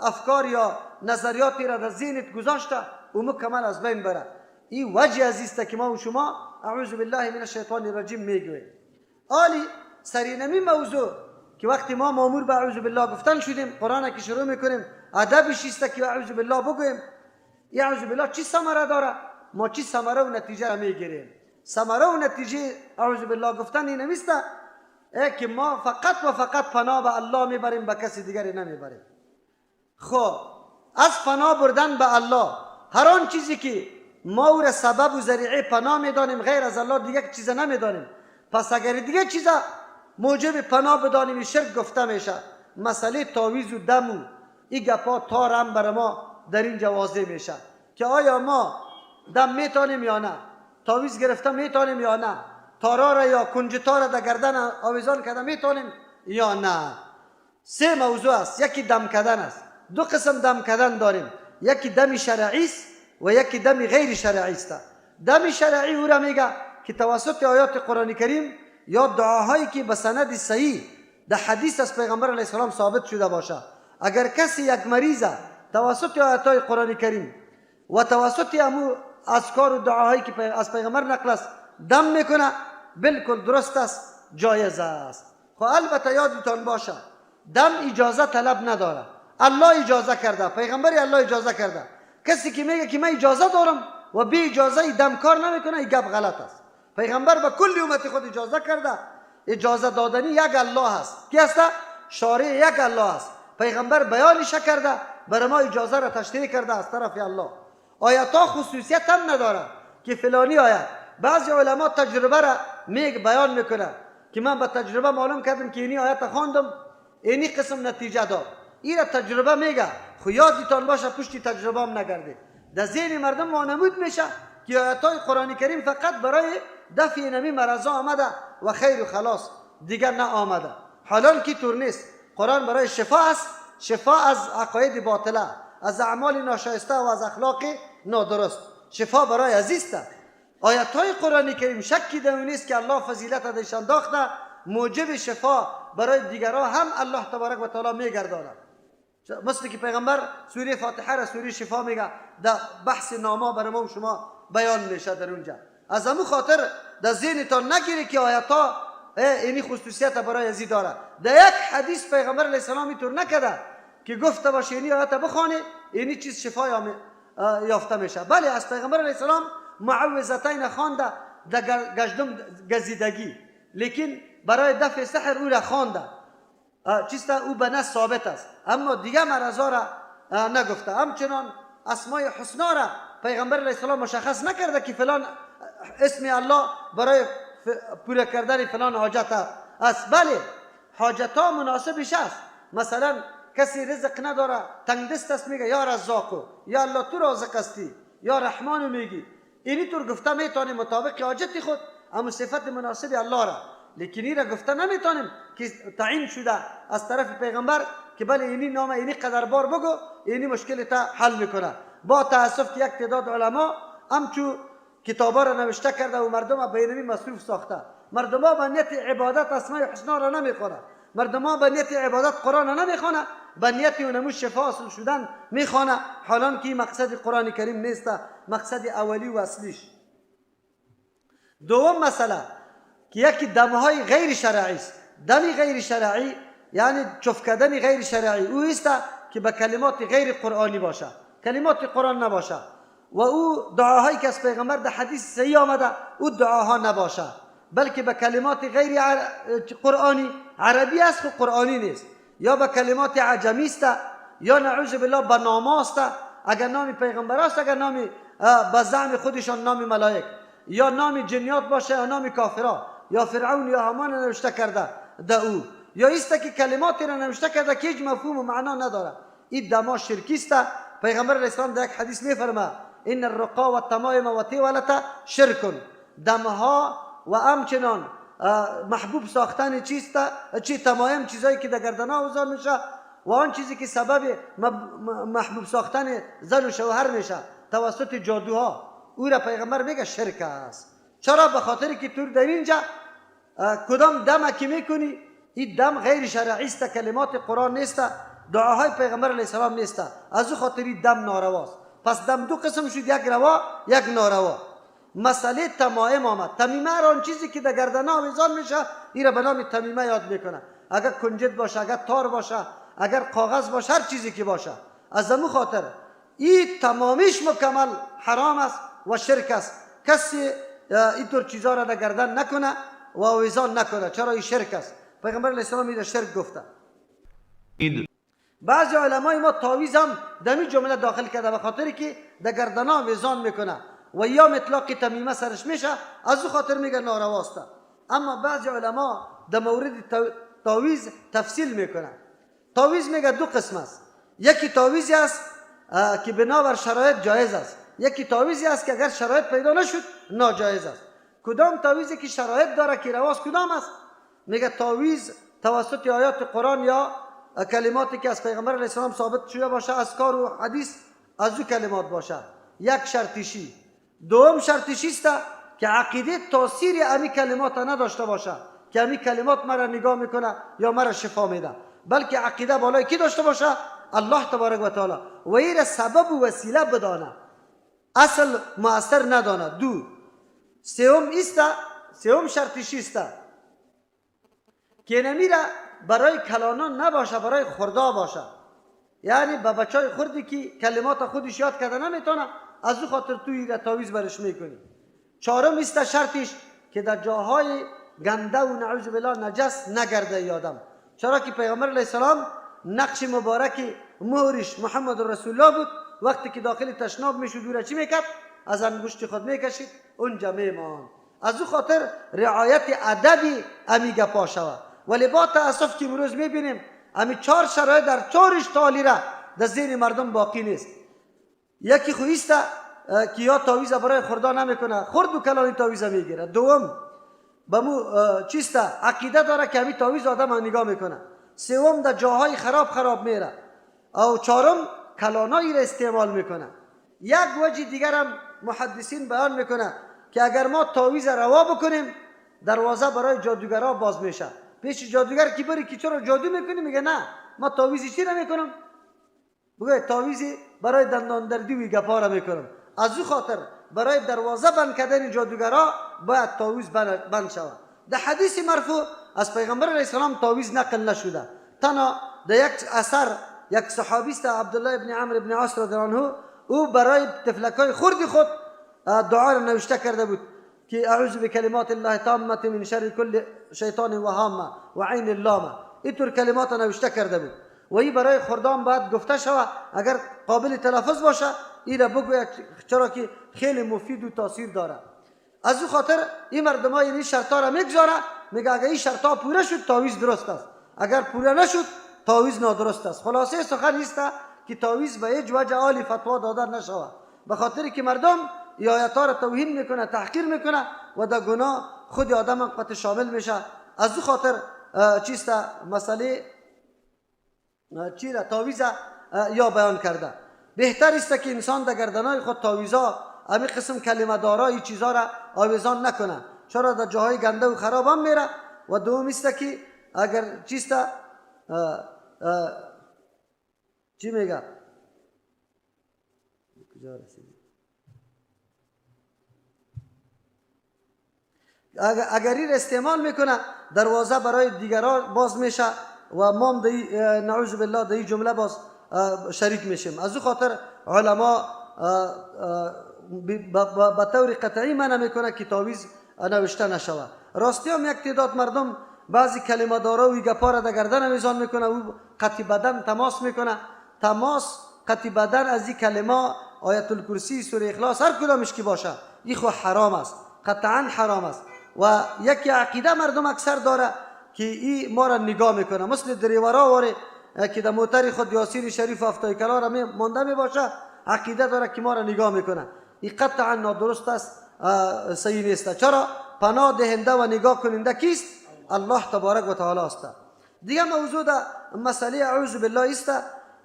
افکار یا نظریاتی را در ذهنت گذاشته او مکمل از بین بره. این وجه عزیز که ما و شما اعوذ بالله من الشیطان الرجیم میگوییم. آلی سرینمی موضوع که وقتی ما مامور به اعوذ بالله گفتن شدیم، قرآن که شروع میکنیم، ادبش است که اعوذ بالله بگوییم. این اعوذ بالله چی ثمره داره؟ ما چی ثمره و نتیجه را میگیریم؟ ثمره و نتیجه اعوذ بالله گفتن این نیست که ما فقط و فقط پناه به الله میبریم، به کسی دیگری نمیبریم. خب از پناه بردن به الله، هر آن چیزی که ما او را سبب و ذریعه پناه میدانیم غیر از الله دیگه چیز نمیدانیم. پس اگر دیگه چیز موجب پناه بدانیم شرک گفته میشه. مسئله تعویذ و دم و این گپا تار هم بر ما در اینجا واضح میشه که آیا ما دم میتونیم یا نه، تعویذ گرفته میتونیم یا نه، تارا را یا کنج تارا در گردن آویزان کرده میتونیم یا نه. سه موضوع است. یکی دم کردن است. دو قسم دم کردن داریم، یکی دم شرعی است و یکی دم غیر شرعی است. دم شرعی او را میگه که توسط آیات قرآن کریم یا دعاهایی که به سند صحیح در حدیث از پیغمبر علیه السلام ثابت شده باشه. اگر کسی یک مریض توسط آیات قرآن کریم و توسط امو اذکار و دعاهایی که از پیغمبر نقل است دم میکنه، بالکل درست است، جایز است. خب البته یادتان باشه دم اجازه طلب نداره. الله اجازه کرده، پیغمبر الله اجازه کرده. کسی که میگه که من اجازه دارم و بی اجازه دم کار نمیکنه، این گپ غلط است. پیغمبر به کل امت خود اجازه کرده. اجازه دادنی یک الله است. کی است؟ شارع یک الله است. پیغمبر بیانش کرده، برای ما اجازه را تشریح کرده از طرف الله. آیات ها خصوصیت هم نداره که فلانی آیت. بعضی علما تجربه را میگ بیان میکنه که من به تجربه معلوم کردم که اینی آیت خواندم اینی قسم نتیجه داد. این را تجربه میگه. خو یادتان باشه پشتی تجربه هم نگرده. در ذهن مردم وانمود میشه که آیات قرآن کریم فقط برای دفع نمی مرضا آمده و خیر و خلاص، دیگر نه آمده. حالان که طور نیست. قرآن برای شفا است، شفا از عقاید باطله، از اعمال ناشایسته و از اخلاق نادرست. شفا برای عزیز است. آیات های قرآن کریم شکی در نیست که الله فضیلت ازش انداخته، موجب شفا برای دیگران هم الله تبارک و تعالی میگرداند. مثل که پیغمبر سوره فاتحه را سوره شفا میگه، در بحث نامه برای ما و شما بیان میشه در اونجا. از همون خاطر در ذهنتان نگیری که آیت ها اینی خصوصیت برای ازی داره. در یک حدیث پیغمبر علیه السلام اینطور نکرده که گفته باشه اینی آیت بخوانه اینی چیز شفا یافته میشه. بله، از پیغمبر علیه السلام معوذتین خوانده در گشدم گزیدگی، لیکن برای دفع سحر او را خوانده، چیست او به نص ثابت است، اما دیگه مرضا را نگفته. همچنان اسمای حسنا را پیغمبر علیه السلام مشخص نکرده که فلان اسم الله برای پوره کردن فلان حاجت است. بله، حاجت ها مناسبش است. مثلا کسی رزق نداره، تنگ دست است، میگه یا رزاقو، یا الله تو رازق هستی، یا رحمان میگی، اینی طور گفته میتونیم مطابق حاجت خود، اما صفت مناسب الله را. لیکن این را گفته نمیتونیم که تعیین شده از طرف پیغمبر که بله اینی نام اینی قدر بار بگو اینی مشکل تا حل میکنه. با تاسف که یک تعداد علما همچو کتابا را نوشته کرده و مردم به اینمی مصروف ساخته. مردم ها به نیت عبادت اسماء حسنا را نمیخوانه، مردم ها به نیت عبادت قرآن را نمیخوانه، به نیت اونمو شفا حاصل شدن میخوانه، حالان که مقصد قرآن کریم نیست، مقصد اولی و اصلیش. دوم مسئله که یکی دمهای غیر شرعی است. دم غیر شرعی یعنی چف کردن غیر شرعی او است که به کلمات غیر قرآنی باشه، کلمات قرآن نباشه، و او دعاهایی که از پیغمبر در حدیث صحیح آمده او دعاها نباشه، بلکه به کلمات غیر قرآنی، عربی است خو قرآنی نیست، یا به کلمات عجمی است، یا نعوذ بالله به نام است، اگر نام پیغمبر است، اگر نام به زعم خودشان نام ملائک یا نام جنیات باشه یا نام کافرا یا فرعون یا هامان نوشته کرده ده او، یا است که کلماتی را نوشته کرده که هیچ مفهوم و معنا نداره، این دما شرکی است. پیغمبر علیه السلام در یک حدیث میفرما ان الرقا و التمایم و تیولت شرک. دمها و همچنان محبوب ساختن چیست، چی تمایم، چیزایی که در گردن آویزان میشه و آن چیزی که سبب محبوب ساختن زن و شوهر میشه توسط جادوها، او را پیغمبر میگه شرک است. چرا؟ به خاطر که تو در اینجا کدام دم که میکنی این دم غیر شرعی است، کلمات قرآن نیست، دعاهای پیغمبر علیه السلام نیست، از او خاطر دم نارواست. پس دم دو قسم شد، یک روا یک ناروا. مسئله تمایم آمد. تمیمه هر آن چیزی که در گردن آویزان میشه این را به نام تمیمه یاد میکنه، اگر کنجد باشه، اگر تار باشه، اگر کاغذ باشه، هر چیزی که باشه. از امو خاطر این تمامیش مکمل حرام است و شرک است. کسی اینطور چیزا را در گردن نکنه و آویزان نکنه، چرا؟ این شرک است. پیغمبر علیه السلام این شرک گفته. بعضی علمای ما تعویذ هم دمی جمله داخل کرده به خاطر که در گردن آویزان میکنه و یا مطلق تمیمه سرش میشه، از او خاطر میگه نارواست. اما بعضی علما در مورد تعویذ تفصیل میکنه. تعویذ میگه دو قسم است، یکی تعویذی است که بنابر شرایط جایز است، یکی تعویذی است که اگر شرایط پیدا نشد ناجایز است. کدام تعویذی که شرایط داره که رواست کدام است؟ میگه تعویذ توسط آیات قرآن یا کلماتی که از پیغمبر علیه السلام ثابت شده باشه، اذکار و حدیث از او کلمات باشه، یک شرطیشی. دوم شرطیشی است که عقیده تاثیر امی کلمات نداشته باشه که امی کلمات مرا نگاه میکنه یا مرا شفا میده، بلکه عقیده بالای کی داشته باشه؟ الله تبارک و تعالی، و این سبب و وسیله بدانه، اصل مؤثر ندانه. دو سوم است، سوم شرطیشی است که نمیره برای کلانان نباشه، برای خردا باشه. یعنی به بچای خردی که کلمات خودش یاد کرده نمیتونه، از او خاطر توی را تعویذ برش میکنی. چهارم است شرطش که در جاهای گنده و نعوذ بالله نجس نگرده یادم، چرا که پیغمبر علیه السلام نقش مبارک مهرش محمد رسول الله بود، وقتی که داخل تشناب میشد او را چی میکرد؟ از انگشت خود میکشید اونجا میمان. از او خاطر رعایت ادبی امی گپا شود. ولی با تاسف که امروز میبینیم امی چهار شرایط در چهارش تالی را در ذهن مردم باقی نیست. یکی خو ایست که یا تعویذ برای خردا نمیکنه، خرد و کلانی تعویذ میگیره. دوم به مو چیست عقیده داره که امی تعویذ آدم نگاه میکنه. سوم در جاهای خراب خراب میره. او چهارم کلانایی را استعمال میکنه. یک وجه دیگر هم محدثین بیان میکنه که اگر ما تعویذ روا بکنیم دروازه برای جادوگرا باز میشه. پیش جادوگر کی بری که چرا جادو میکنی؟ میگه نه ما تعویذ چی نمیکنم، بگه تعویذ برای دندان دردی و گپا را میکنم. از او خاطر برای دروازه بند کردن جادوگرا باید تعویذ بند شود. در حدیث مرفوع از پیغمبر علیه السلام تعویذ نقل نشده. تنها در یک اثر یک صحابی است، عبدالله ابن عمرو ابن عاص رضی الله عنه، او برای طفلکای خرد خود دعا را نوشته کرده بود که اعوذ بکلمات الله تامه من شر کل شیطان و هامه و عین اللامه. اینطور کلمات نوشته کرده بود و این برای خردان باید گفته شود، اگر قابل تلفظ باشه این را بگوید، چرا که خیلی مفید و تاثیر داره. از او خاطر این مردم ها این شرطا را میگذاره، میگه اگر این شرطا پوره شد تعویذ درست است، اگر پوره نشد تعویذ نادرست است. خلاصه سخن است که تعویذ به هیچ وجه عالی فتوا داده نشود، به خاطر که مردم ای آیات را توهین میکنه، تحقیر میکنه و در گناه خود آدم قط شامل میشه. از او خاطر چیست مسئله چی را تعویذ یا بیان کرده. بهتر است که انسان در گردنای خود تعویذا همین قسم کلمه دارای چیزا را آویزان نکنه، چرا در جاهای گنده و خراب هم میره. و دوم است که اگر چیست چی میگه کجا رسیدی؟ اگر این استعمال میکنه دروازه برای دیگران باز میشه و ما هم نعوذ بالله در این جمله باز شریک میشیم. از او خاطر علما به طور قطعی منع میکنه که تعویذ نوشته نشود. راستی هم یک تعداد مردم بعضی کلمه دارا و گپا را در گردن آویزان میکنه، او قطع بدن تماس میکنه، تماس قطع بدن از این کلمه آیت الکرسی، سوره اخلاص، هر کدامش که باشه این خو حرام است، قطعا حرام است. و یکی عقیده مردم اکثر داره که این ما را نگاه میکنه، مثل دریورا واره که در موتر خود یاسین شریف افتای کلا را مانده میباشه، عقیده داره که ما را نگاه میکنه. این قطعا نادرست است، صحیح نیست. چرا؟ پناه دهنده و نگاه کننده کیست؟ الله تبارک و تعالی است. دیگه موضوع در مسئله اعوذ بالله است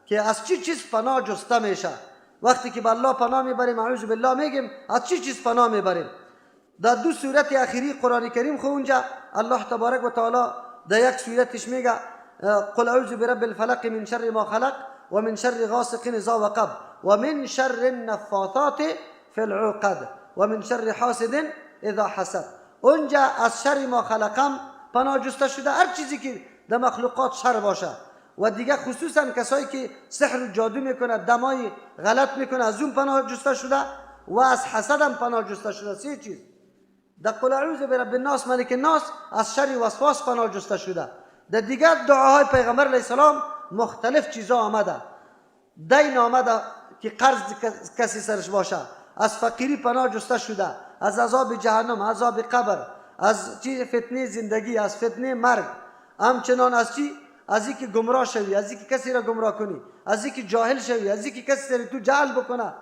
که از چی چیز پناه جسته میشه. وقتی که به الله پناه میبریم، اعوذ بالله میگیم، از چی چیز پناه میبریم؟ در دو سورت اخیری قرآن کریم خو اونجا الله تبارک و تعالی در یک سورتش میگه قل اعوذ برب الفلق من شر ما خلق و من شر غاسق اذا وقب و من شر النفاثات فی العقد و من شر حاسد اذا حسد. اونجا از شر ما خلقم پناه جسته شده، هر چیزی که در مخلوقات شر باشه. و دیگه خصوصا کسایی که سحر و جادو میکنه، دمای غلط میکنه، از اون پناه جسته شده و از حسد هم پناه جسته شده. سه چیز در قل اعوذ برب الناس ملک الناس از شر وسواس پناه جسته شده. در دیگر دعاهای پیغمبر علیه السلام مختلف چیزا آمده. دین آمده که قرض کسی سرش باشه، از فقیری پناه جسته شده، از عذاب جهنم، عذاب قبر، از چی فتنه زندگی، از فتنه مرگ، همچنان از چی، از اینکه گمراه شوی، از اینکه کسی را گمراه کنی، از اینکه جاهل شوی، از اینکه کسی سر تو جهل بکنه،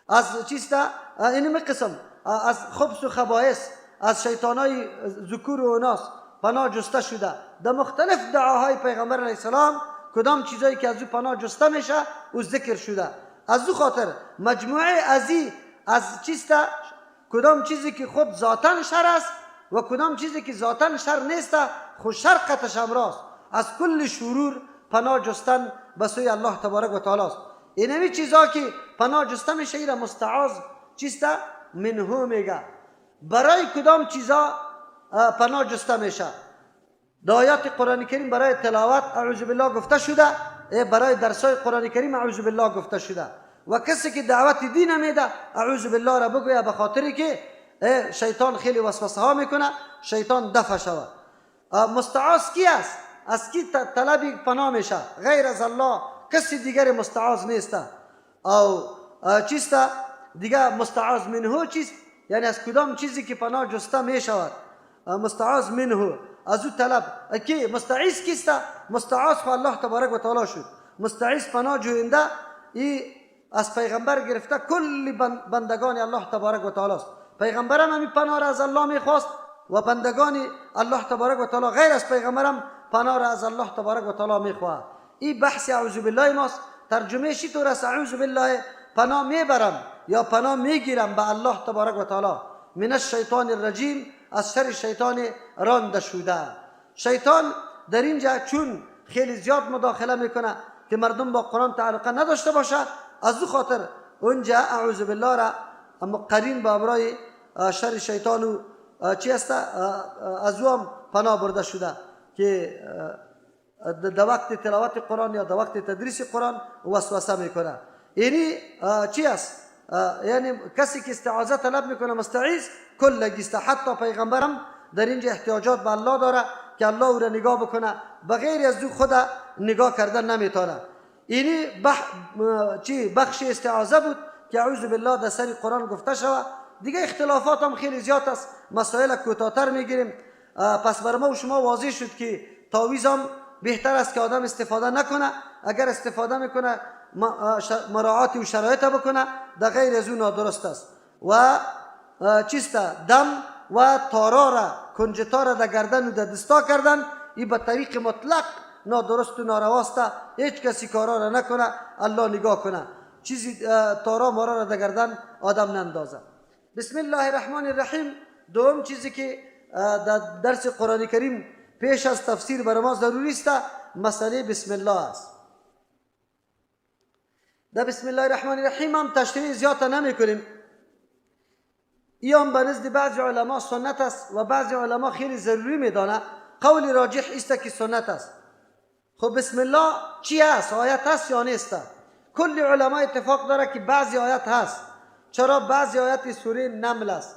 از چیست اینم قسم، از خبث و خبائث، از شیطانای ذکور و اناث پناه جسته شده. در مختلف دعاهای پیغمبر علیه السلام کدام چیزایی که از او پناه جسته میشه او ذکر شده. از او خاطر مجموعه از چیست، کدام چیزی که خود ذاتاً شر است و کدام چیزی که ذاتاً شر نیست خود شر قطعش امراست، از کل شرور پناه جستن به سوی الله تبارک و تعالی است. اینمی چیزا که پناه جسته میشه ایره مستعاذ چیست منه میگه. برای کدام چیزا پناه جسته میشه؟ در آیات قرآن کریم برای تلاوت اعوذ بالله گفته شده، برای درسای قرآن کریم اعوذ بالله گفته شده. و کسی که دعوت دین میده اعوذ بالله را بگویه، به خاطری که شیطان خیلی وسوسه ها میکنه، شیطان دفع شود. مستعاذ کی است؟ از کی طلب پناه میشه؟ غیر از الله کسی دیگر مستعاذ نیست. او چیست دیگه مستعاذ منه چیست؟ یعنی از کدام چیزی که پناه جسته میشود مستعاذ منه، از او طلب. کی مستعیذ کیست؟ مستعاذ خو الله تبارک و تعالی شد. مستعیذ پناه جوینده ای از پیغمبر گرفته کل بندگان الله تبارک و تعالی است. پیغمبرم همی پناه را از الله میخواست و بندگان الله تبارک و تعالی غیر از پیغمبرم پناه را از الله تبارک و تعالی میخواه. این بحث اعوذ بالله ماست. ترجمه شی طور است؟ اعوذ بالله پناه میبرم یا پناه میگیرم به الله تبارک و تعالی، من الشیطان الرجیم، از شر شیطان رانده شده. شیطان در اینجا چون خیلی زیاد مداخله میکنه که مردم با قرآن تعلقه نداشته باشه، از او خاطر اونجا اعوذ بالله را قرین با امرای شر شیطان و چی است، از او هم پناه برده شده که در وقت تلاوت قرآن یا در وقت تدریس قرآن وسوسه میکنه. یعنی چی است؟ یعنی کسی که استعاذه طلب میکنه مستعیذ کلگیست. حتی پیغمبرم در اینجا احتیاجات به الله داره که الله او را نگاه بکنه، بغیر از او خود نگاه کردن نمیتونه. اینی چی بخش استعاذه بود که اعوذ بالله در سر قرآن گفته شوه. دیگه اختلافات هم خیلی زیاد است، مسائل کوتاه‌تر میگیریم. پس بر ما و شما واضح شد که تعویذ هم بهتر است که آدم استفاده نکنه، اگر استفاده میکنه مراعات و شرایط بکنه، در غیر از اون نادرست است. و چیست دم و تارا را کنجتا را در گردن و در دستا کردن، این به طریق مطلق نادرست و نارواست. هیچ کسی کارا را نکنه، الله نگاه کنه، چیزی تارا مارا را در گردن آدم نندازه. بسم الله الرحمن الرحیم. دوم چیزی که در درس قرآن کریم پیش از تفسیر بر ما ضروری است مسئله بسم الله است. در بسم الله الرحمن الرحیم هم تشریح زیاد نمی کنیم. ای هم به نزد بعضی علما سنت است و بعضی علما خیلی ضروری میدانه. قول راجح است که سنت است. خب بسم الله چی است؟ آیت هست یا نیست؟ کل علما اتفاق داره که بعضی آیت هست. چرا؟ بعضی آیت سوره نمل است.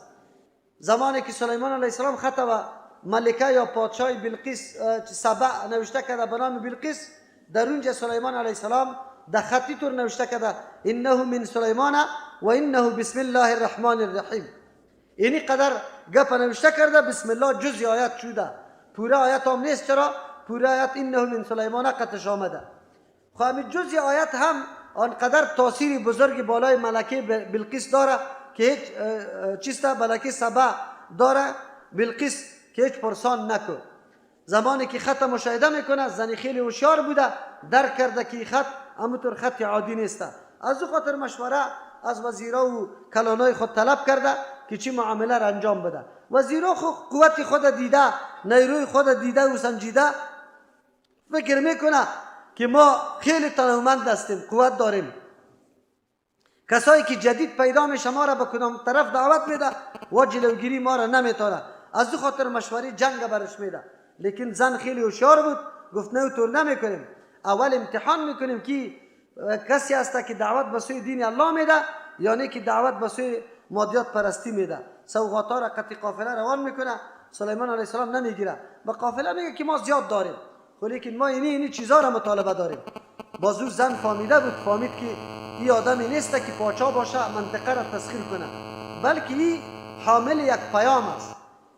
زمانی که سلیمان علیه السلام خط و ملکه یا پادشاه بلقیس سبع نوشته کرده به نام بلقیس، در اونجا سلیمان علیه السلام در خطی طور نوشته کرده انه من سلیمان و انه بسم الله الرحمن الرحیم. اینی قدر گپ نوشته کرده بسم الله جزء آیت شده، پوره آیت هم نیست. چرا؟ پوره آیت انه من سلیمان قطش آمده. خب همین جزء آیت هم آنقدر تاثیر بزرگ بالای ملکه بلقیس داره که هیچ چیست ملکه سبع داره بلقیس که هیچ پرسان نکن. زمانی که خط مشاهده میکنه زنی خیلی هوشیار بوده، درک کرده که خط همونطور خط عادی نیست. از او خاطر مشوره از وزیرا و کلانای خود طلب کرده که چی معامله را انجام بده. وزیرا خو قوت خود دیده، نیروی خود دیده و سنجیده، فکر میکنه که ما خیلی تنومند هستیم، قوت داریم. کسایی که جدید پیدا میشه ما را به کدام طرف دعوت میده و جلوگیری ما را نمیتونه. از او خاطر مشوره جنگ برش میده. لیکن زن خیلی هوشیار بود، گفت نه طور نمیکنیم، اول امتحان میکنیم که کسی هست که دعوت به سوی دین الله میده یا نه که دعوت به سوی مادیات پرستی میده. سوغات ها را قطع قافله روان میکنه، سلیمان علیه السلام نمیگیره. به قافله میگه که ما زیاد داریم، لیکن ما اینی چیزا را مطالبه داریم. بازو زن فهمیده بود، فهمید که این آدمی نیست که پاچا باشه منطقه را تسخیر کنه، بلکه این حامل یک پیام است،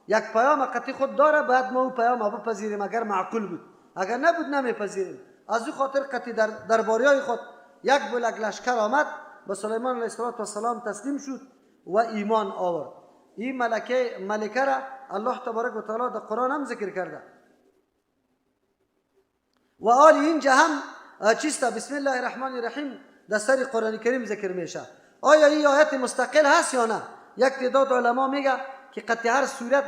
یک پیام قطعی خود داره، باید ما او پیام بپذیریم اگر معقول بود، اگر نبود نمیپذیریم. از او خاطر قطعی در درباریای خود یک بلک لشکر آمد به سلیمان علیه السلام تسلیم شد و ایمان آورد. این ملکه را الله تبارک و تعالی در قرآن هم ذکر کرده. و آل اینجا هم چیست بسم الله الرحمن الرحیم در سر قرآن کریم ذکر میشه. آیا این آیت مستقل هست یا نه؟ یک تعداد علما میگه که قطع هر سورت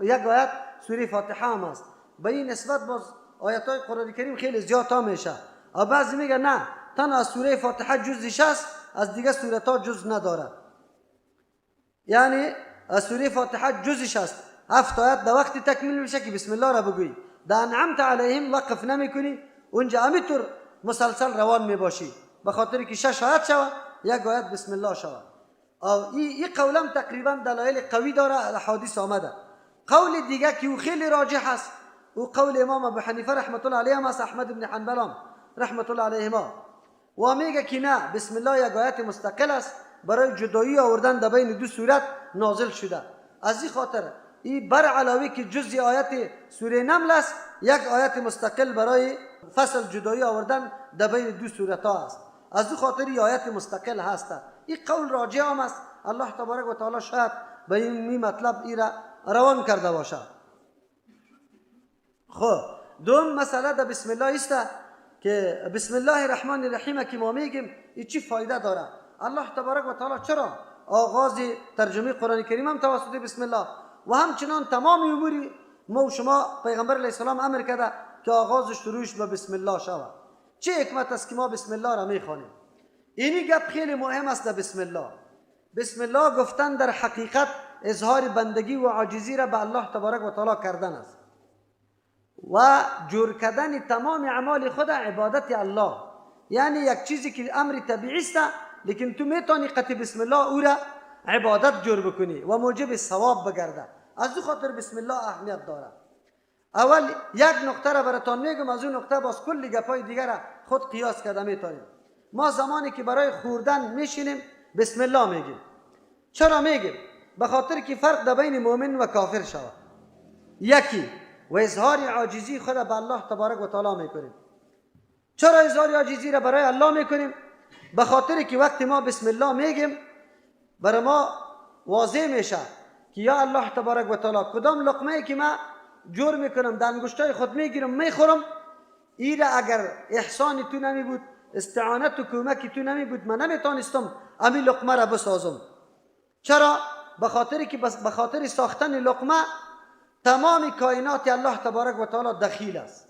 یک آیت سوره فاتحه هم است. به این نسبت باز آیت های قرآن کریم خیلی زیاد ها میشه. و بعضی میگه نه، تنها از سوره فاتحه جزش است، از دیگه سورت ها جز نداره. یعنی از سوره فاتحه جزش است، 7 آیت در وقت تکمیل میشه که بسم الله را بگویی. در انعمت علیهم وقف نمیکنی، اونجا همینطور مسلسل روان میباشی، به خاطر که 6 آیت شوه یک آیت بسم الله شوه. این قولم تقریبا دلایل قوی داره، احادیث آمده. قول دیگه که او خیلی راجح است، او قول امام ابو حنیفه رحمت الله علیه است، احمد بن حنبل رحمت الله علیهما، و میگه که نه، بسم الله یک آیت مستقل است، برای جدایی آوردن در بین دو سورت نازل شده. از این خاطر این بر علاوه که جزء آیت سوره نمل است، یک آیت مستقل برای فصل جدایی آوردن در بین دو سورت ها است. از او خاطر این آیت مستقل هست. این قول راجع هم است. الله تبارک و تعالی شاید به این مطلب ای را روان کرده باشد. خب دوم مسئله در بسم الله است که بسم الله الرحمن الرحیم که ما میگیم این چی فایده داره؟ الله تبارک و تعالی چرا آغاز ترجمه قرآن کریم هم توسط بسم الله و همچنان تمام اموری ما و شما پیغمبر علیه السلام امر کرده که آغاز شروعش به بسم الله شود. چه حکمت است که ما بسم الله را میخوانیم؟ اینی گپ خیلی مهم است در بسم الله. بسم الله گفتن در حقیقت اظهار بندگی و عاجزی را به الله تبارک و تعالی کردن است و جور کردن تمام اعمال خود عبادت الله. یعنی یک چیزی که امر طبیعی است، لیکن تو میتونی قطع بسم الله او را عبادت جور بکنی و موجب ثواب بگرده. از او خاطر بسم الله اهمیت داره. اول یک نقطه را براتان میگم، از اون نقطه باز کلی گپای دیگر را خود قیاس کرده میتونیم. ما زمانی که برای خوردن میشینیم بسم الله میگیم. چرا میگیم؟ به خاطر که فرق در بین مؤمن و کافر شود. یکی و اظهار عاجزی خود به الله تبارک و تعالی میکنیم. چرا اظهار عاجزی را برای الله میکنیم؟ به خاطر که وقتی ما بسم الله میگیم برای ما واضح میشه که یا الله تبارک و تعالی کدام لقمه ای که ما جور میکنم در انگشتای خود میگیرم میخورم، ای را اگر احسان تو نمی بود، استعانت و کمک تو نمی بود، من نمیتونستم امی لقمه را بسازم. چرا؟ به خاطر که به خاطر ساختن لقمه تمام کائنات الله تبارک و تعالی دخیل است.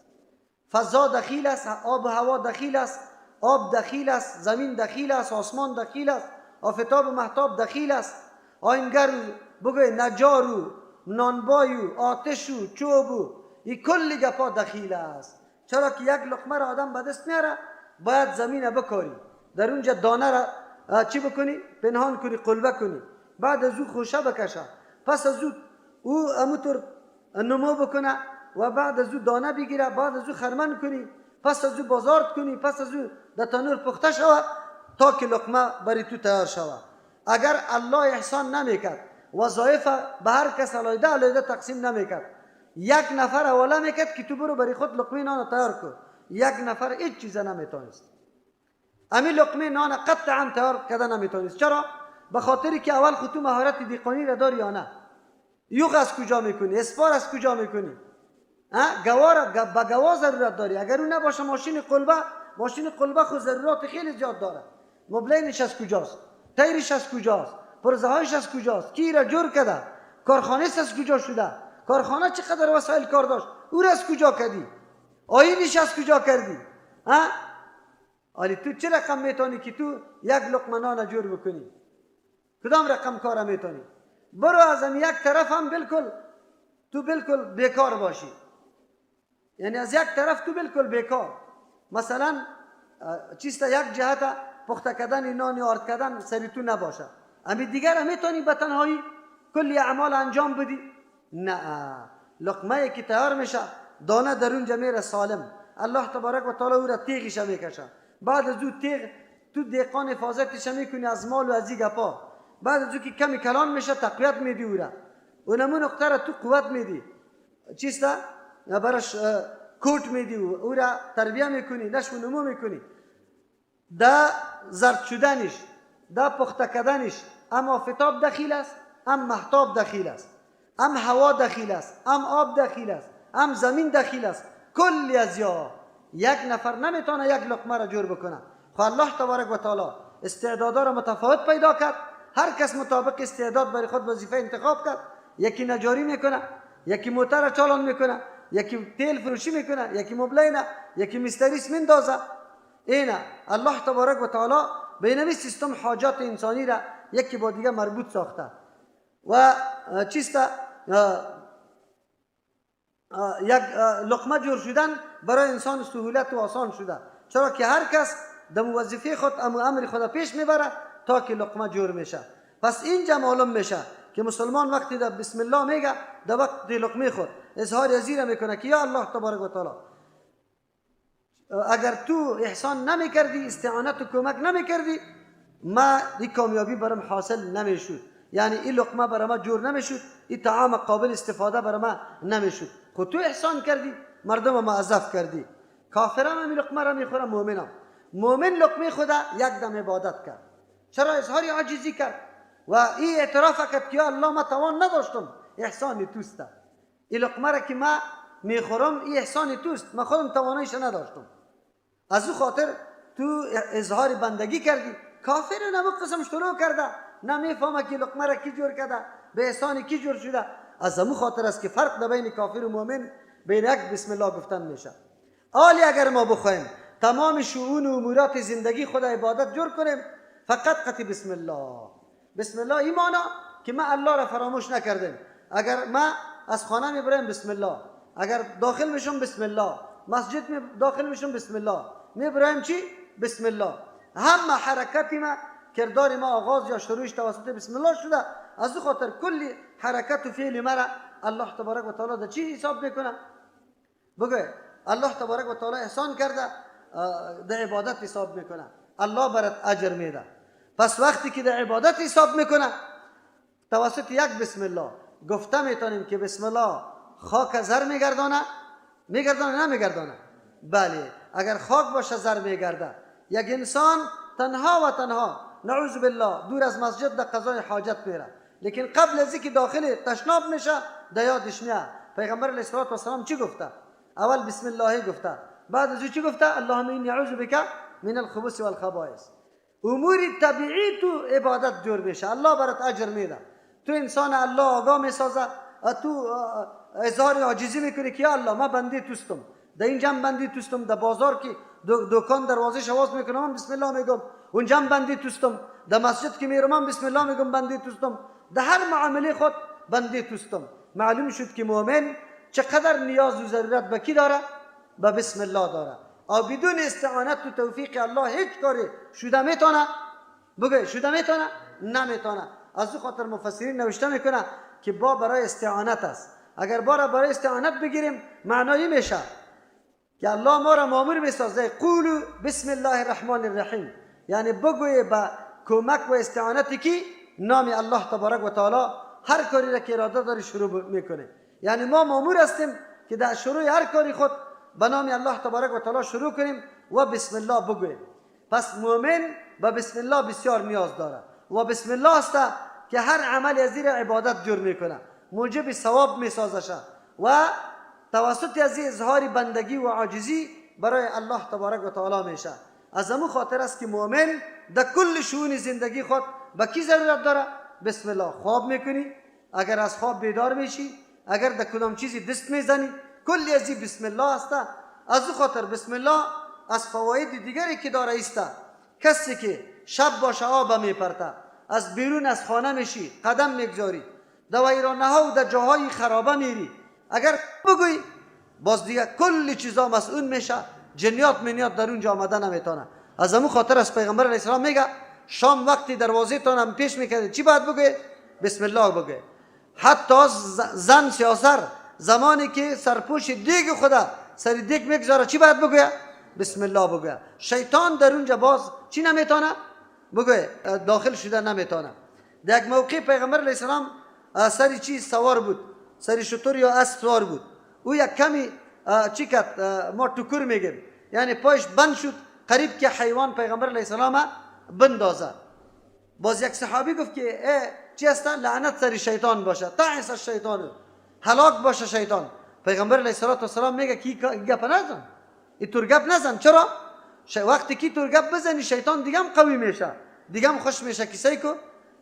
فضا دخیل است، آب و هوا دخیل است، آب دخیل است، زمین دخیل است، آسمان دخیل است، آفتاب و مهتاب دخیل است، آینگر بگوی نجار و نانبای و آتش و چوب و این کل گپا دخیل است. چرا که یک لقمه را آدم به دست میاره باید زمین بکاری، در اونجا دانه را چی بکنی؟ پنهان کنی، قلبه کنی، بعد از او خوشه بکشه، پس از او اموطور نمو بکنه و بعد از او دانه بگیره، بعد از او خرمن کنی، پس از او بازارت کنی، پس از او در تنور پخته شود تا که لقمه برای تو تیار شود. اگر الله احسان نمیکرد، وظایف به هر کس علیده علیده تقسیم نمیکرد، یک نفر حواله میکرد که تو برو برای خود لقمه نان تیار کن، یک نفر هیچ چیز نمیتونست. امی لقمه نان قطعا تیار کرده نمیتونست. چرا؟ به خاطری که اول خود تو مهارت دیقانی را داری یا نه، یوغ از کجا میکنی، اسپار از کجا میکنی، گوار به گوا ضرورت داری. اگر اون نباشه ماشین قلبه، ماشین قلبه خود ضرورت خیلی زیاد داره. مبلینش از کجاست، تیرش از کجاست، پرزهایش از کجاست، کی را جور کرده، کارخانه از کجا شده، کارخانه چقدر وسایل کار داشت، او را از کجا کردی، آینش از کجا کردی؟ ها؟ آلی تو چه رقم میتونی که تو یک لقمه نان جور بکنی؟ کدام رقم کار میتونی؟ برو از یک طرف هم بالکل تو بالکل بیکار باشی، یعنی از یک طرف تو بالکل بیکار. مثلا چیست یک جهت پخته کردن نان آرد کردن سری تو نباشه، امی دیگر هم میتونی به تنهایی کلی اعمال انجام بدی؟ نه، لقمه که تیار میشه دانه در اونجا میره سالم، الله تبارک و تعالی او را تیغش میکشه، بعد از او تیغ تو دهقان حفاظتش میکنی از مال و از این گپا، بعد از او که کمی کلان میشه تقویت میدی او را، اونمو نقطه را تو قوت میدی، چیست براش کوت میدی، او را تربیه میکنی، نشو نمو میکنی، دا زرد شدنش، دا پخته کردنش، هم آفتاب دخیل است، هم مهتاب دخیل است، هم هوا دخیل است، هم آب دخیل است، هم زمین دخیل است، کلی از یا یک نفر نمیتونه یک لقمه را جور بکنه. خب الله تبارک و تعالی استعدادا را متفاوت پیدا کرد، هر کس مطابق استعداد برای خود وظیفه انتخاب کرد. یکی نجاری میکنه، یکی موتر چالان میکنه، یکی تیل فروشی میکنه، یکی مبلینه، یکی مستریس میندازه. اینه الله تبارک و تعالی به اینمی سیستم حاجات انسانی را یکی با دیگه مربوط ساخته و چیست یک لقمه جور شدن برای انسان سهولت و آسان شده، چرا که هر کس در وظیفه خود امر خود پیش میبره تا که لقمه جور میشه. پس اینجا معلوم میشه که مسلمان وقتی در بسم الله میگه، در وقت لقمه خود اظهار ازی میکنه که یا الله تبارک و تعالی اگر تو احسان نمیکردی، استعانت و کمک نمیکردی، ما این کامیابی برام حاصل نمیشد، یعنی این لقمه برای ما جور نمیشد، این طعام قابل استفاده برای ما نمیشد. خود تو احسان کردی، مردم معذف کردی. کافران هم لقمه را میخوره، مؤمنم. مؤمن لقمه خدا یک دم عبادت کرد. چرا؟ اظهار عاجزی کرد و این اعتراف کرد که یا الله ما توان نداشتم، احسان توست. این لقمه را که ما میخورم این احسان توست، ما خودم تواناییش نداشتم. از او خاطر تو اظهار بندگی کردی. کافر نمو قسم شروع کرده، نه میفهمه که لقمه را کی جور کرده، به احسان کی جور شده. از امو خاطر است که فرق در بین کافر و مؤمن بین یک بسم الله گفتن میشه. آلی اگر ما بخوایم تمام شؤون و امورات زندگی خود عبادت جور کنیم، فقط قطع بسم الله. بسم الله ایمانا که ما الله را فراموش نکردیم. اگر ما از خانه میبریم بسم الله، اگر داخل میشم بسم الله، مسجد می داخل میشم بسم الله، میبریم چی؟ بسم الله. همه حرکت ما، کردار ما آغاز یا شروعش توسط بسم الله شده. از او خاطر کلی حرکت و فعل مرا الله تبارک و تعالی در چی حساب میکنه؟ بگو الله تبارک و تعالی احسان کرده، در عبادت حساب میکنه، الله برات اجر میده. پس وقتی که در عبادت حساب میکنه توسط یک بسم الله گفته میتونیم که بسم الله خاک زر میگردانه؟ میگردانه نمیگردانه؟ بله، اگر خاک باشه زر میگرده. یک انسان تنها و تنها نعوذ بالله دور از مسجد در قضای حاجت میره، لیکن قبل از اینکه داخل تشناب میشه در یادش میاد پیغمبر علیه الصلاة والسلام چی گفته؟ اول بسم الله گفته، بعد از او چی گفته؟ اللهم انی اعوذ بک من الخبث والخبائث. امور طبیعی تو عبادت جور میشه، الله برات اجر میده. تو انسان الله آگاه میسازه، تو اظهار عاجزی میکنی که یا الله ما بنده توستم، در اینجا بنده توستم، در بازار که دکان دروازه آواز میکنم بسم الله میگم، اونجا بنده توستم، در مسجد که میرم بسم الله میگم بنده توستم، در هر معامله خود بنده توستم. معلوم شد که مؤمن چقدر نیاز و ضرورت به کی داره؟ به بسم الله داره. او بدون استعانت و توفیق الله هیچ کاری شده میتونه؟ بگه شده میتونه؟ نمیتونه. از او خاطر مفسرین نوشته میکنه که با برای استعانت است. اگر با را برای استعانت بگیریم معنایی میشه که الله ما را مامور میسازه قولوا بسم الله الرحمن الرحیم، یعنی بگوی با کمک و استعانت کی؟ نام الله تبارک و تعالی هر کاری را که اراده داری شروع میکنه. یعنی ما مامور هستیم که در شروع هر کاری خود به نام الله تبارک و تعالی شروع کنیم و بسم الله بگوییم. پس مؤمن به بسم الله بسیار نیاز داره و بسم الله است که هر عمل از زیر عبادت جور میکنه، موجب ثواب میسازشه و توسط از اظهار بندگی و عاجزی برای الله تبارک و تعالی میشه. از امو خاطر است که مؤمن در کل شؤون زندگی خود به کی ضرورت داره؟ بسم الله. خواب میکنی، اگر از خواب بیدار میشی، اگر در کدام چیزی دست میزنی، کلی از بسم الله است. از او خاطر بسم الله از فواید دیگری که داره است، کسی که شب باشه آب میپرته، از بیرون از خانه میشی، قدم میگذاری، در ویرانه ها و در جاهای خرابه میری، اگر بگوی باز دیگه کل چیزا مسئول میشه، جنیات منیات در اونجا آمده نمیتونه. از امو خاطر از پیغمبر علیه السلام میگه شام وقتی دروازه تان هم پیش میکرد چی باید بگه؟ بسم الله بگه. حتی زن سیاسر زمانی که سرپوش دیگ خدا سر دیگ میگذاره چی باید بگه؟ بسم الله بگه. شیطان در اونجا باز چی نمیتونه بگه؟ داخل شده نمیتونه. در یک موقع پیغمبر علیه السلام سر چی سوار بود؟ سر شتر یا اسب سوار بود. او یک کمی چی کرد؟ ما تکر میگیم، یعنی پایش بند شد قریب که حیوان پیغمبر علیه السلام بندازه. باز یک صحابی گفت که ای چی هستن؟ لعنت سر شیطان باشه، تعس الشیطان، هلاک باشه شیطان. پیغمبر علیه الصلاة والسلام میگه کی گپ نزن، این طور گپ نزن. چرا؟ وقتی کی طور گپ بزنی شیطان دیگه هم قوی میشه، دیگه هم خوش میشه کسی کو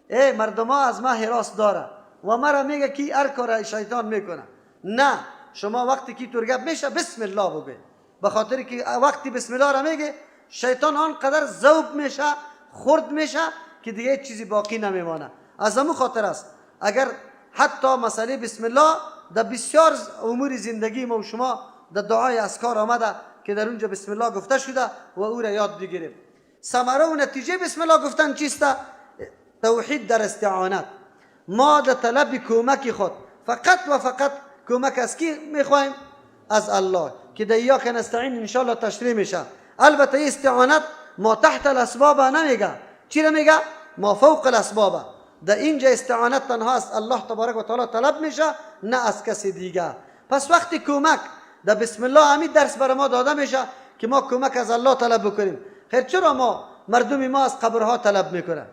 ای مردم ها از ما هراس داره و مرا میگه کی هر کار شیطان میکنه. نه، شما وقتی کی طور گپ میشه بسم الله بگه، به خاطر که وقتی بسم الله را میگه شیطان آنقدر ذوب میشه، خرد میشه که دیگه چیزی باقی نمیمانه. از همون خاطر است اگر حتی مسئله بسم الله در بسیار امور زندگی ما و شما در دعای اذکار آمده که در اونجا بسم الله گفته شده و او را یاد بگیریم. ثمره و نتیجه بسم الله گفتن چیست؟ توحید در استعانت. ما در طلب کمک خود فقط و فقط کمک از کی میخوایم؟ از الله، که در ایاک نستعین انشاءالله تشریح میشه. البته استعانت ما تحت الاسباب نمیگه، چی را میگه؟ ما فوق الاسباب. در اینجا استعانت تنها از الله تبارک و تعالی طلب میشه، نه از کسی دیگه. پس وقتی کمک در بسم الله همین درس برای ما داده میشه که ما کمک از الله طلب بکنیم. خیر، چرا ما مردم ما از قبرها طلب میکنه،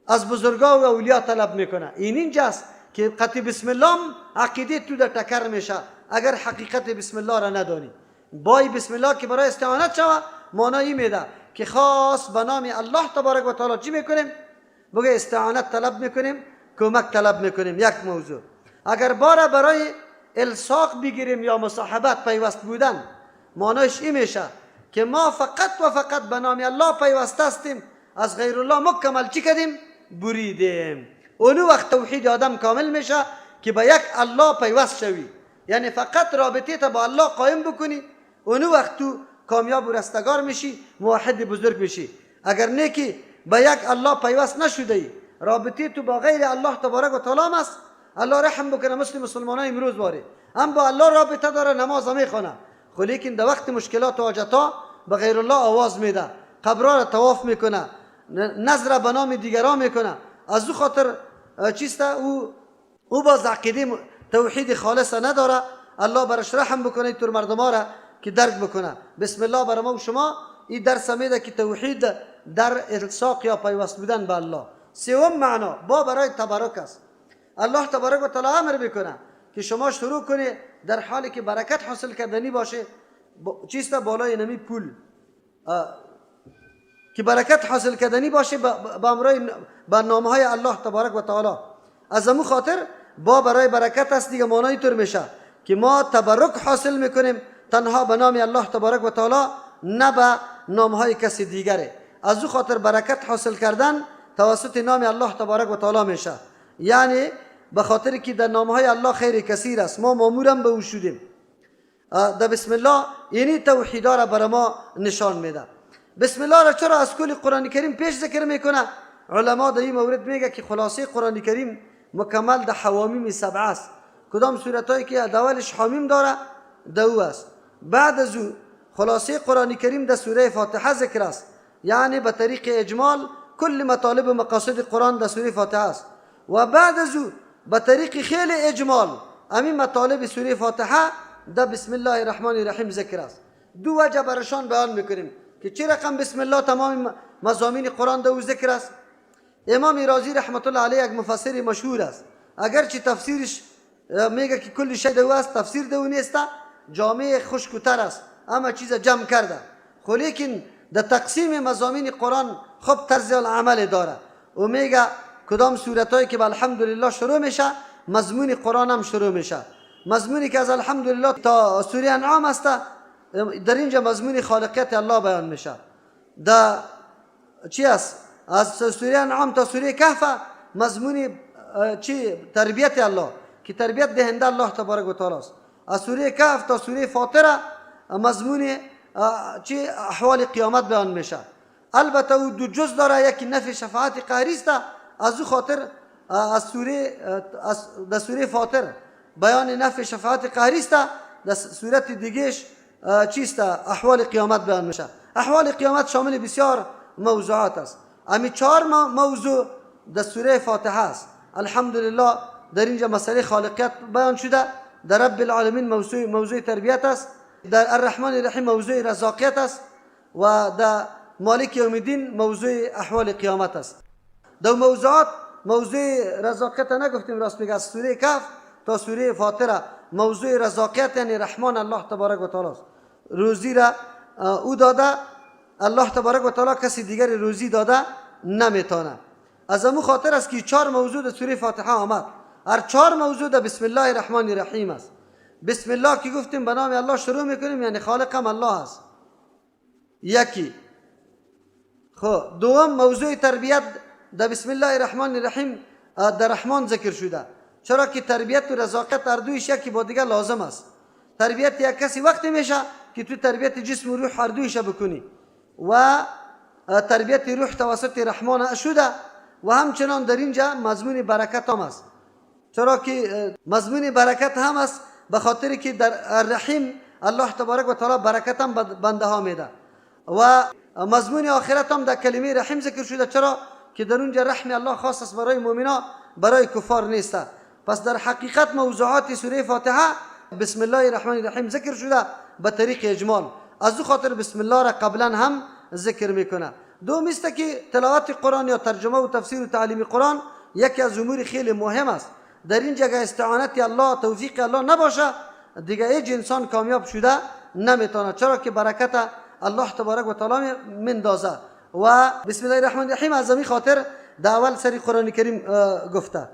از بزرگا و اولیا طلب میکنه؟ این اینجاست که قطع بسم الله عقیده تو در تکر میشه اگر حقیقت بسم الله را ندانی. بای بسم الله که برای استعانت شوه معنایی میده که خاص به نام الله تبارک و تعالی چی میکنیم؟ بگه استعانت طلب میکنیم، کمک طلب میکنیم. یک موضوع. اگر باره برای الصاق بگیریم یا مصاحبت پیوست بودن، معنایش این میشه که ما فقط و فقط به نام الله پیوسته هستیم، از غیر الله مکمل چی کردیم؟ بریدیم. اونو وقت توحید آدم کامل میشه که به یک الله پیوست شوی، یعنی فقط رابطه تا با الله قایم بکنی، اونو وقت تو کامیاب و رستگار میشی، موحد بزرگ میشی. اگر نه که به یک الله پیوست نشده ای، رابطه تو با غیر الله تبارک و تعالی است، الله رحم بکنه مثل مسلمان امروز باره هم با الله رابطه داره، نماز میخونه، خو لیکن در وقت مشکلات و حاجتها به غیر الله آواز میده، قبرها را طواف میکنه، نظر به نام دیگران میکنه. از او خاطر چیست او باز عقیده توحید خالص نداره. الله برش رحم بکنه تور مردم را که درک بکنه. بسم الله بر ما و شما این درس میده که توحید در الصاق یا پیوست بودن به الله. سوم معنا با برای تبرک است. الله تبارک و تعالی امر میکنه که شما شروع کنی در حالی که برکت حاصل کردنی باشه، چیست بالای نمی پول که برکت حاصل کردنی باشه با امرای با نامهای الله تبارک و تعالی. از امو خاطر با برای برکت است دیگه، معنای طور میشه که ما تبرک حاصل میکنیم تنها به نام الله تبارک و تعالی، نه به نامهای کسی دیگره. از او خاطر برکت حاصل کردن توسط نام الله تبارک و تعالی میشه، یعنی به خاطر که در نامهای الله خیر کثیر است، ما مامورم به او شدیم. در بسم الله یعنی توحید را بر ما نشان میده. بسم الله را چرا از کل قرآن کریم پیش ذکر میکنه؟ علما در این مورد میگه که خلاصه قرآن کریم مکمل در حوامیم سبعه است. کدام سورت هایی که اولش حامیم داره دو است. بعد از او خلاصه قرآن کریم در سوره فاتحه ذکر است، یعنی به طریق اجمال کل مطالب و مقاصد قرآن در سوره فاتحه است. و بعد از او به طریق خیلی اجمال همین مطالب سوره فاتحه در بسم الله الرحمن الرحیم ذکر است. دو وجه برشان بیان میکنیم که چه رقم بسم الله تمام مضامین قرآن در او ذکر است. امام رازی رحمت الله علیه یک مفسر مشهور است، اگرچه تفسیرش میگه که کل شی دو است، تفسیر دو نیست، جامع خشک و تر است، اما چیز جمع کرده، خو لیکن در تقسیم مضامین قرآن خوب طرز العمل داره و میگه کدام سورتایی که به الحمدلله شروع میشه مضمون قرآن هم شروع میشه. مضمونی که از الحمدلله تا سوره انعام است، در اینجا مضمون خالقیت الله بیان میشه. در چی است؟ از سوره انعام تا سوره کهف مضمون چی؟ تربیت الله که تربیت دهنده الله تبارک و تعالی است. از سوره کهف تا سوره فاطره مضمون چی؟ احوال قیامت بیان میشه. البته او دو جز داره، یکی نفی شفاعت قهری است، از او خاطر از سوره از سوره فاطر بیان نفی شفاعت قهری است، در صورت دیگهش چیست؟ احوال قیامت بیان میشه. احوال قیامت شامل بسیار موضوعات است. امی چهار موضوع در سوره فاتحه است. الحمدلله در اینجا مسئله خالقیت بیان شده، در رب العالمین موضوع تربیت است، در الرحمن الرحیم موضوع رزاقیت است و در مالک یوم الدین موضوع احوال قیامت است. در موضوعات موضوع رزاقیت نگفتیم، راست میگه از سوره کهف تا سوره فاطره موضوع رزاقیت یعنی رحمان الله تبارک و تعالی است. روزی را او داده، الله تبارک و تعالی کسی دیگر روزی داده نمیتونه. از امو خاطر است که چهار موضوع در سوره فاتحه آمد. هر چهار موضوع در بسم الله الرحمن الرحیم است. بسم الله که گفتیم به نام الله شروع میکنیم، یعنی خالقم الله است. یکی. خب دوم موضوع تربیت در بسم الله الرحمن الرحیم در رحمان ذکر شده، چرا که تربیت و رزاقت هر دویش یکی با دیگر لازم است. تربیت یک کسی وقتی میشه که تو تربیت جسم و روح هر دویش بکنی و تربیت روح توسط رحمان شده. و همچنان در اینجا مضمون برکت هم است، چرا که مضمون برکت هم است به خاطر که در الرحیم الله تبارک و تعالی برکت هم بنده ها میده. و مضمون آخرت هم در کلمه رحیم ذکر شده، چرا که در اونجا رحم الله خاص است برای مؤمنا، برای کفار نیست. پس در حقیقت موضوعات سوره فاتحه بسم الله الرحمن الرحیم ذکر شده به طریق اجمال. از او خاطر بسم الله را قبلا هم ذکر میکنه. دوم است که تلاوت قرآن یا ترجمه و تفسیر و تعلیم قرآن یکی از امور خیلی مهم است. در این جگه استعانت الله، توفیق الله نباشه دیگه هیچ انسان کامیاب شده نمیتونه، چرا که برکت الله تبارک و تعالی مندازه. و بسم الله الرحمن الرحیم از همین خاطر در اول سری قرآن کریم گفته،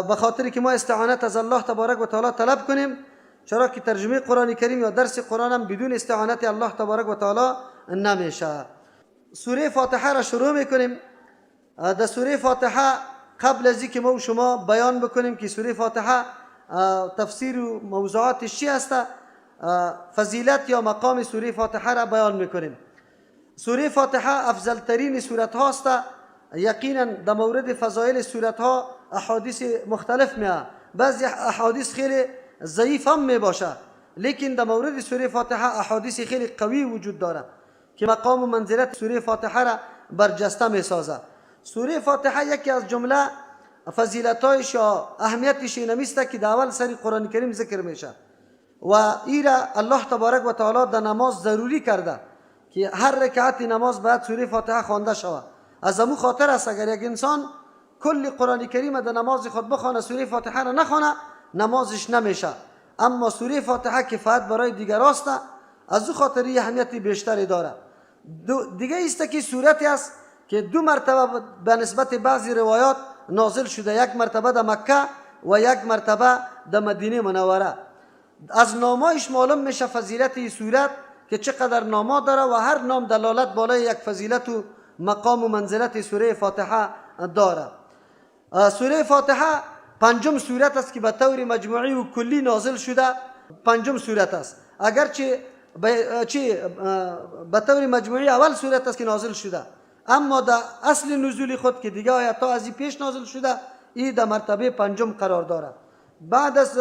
به خاطر که ما استعانت از الله تبارک و تعالی طلب کنیم، چرا که ترجمه قرآن کریم یا درس قرآن هم بدون استعانت الله تبارک و تعالی نمیشه. سوره فاتحه را شروع میکنیم. در سوره فاتحه قبل از اینکه ما و شما بیان بکنیم که سوره فاتحه تفسیر و موضوعاتش چی است، فضیلت یا مقام سوره فاتحه را بیان میکنیم. سوره فاتحه افضل ترین سورت هاست. یقینا در مورد فضایل سورت ها احادیث مختلف میاد، بعضی احادیث خیلی ضعیف هم می باشه، لیکن در مورد سوره فاتحه احادیث خیلی قوی وجود داره که مقام و منزلت سوره فاتحه را برجسته می سازه. سوره فاتحه یکی از جمله فضیلتایش یا اهمیتش اینمیست که در اول سری قرآن کریم ذکر میشه و ایرا الله تبارک و تعالی در نماز ضروری کرده که هر رکعت نماز باید سوره فاتحه خوانده شود. از امو خاطر است اگر یک انسان کل قرآن کریم در نماز خود بخوانه سوره فاتحه را نخوانه نمازش نمیشه، اما سوره فاتحه کفایت برای دیگر است، از او خاطر اهمیت بیشتری داره. دیگه است که سورتی است که دو مرتبه به نسبت بعضی روایات نازل شده، یک مرتبه در مکه و یک مرتبه در مدینه منوره. از نامایش معلوم میشه فضیلت این سورت که چقدر ناما داره و هر نام دلالت بالای یک فضیلت و مقام و منزلت سوره فاتحه داره. سوره فاتحه پنجم سورت است که به طور مجموعی و کلی نازل شده، پنجم سورت است، اگرچه به طور مجموعی اول سورت است که نازل شده، اما در اصل نزول خود که دیگه آیت ها از این پیش نازل شده، این در مرتبه پنجم قرار داره. بعد از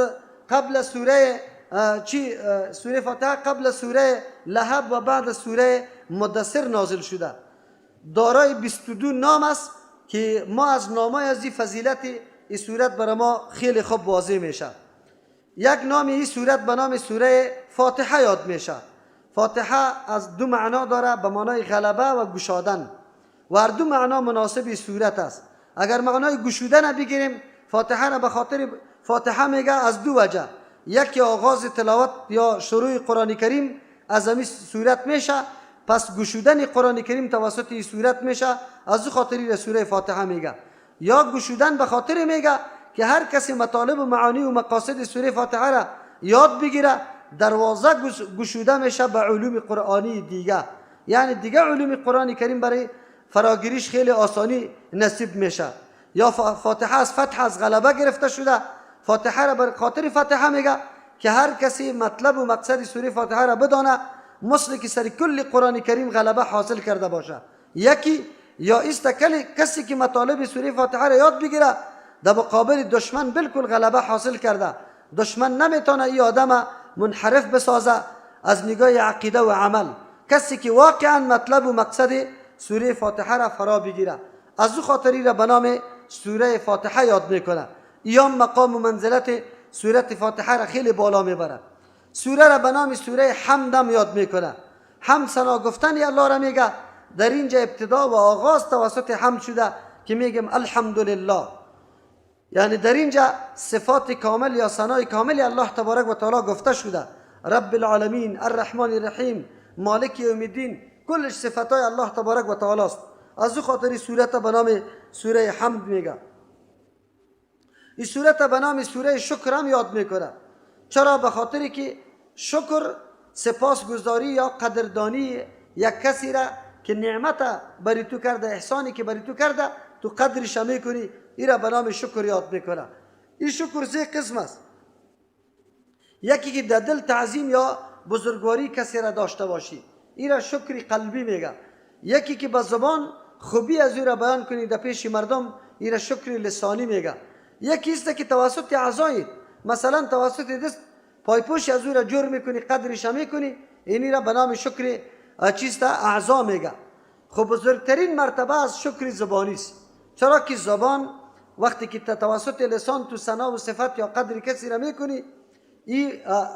قبل سوره سوره فاتحه قبل سوره لهب و بعد سوره مدثر نازل شده. دارای 22 نام است که ما از نامای از این فضیلت این سورت برای ما خیلی خوب واضح میشه. یک نام این سورت به نام سوره فاتحه یاد میشه. فاتحه از دو معنا داره، به معنای غلبه و گشادن، و هر دو معنا مناسب این سورت است. اگر معنای گشودن بگیریم، فاتحه را به خاطر فاتحه میگه از دو وجه، یکی آغاز تلاوت یا شروع قرآن کریم از همین سورت میشه، پس گشودن قرآن کریم توسط این سورت میشه، از او خاطری را سوره فاتحه میگه. یا گشودن به خاطر میگه که هر کسی مطالب و معانی و مقاصد سوره فاتحه را یاد بگیره، دروازه گشوده میشه به علوم قرآنی دیگه، یعنی دیگه علوم قرآن کریم برای فراگیریش خیلی آسانی نصیب میشه. یا فاتحه از فتح از غلبه گرفته شده، فاتحه را بر خاطر فاتحه میگه که هر کسی مطلب و مقصد سوره فاتحه را بدانه، مثل که سر کل قرآن کریم غلبه حاصل کرده باشه. یکی یا است کسی که مطالب سوره فاتحه را یاد بگیره، در مقابل دشمن بالکل غلبه حاصل کرده، دشمن نمیتونه این آدم منحرف بسازه از نگاه عقیده و عمل. کسی که واقعا مطلب و مقصد سوره فاتحه را فرا بگیره، از او خاطری را به نام سوره فاتحه یاد میکنه. ایام مقام و منزلت سوره فاتحه را خیلی بالا میبره. سوره را به نام سوره حمد یاد میکنه. حمد ثنا گفتن الله را میگه. در اینجا ابتدا و آغاز توسط حمد شده که میگم الحمدلله، یعنی در اینجا صفات کامل یا ثنای کامل الله تبارک و تعالی گفته شده. رب العالمین، الرحمن الرحیم، مالک یوم الدین، کلش صفتای الله تبارک و تعالی است. از او خاطر سوره به نام سوره حمد میگه. این سوره به نام سوره شکر هم یاد میکنه. چرا؟ به خاطری که شکر سپاسگزاری یا قدردانی یک کسی را که نعمت بری تو کرده، احسانی که بری تو کرده، تو قدرش میکنی، این را به نام شکر یاد میکنه. این شکر سه قسم است. یکی که در دل تعظیم یا بزرگواری کسی را داشته باشی، این را شکر قلبی میگه. یکی که به زبان خوبی از او را بیان کنی در پیش مردم، این را شکر لسانی میگه. یکی است که توسط اعضای، مثلا توسط دست پایپوش از او را جور میکنی، قدرش میکنی، اینی را به نام شکر چیست اعضا میگه. خب بزرگترین مرتبه از شکر زبانی است. چرا که زبان وقتی که توسط لسان تو ثنا و صفت یا قدر کسی را میکنی، این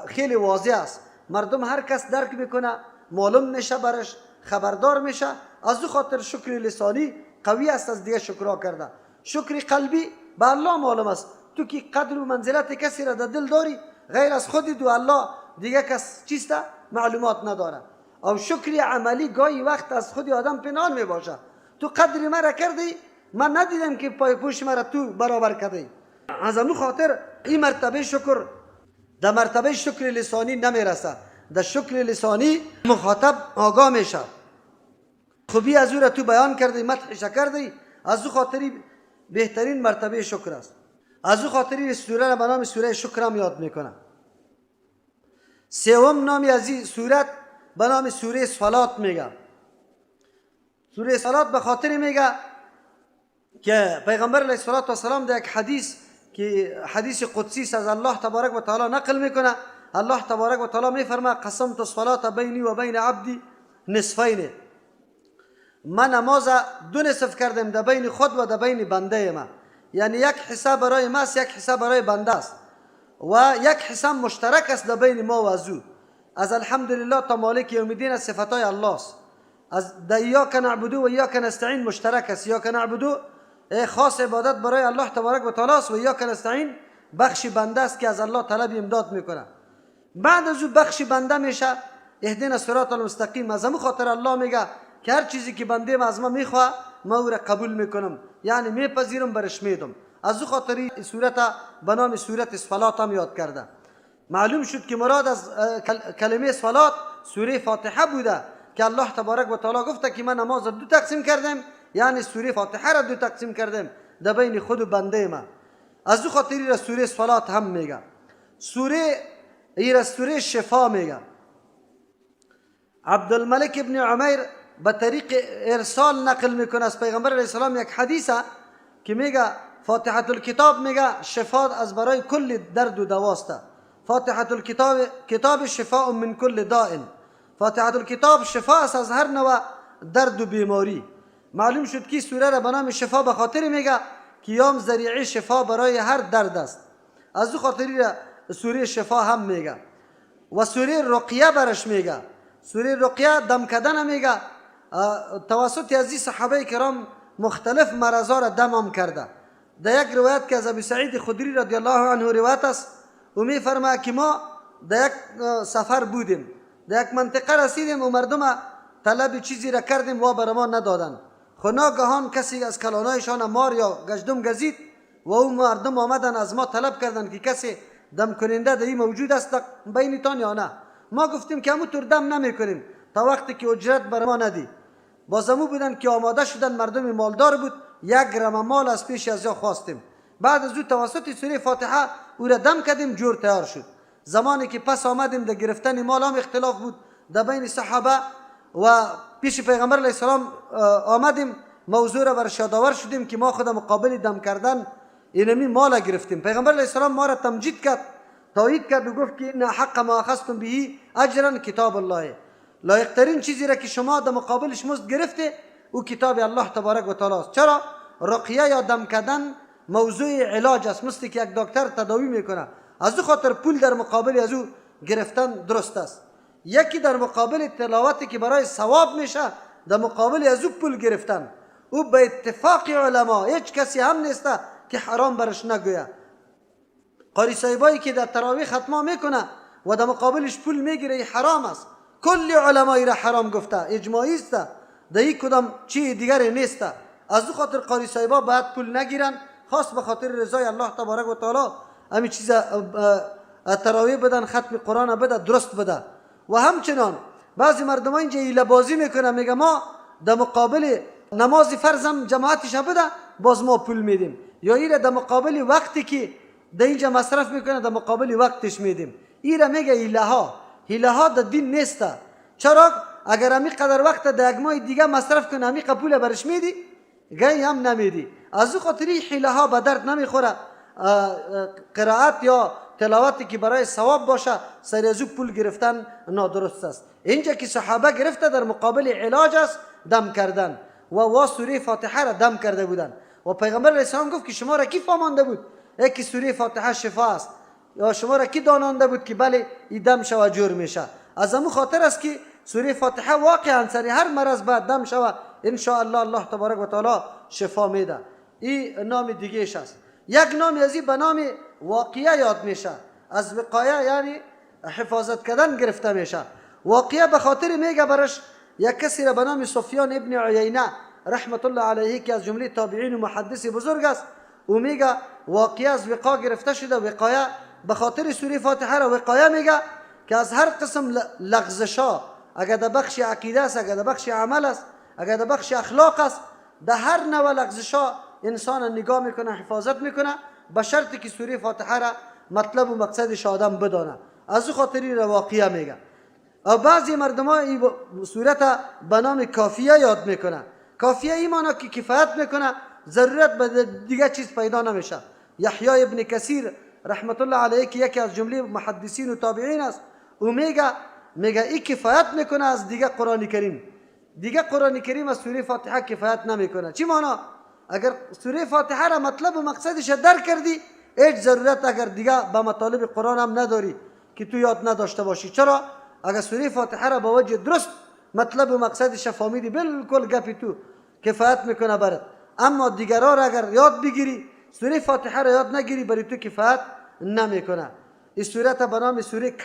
خیلی واضح است، مردم هر کس درک میکنه، معلوم میشه برش، خبردار میشه. از او خاطر شکر لسانی قوی است از دیگه شکرها کرده. شکر قلبی به الله معلوم است، تو که قدر و منزلت کسی را در دل داری، غیر از خودی دو الله دیگه کس چیست معلومات نداره. او شکر عملی گاهی وقت از خودی آدم پنهان می باشه. تو قدر مرا کردی، من ندیدم که پای پوش مرا تو برابر کردی. از امو خاطر این مرتبه شکر در مرتبه شکر لسانی نمیرسه. در شکر لسانی مخاطب آگاه میشه، خوبی از او را تو بیان کردی، مدحش کردی، از او خاطری بهترین مرتبه شکر است. از او خاطر این سوره را به نام سوره شکر هم یاد میکنه. سوم نامی از این سورت به نام سوره صلات میگه. سوره صلات به خاطر میگه که پیغمبر علیه الصلاة والسلام در یک حدیث که حدیث قدسی است از الله تبارک و تعالی نقل میکنه، الله تبارک و تعالی میفرما قسمت الصلاة بینی و بین عبدی نصفین، من نماز دو نصف کردم در بین خود و در بین بنده ما، یعنی یک حصه برای ما است، یک حصه برای بنده است و یک حصه مشترک است در بین ما و از او. از الحمدلله تا مالک یوم الدین از صفتهای الله است. از در ایاک نعبد و ایاک نستعین مشترک است. ایاک نعبد خاص عبادت برای الله تبارک و تعالی است و ایاک نستعین بخش بنده است که از الله طلب امداد میکنه. بعد از او بخش بنده میشه اهدنا الصراط المستقیم. از همون خاطر الله میگه که هر چیزی که بنده از ما میخواه ما او را قبول میکنم، یعنی میپذیرم، برش میدم. از او خاطر این سورت به نام سورت صلات هم یاد کرده. معلوم شد که مراد از کلمه صلات سوره فاتحه بوده که الله تبارک و تعالی گفته که من نماز دو تقسیم کردم، یعنی سوره فاتحه را دو تقسیم کردم در بین خود و بنده ما. از او خاطر را سوره صلات هم میگه. سوره ای سوره شفا میگه. عبدالملک ابن عمیر به طریق ارسال نقل میکنه از پیغمبر علیه السلام یک حدیثه که میگه فاتحه الکتاب میگه شفا از برای کل درد و دواسته. فاتحه الکتاب کتاب شفاء من کل داء. فاتحه الکتاب شفا است از هر نوع درد و بیماری. معلوم شد که سوره را به نام شفا به خاطر میگه که یام ذریعه شفا برای هر درد است. از او خاطر را سوره شفا هم میگه. و سوره رقیه برش میگه. سوره رقیه دم کردن میگه. توسط از این صحابه کرام مختلف مرضا را دم کرده. در یک روایت که از ابی سعید خدری رضی الله عنه روایت است، او میفرماید که ما در یک سفر بودیم، در یک منطقه رسیدیم و مردم طلب چیزی را کردیم و بر ما ندادن. خو ناگهان کسی از کلانایشان مار یا گژدم گزید و او مردم آمدن از ما طلب کردند که کسی دم کننده در این موجود است بینتان یا نه. ما گفتیم که همونطور دم نمیکنیم تا وقتی که اجرت بر ما ندی. باز همو بودن که آماده شدن، مردم مالدار بود، یک رمه مال از پیش از یا خواستیم. بعد از او توسط سوره فاتحه او را دم کردیم، جور تیار شد. زمانی که پس آمدیم در گرفتن مال هم اختلاف بود در بین صحابه و پیش پیغمبر علیه السلام آمدیم، موضوع را برش یادآور شدیم که ما خود مقابل دم کردن اینمی مال گرفتیم. پیغمبر علیه السلام ما را تمجید کرد، تایید کرد و گفت که ان حق ما اخذتم به اجرا کتاب الله. لایق ترین چیزی را که شما در مقابلش مزد گرفته او کتاب الله تبارک و تعالی است. چرا؟ رقیه یا دم کردن موضوع علاج است، مثل که یک دکتر تداوی میکنه. از او خاطر پول در مقابل از او گرفتن درست است. یکی در مقابل تلاوتی که برای ثواب میشه در مقابل از او پول گرفتن، او به اتفاق علما هیچ کسی هم نیست که حرام برش نگویه. قاری صاحبایی که در تراویح ختما میکنه و در مقابلش پول میگیره حرام است. کل علمایی را حرام گفته، اجماعی است، در این کدام چی دیگری نیست. از او خاطر قاری صاحبا باید پول نگیرن، خاص به خاطر رضای الله تبارک و تعالی همین چیز تراویح بدن، ختم قرآن بده، درست بده. و همچنان بعضی مردم اینجا حیله بازی میکنه، میگه ما در مقابل نماز فرضم جماعتش بده باز ما پول میدیم، یا ایره در مقابل وقتی که در اینجا مصرف میکنه در مقابل وقتش میدیم. ایره میگه حیله ها، حیله ها در دین نیست. چرا؟ اگر همی قدر وقت در یک ماه دیگه مصرف کنه همی پول برش میدی؟ گی هم نمیدی. از او خاطر حیله ها به درد نمیخوره. قرائت یا تلاوتی که برای ثواب باشه سر از او پول گرفتن نادرست است. اینجا که صحابه گرفته در مقابل علاج است دم کردن و وا سوره فاتحه را دم کرده بودن و پیغمبر علیه السلام گفت که شما را کی فهمانده بود یکی سوره فاتحه شفا است، یا شما را کی دانانده بود که بله این دم شوه جور میشه. از همون خاطر است که سوره فاتحه واقعا سر هر مرض بعد دم شوه ان شاء الله الله تبارک و تعالی شفا میده. این نام دیگهش است. یک نام از این به نام واقعه یاد میشه، از وقایه یعنی حفاظت کردن گرفته میشه. واقعه به خاطر میگه برش یک کسی را به نام سفیان ابن عیینه رحمت الله علیه که از جمله تابعین و محدث بزرگ است، او میگه واقعه از وقا گرفته شده. وقایه به خاطر سوره فاتحه را وقایه میگه که از هر قسم لغزشا، اگر در بخش عقیده است، اگر در بخش عمل است، اگر در بخش اخلاق است، در هر نوع لغزشا انسان نگاه میکنه، حفاظت میکنه، به شرطی که سوره فاتحه را مطلب و مقصدش آدم بدانه. از او خاطری را واقیه میگه. و بعضی مردم ها این صورت به نام کافیه یاد میکنه. کافیه ای مانا که کفایت میکنه، ضرورت به دیگه چیز پیدا نمیشه. یحیی ابن کثیر رحمت الله علیه که یکی از جمله محدثین و تابعین است، او میگه ای کفایت میکنه از دیگه قرآن کریم. دیگه قرآن کریم از سوره فاتحه کفایت نمیکنه. چی مانا؟ اگر سوره فاتحه را مطلب و مقصدش درک کردی، هیچ ضرورت اگر دیگه به مطالب قرآن هم نداری که تو یاد نداشته باشی. چرا؟ اگر سوره فاتحه را با وجه درست مطلب و مقصدش فهمیدی، بالکل گپی تو کفایت میکنه برات. اما دیگرها را اگر یاد بگیری، سوره فاتحه را یاد نگیری، برای تو کفایت نمیکنه. این سوره به نام سوره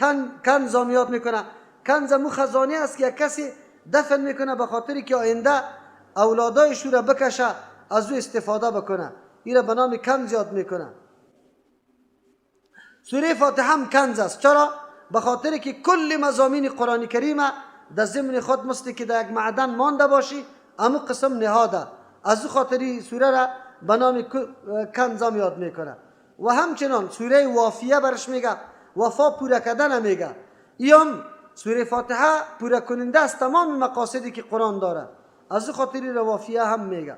کنز هم یاد میکنه. کنز مو خزانه است که کسی دفن میکنه به خاطری که آینده اولادایش را بکشه، از او استفاده بکنه. این را به نام کنز یاد میکنه. سوره فاتحه هم کنز است. چرا؟ به خاطر که کل مضامین قرآن کریم در ضمن خود مثل که در یک معدن مانده باشی، امو قسم نهاده. از او خاطری سوره را به نام کنز هم یاد میکنه. و همچنان سوره وافیه برش میگه، وفا پوره کردن میگه. ایام سوره فاتحه پوره کننده است تمام مقاصدی که قرآن داره. از او خاطری را وافیه هم میگه.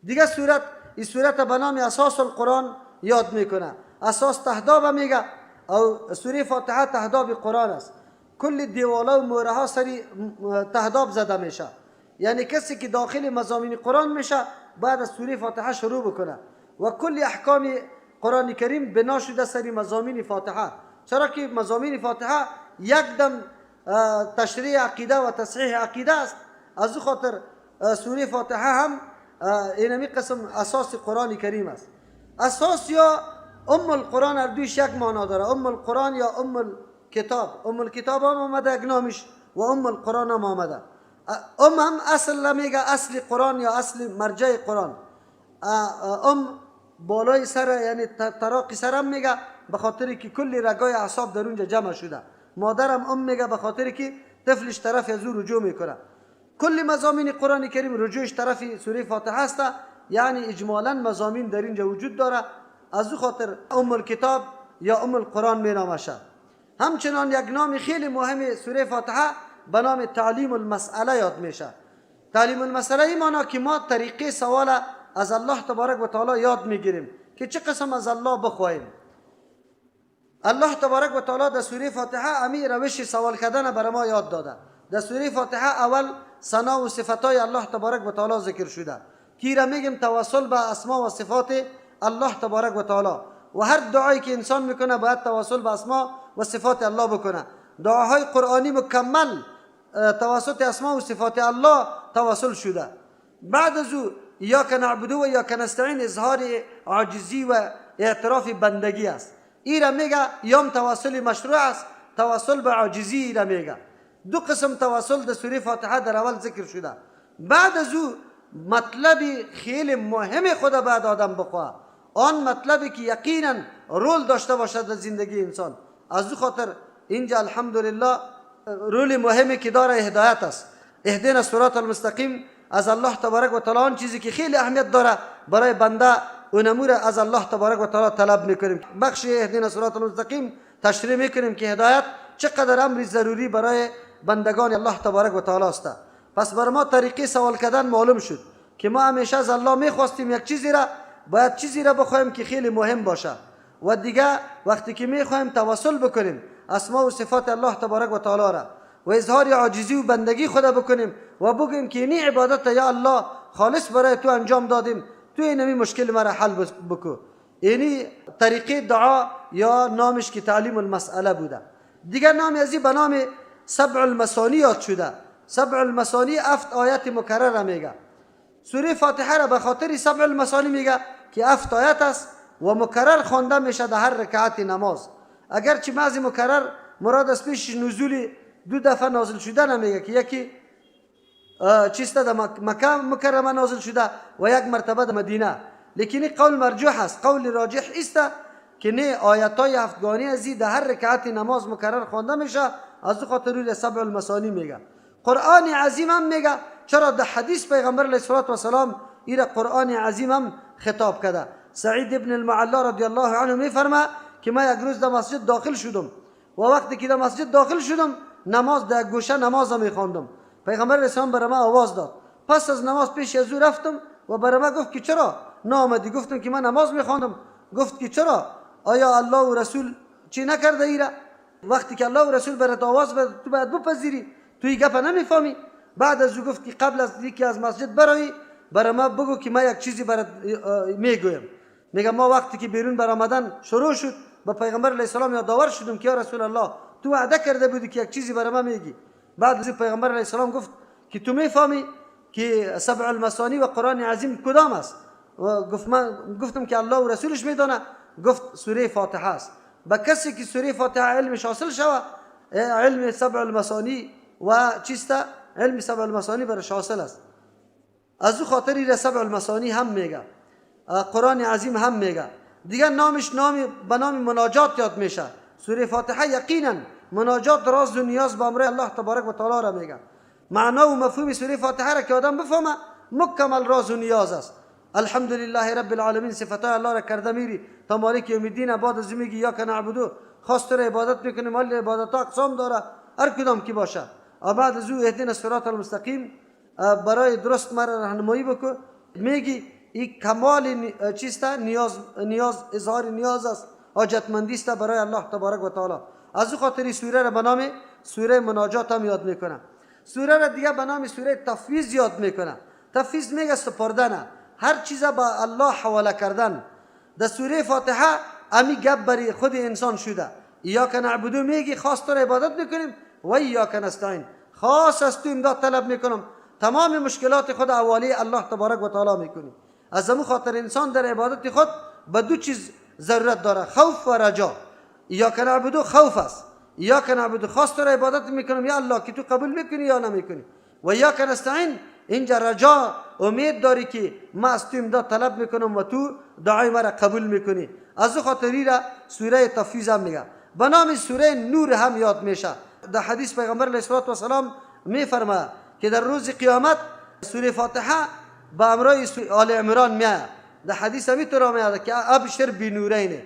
دیگه سورت، این سورت به نام اساس القرآن یاد میکنه. اساس تهداب میگه. او سوره فاتحه تهداب قرآن است. کل دیوالا و مهره ها سری تهداب زده میشه. یعنی کسی که داخل مضامین قرآن میشه باید از سوره فاتحه شروع بکنه و کل احکام قرآن کریم بنا شده سری مضامین فاتحه. چرا که مضامین فاتحه یک دم تشریح عقیده و تصحیح عقیده است. از او خاطر سوره فاتحه هم اینمی قسم اساس قرآن کریم است. اساس یا ام القرآن هر دویش یک معنا داره. ام القرآن یا ام الکتاب. ام الکتاب هم آمده یک نامش و ام القرآن هم آمده. ام هم اصل میگه، اصل قرآن یا اصل مرجع قرآن. ام بالای سر یعنی تراق سرم میگه به خاطر که کل رگای اعصاب در اونجا جمع شده. مادرم ام میگه به خاطر که طفلش طرف از او رجوع میکنه. کل مضامین قرآن کریم رجوعش طرف سوره فاتحه است. یعنی اجمالا مضامین در اینجا وجود داره. از او خاطر ام الکتاب یا ام القرآن می نامشه. همچنان یک نام خیلی مهم سوره فاتحه به نام تعلیم المسئله یاد میشه. تعلیم المسئله این معنا که ما طریقه سوال از الله تبارک و تعالی یاد میگیریم که چه قسم از الله بخواهیم. الله تبارک و تعالی در سوره فاتحه امی روش سوال کردن برای ما یاد داده. در سوره فاتحه اول ثنا و صفتای الله تبارک و تعالی ذکر شده که را میگیم توسل به اسما و صفات الله تبارک و تعالی. و هر دعایی که انسان میکنه باید توسل به اسما و صفات الله بکنه. دعاهای قرآنی مکمل توسط اسما و صفات الله توسل شده. بعد از او ایاک نعبد و ایاک نستعین اظهار عاجزی و اعتراف بندگی است. ای را میگه یام توسل مشروع است، توسل به عاجزی ای را میگه. دو قسم توسل در سوره فاتحه در اول ذکر شده. بعد از او مطلب خیلی مهم خود بعد آدم بخواه، آن مطلبی که یقینا رول داشته باشد در زندگی انسان. از او خاطر اینجا الحمدلله رول مهمی که داره هدایت است. اهدنا الصراط المستقیم از الله تبارک و تعالی آن چیزی که خیلی اهمیت داره برای بنده اونمور از الله تبارک و تعالی طلب میکنیم. بخش اهدنا الصراط المستقیم تشریح میکنیم که هدایت چقدر امر ضروری برای بندگان الله تبارک و تعالی است. پس بر ما طریقه سوال کردن معلوم شد که ما همیشه از الله میخواستیم یک چیزی را، باید چیزی را بخوایم که خیلی مهم باشه و دیگه وقتی که میخوایم توسل بکنیم اسما و صفات الله تبارک و تعالی را و اظهار عاجزی و بندگی خدا بکنیم و بگیم که اینی عبادت یا الله خالص برای تو انجام دادیم، تو اینمی مشکل مرا حل بکو. اینی طریقه دعا یا نامش که تعلیم المسئله بوده. دیگر نام ازی به نام سبع المثانی یاد شده. سبع المثانی 7 آیت مکرر میگه. سوره فاتحه را به خاطر سبع المثانی میگه که 7 آیت است و مکرر خوانده میشه در هر رکعت نماز. اگرچه بعضی مکرر مراد از پیش نزول 2 دفعه نازل شده نمیگه که یکی چیست در مکه مکرمه نازل شده و یک مرتبه در مدینه، لیکن این قول مرجوح است. قول راجح است که نه آیت های هفتگانی ازی در هر رکعت نماز مکرر خوانده میشه، از او خاطر روی سبع المثانی میگه. قرآن عظیم هم میگه. چرا در حدیث پیغمبر علیه الصلاة والسلام ایره قرآن عظیم هم خطاب کرده. سعید ابن المعلا رضی الله عنه میفرما که من یک روز در مسجد داخل شدم و وقتی که در مسجد داخل شدم نماز در گوشه نماز میخواندم. پیغمبر اسلام برای من آواز داد. پس از نماز پیش از او رفتم و برای من گفت که چرا نامدی؟ گفتم که من نماز میخواندم. گفت که چرا؟ آیا الله و رسول چی نکرده ایره؟ وقتی که الله و رسول برات آواز بده تو باید بپذیری، تو این گپ نمیفهمی. بعد از او گفت که قبل از یکی از مسجد برای برای ما بگو که من یک چیزی برات میگویم. میگم ما وقتی که بیرون برآمدن شروع شد با پیغمبر علیه السلام یادآور شدم که یا رسول الله تو وعده کرده بودی که یک چیزی برای ما میگی. بعد از پیغمبر علیه السلام گفت که تو میفهمی که سبع المثانی و قرآن عظیم کدام است؟ و گفت من گفتم که الله و رسولش میدانه. گفت سوره فاتحه است. با کسی که سوره فاتحه علمش حاصل شوه علم سبع المثانی و چیست؟ علم سبع المثانی برش حاصل است. از او خاطری را سبع المثانی هم میگه، قرآن عظیم هم میگه. دیگه نامش نام به نام مناجات یاد میشه. سوره فاتحه یقینا مناجات راز و نیاز به امر الله تبارک و تعالی را میگه. معنا و مفهوم سوره فاتحه را که آدم بفهمه مکمل راز و نیاز است. الحمدلله رب العالمین صفتای الله را کرده میری تا مالک یوم الدین. بعد از میگی یا که نعبدو، خاص تو را عبادت میکنیم، مال عبادت اقسام داره هر کدام کی باشه. بعد از او اهدنا الصراط المستقیم، برای درست مرا راهنمایی بکو. میگی این کمال چیست؟ نیاز، نیاز اظهار نیاز است، حاجتمندی است برای الله تبارک و تعالی. از او خاطر سوره را به نام سوره مناجات هم یاد میکنه. سوره را دیگه به نام سوره تفویض یاد میکنه. تفویض میگه سپردن، هر چیز با الله حواله کردن. در سوره فاتحه امی گپ برای خود انسان شده. ایاک نعبدو میگی خاص تو را عبادت میکنیم و ایاک نستعین، خاص از تو امداد طلب میکنم، تمام مشکلات خود حواله الله تبارک و تعالی میکنی. از امو خاطر انسان در عبادت خود به دو چیز ضرورت داره، خوف و رجا. ایاک نعبدو خوف است، ایاک نعبدو خاص تو را عبادت میکنم یا الله که تو قبول میکنی یا نمیکنی، و ایاک نستعین اینجا رجا امید داری که ما از تو امداد طلب میکنم و تو دعای مرا قبول میکنی. از او خاطری را سوره تفویض هم میگه. به نام سوره نور هم یاد میشه. در حدیث پیغمبر علیه الصلاة والسلام میفرما که در روز قیامت سوره فاتحه به امرای آل عمران میاد. در حدیث همی طور میاد که ابشر بنورین،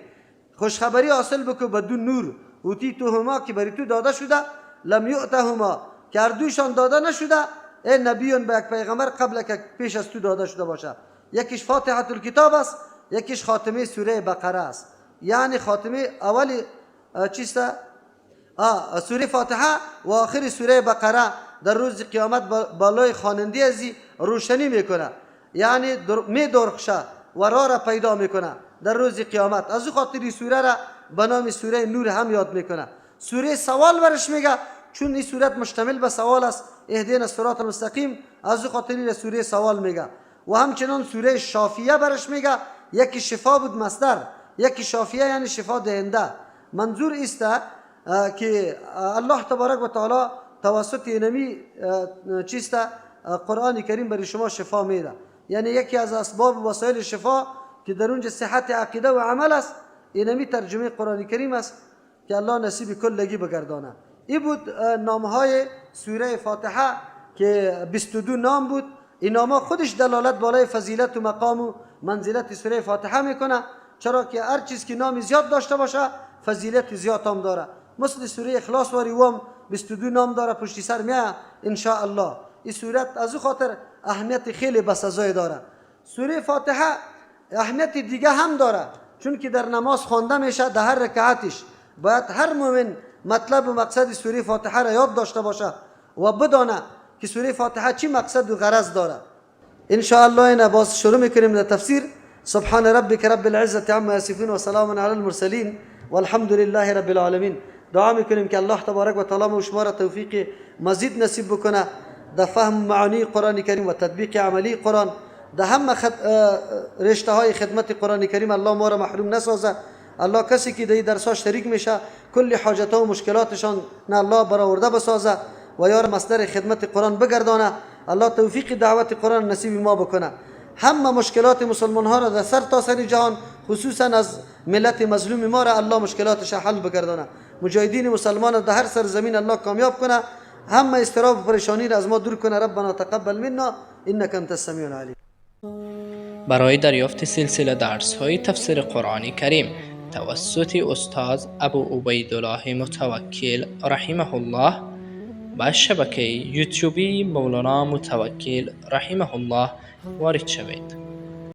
خوشخبری حاصل بکو به دو نور، اوتیتهما که بری تو داده شده، لم یؤتهما که هر دوشان داده نشده، ای نبیون به یک پیغمبر قبل که پیش از تو داده شده باشه. یکیش فاتحه الکتاب است، یکیش خاتمه سوره بقره است. یعنی خاتمه اول چیست؟ سوره فاتحه و آخر سوره بقره در روز قیامت بالای خواننده ازی روشنی میکنه، یعنی می درخشه و راه را پیدا میکنه در روز قیامت. از او خاطر سوره را به نام سوره نور هم یاد میکنه. سوره سوال برش میگه چون این سورت مشتمل به سوال است، اهدنا الصراط المستقیم، از او خاطر سوره سوال میگه. و همچنان سوره شافیه برش میگه. یکی شفا بود مصدر، یکی شافیه یعنی شفا دهنده. منظور است که الله تبارک و تعالی توسط اینمی چیست قرآن کریم برای شما شفا میده. یعنی یکی از اسباب وسایل شفا که در اونجا صحت عقیده و عمل است، اینمی ترجمه قرآن کریم است که الله نصیب کلگی بگردانه. این بود نامهای سوره فاتحه که 22 نام بود. این نامها خودش دلالت بالای فضیلت و مقام و منزلت سوره فاتحه میکنه، چرا که هر چیز که نام زیاد داشته باشه فضیلت زیاد هم داره. مثل سوره اخلاص واری وام 22 نام داره، پشتی سر میاد ان شاء الله. این سورت از او خاطر اهمیت خیلی بسزای داره. سوره فاتحه اهمیت دیگه هم داره، چون که در نماز خوانده میشه، در هر رکعتش باید هر مؤمن مطلب و مقصد سوره فاتحه را یاد داشته باشه و بدانه که سوره فاتحه چی مقصد و غرض داره. ان شاء الله اینا باز شروع میکنیم در تفسیر. سبحان ربک رب العزة عما یصفون و سلام علی المرسلین والحمد لله رب العالمین. دعا میکنیم که الله تبارک و تعالی ما شما را توفیق مزید نصیب بکنه در فهم معانی قرآن کریم و تطبیق عملی قرآن، در همه رشته های خدمت قرآن کریم الله ما را محروم نسازه. الله کسی که در این درس ها شریک میشه کل حاجت ها و مشکلاتشان نه الله برآورده بسازه و یار مصدر خدمت قرآن بگردانه. الله توفیق دعوت قرآن نصیب ما بکنه. همه مشکلات مسلمان ها را در سر تا سر جهان خصوصا از ملت مظلوم ما را الله مشکلاتش حل بگردانه. مجاهدین مسلمان در هر سرزمین الله کامیاب کنه. همه اضطراب و پریشانی را از ما دور کنه. ربنا تقبل منا انك انت السمیع العلیم. برای دریافت سلسله درس های تفسیر قرآن کریم توسط استاد ابو عبیدالله متوکل رحمه الله به شبکه یوتیوبی مولانا متوکل رحمه الله وارد شوید.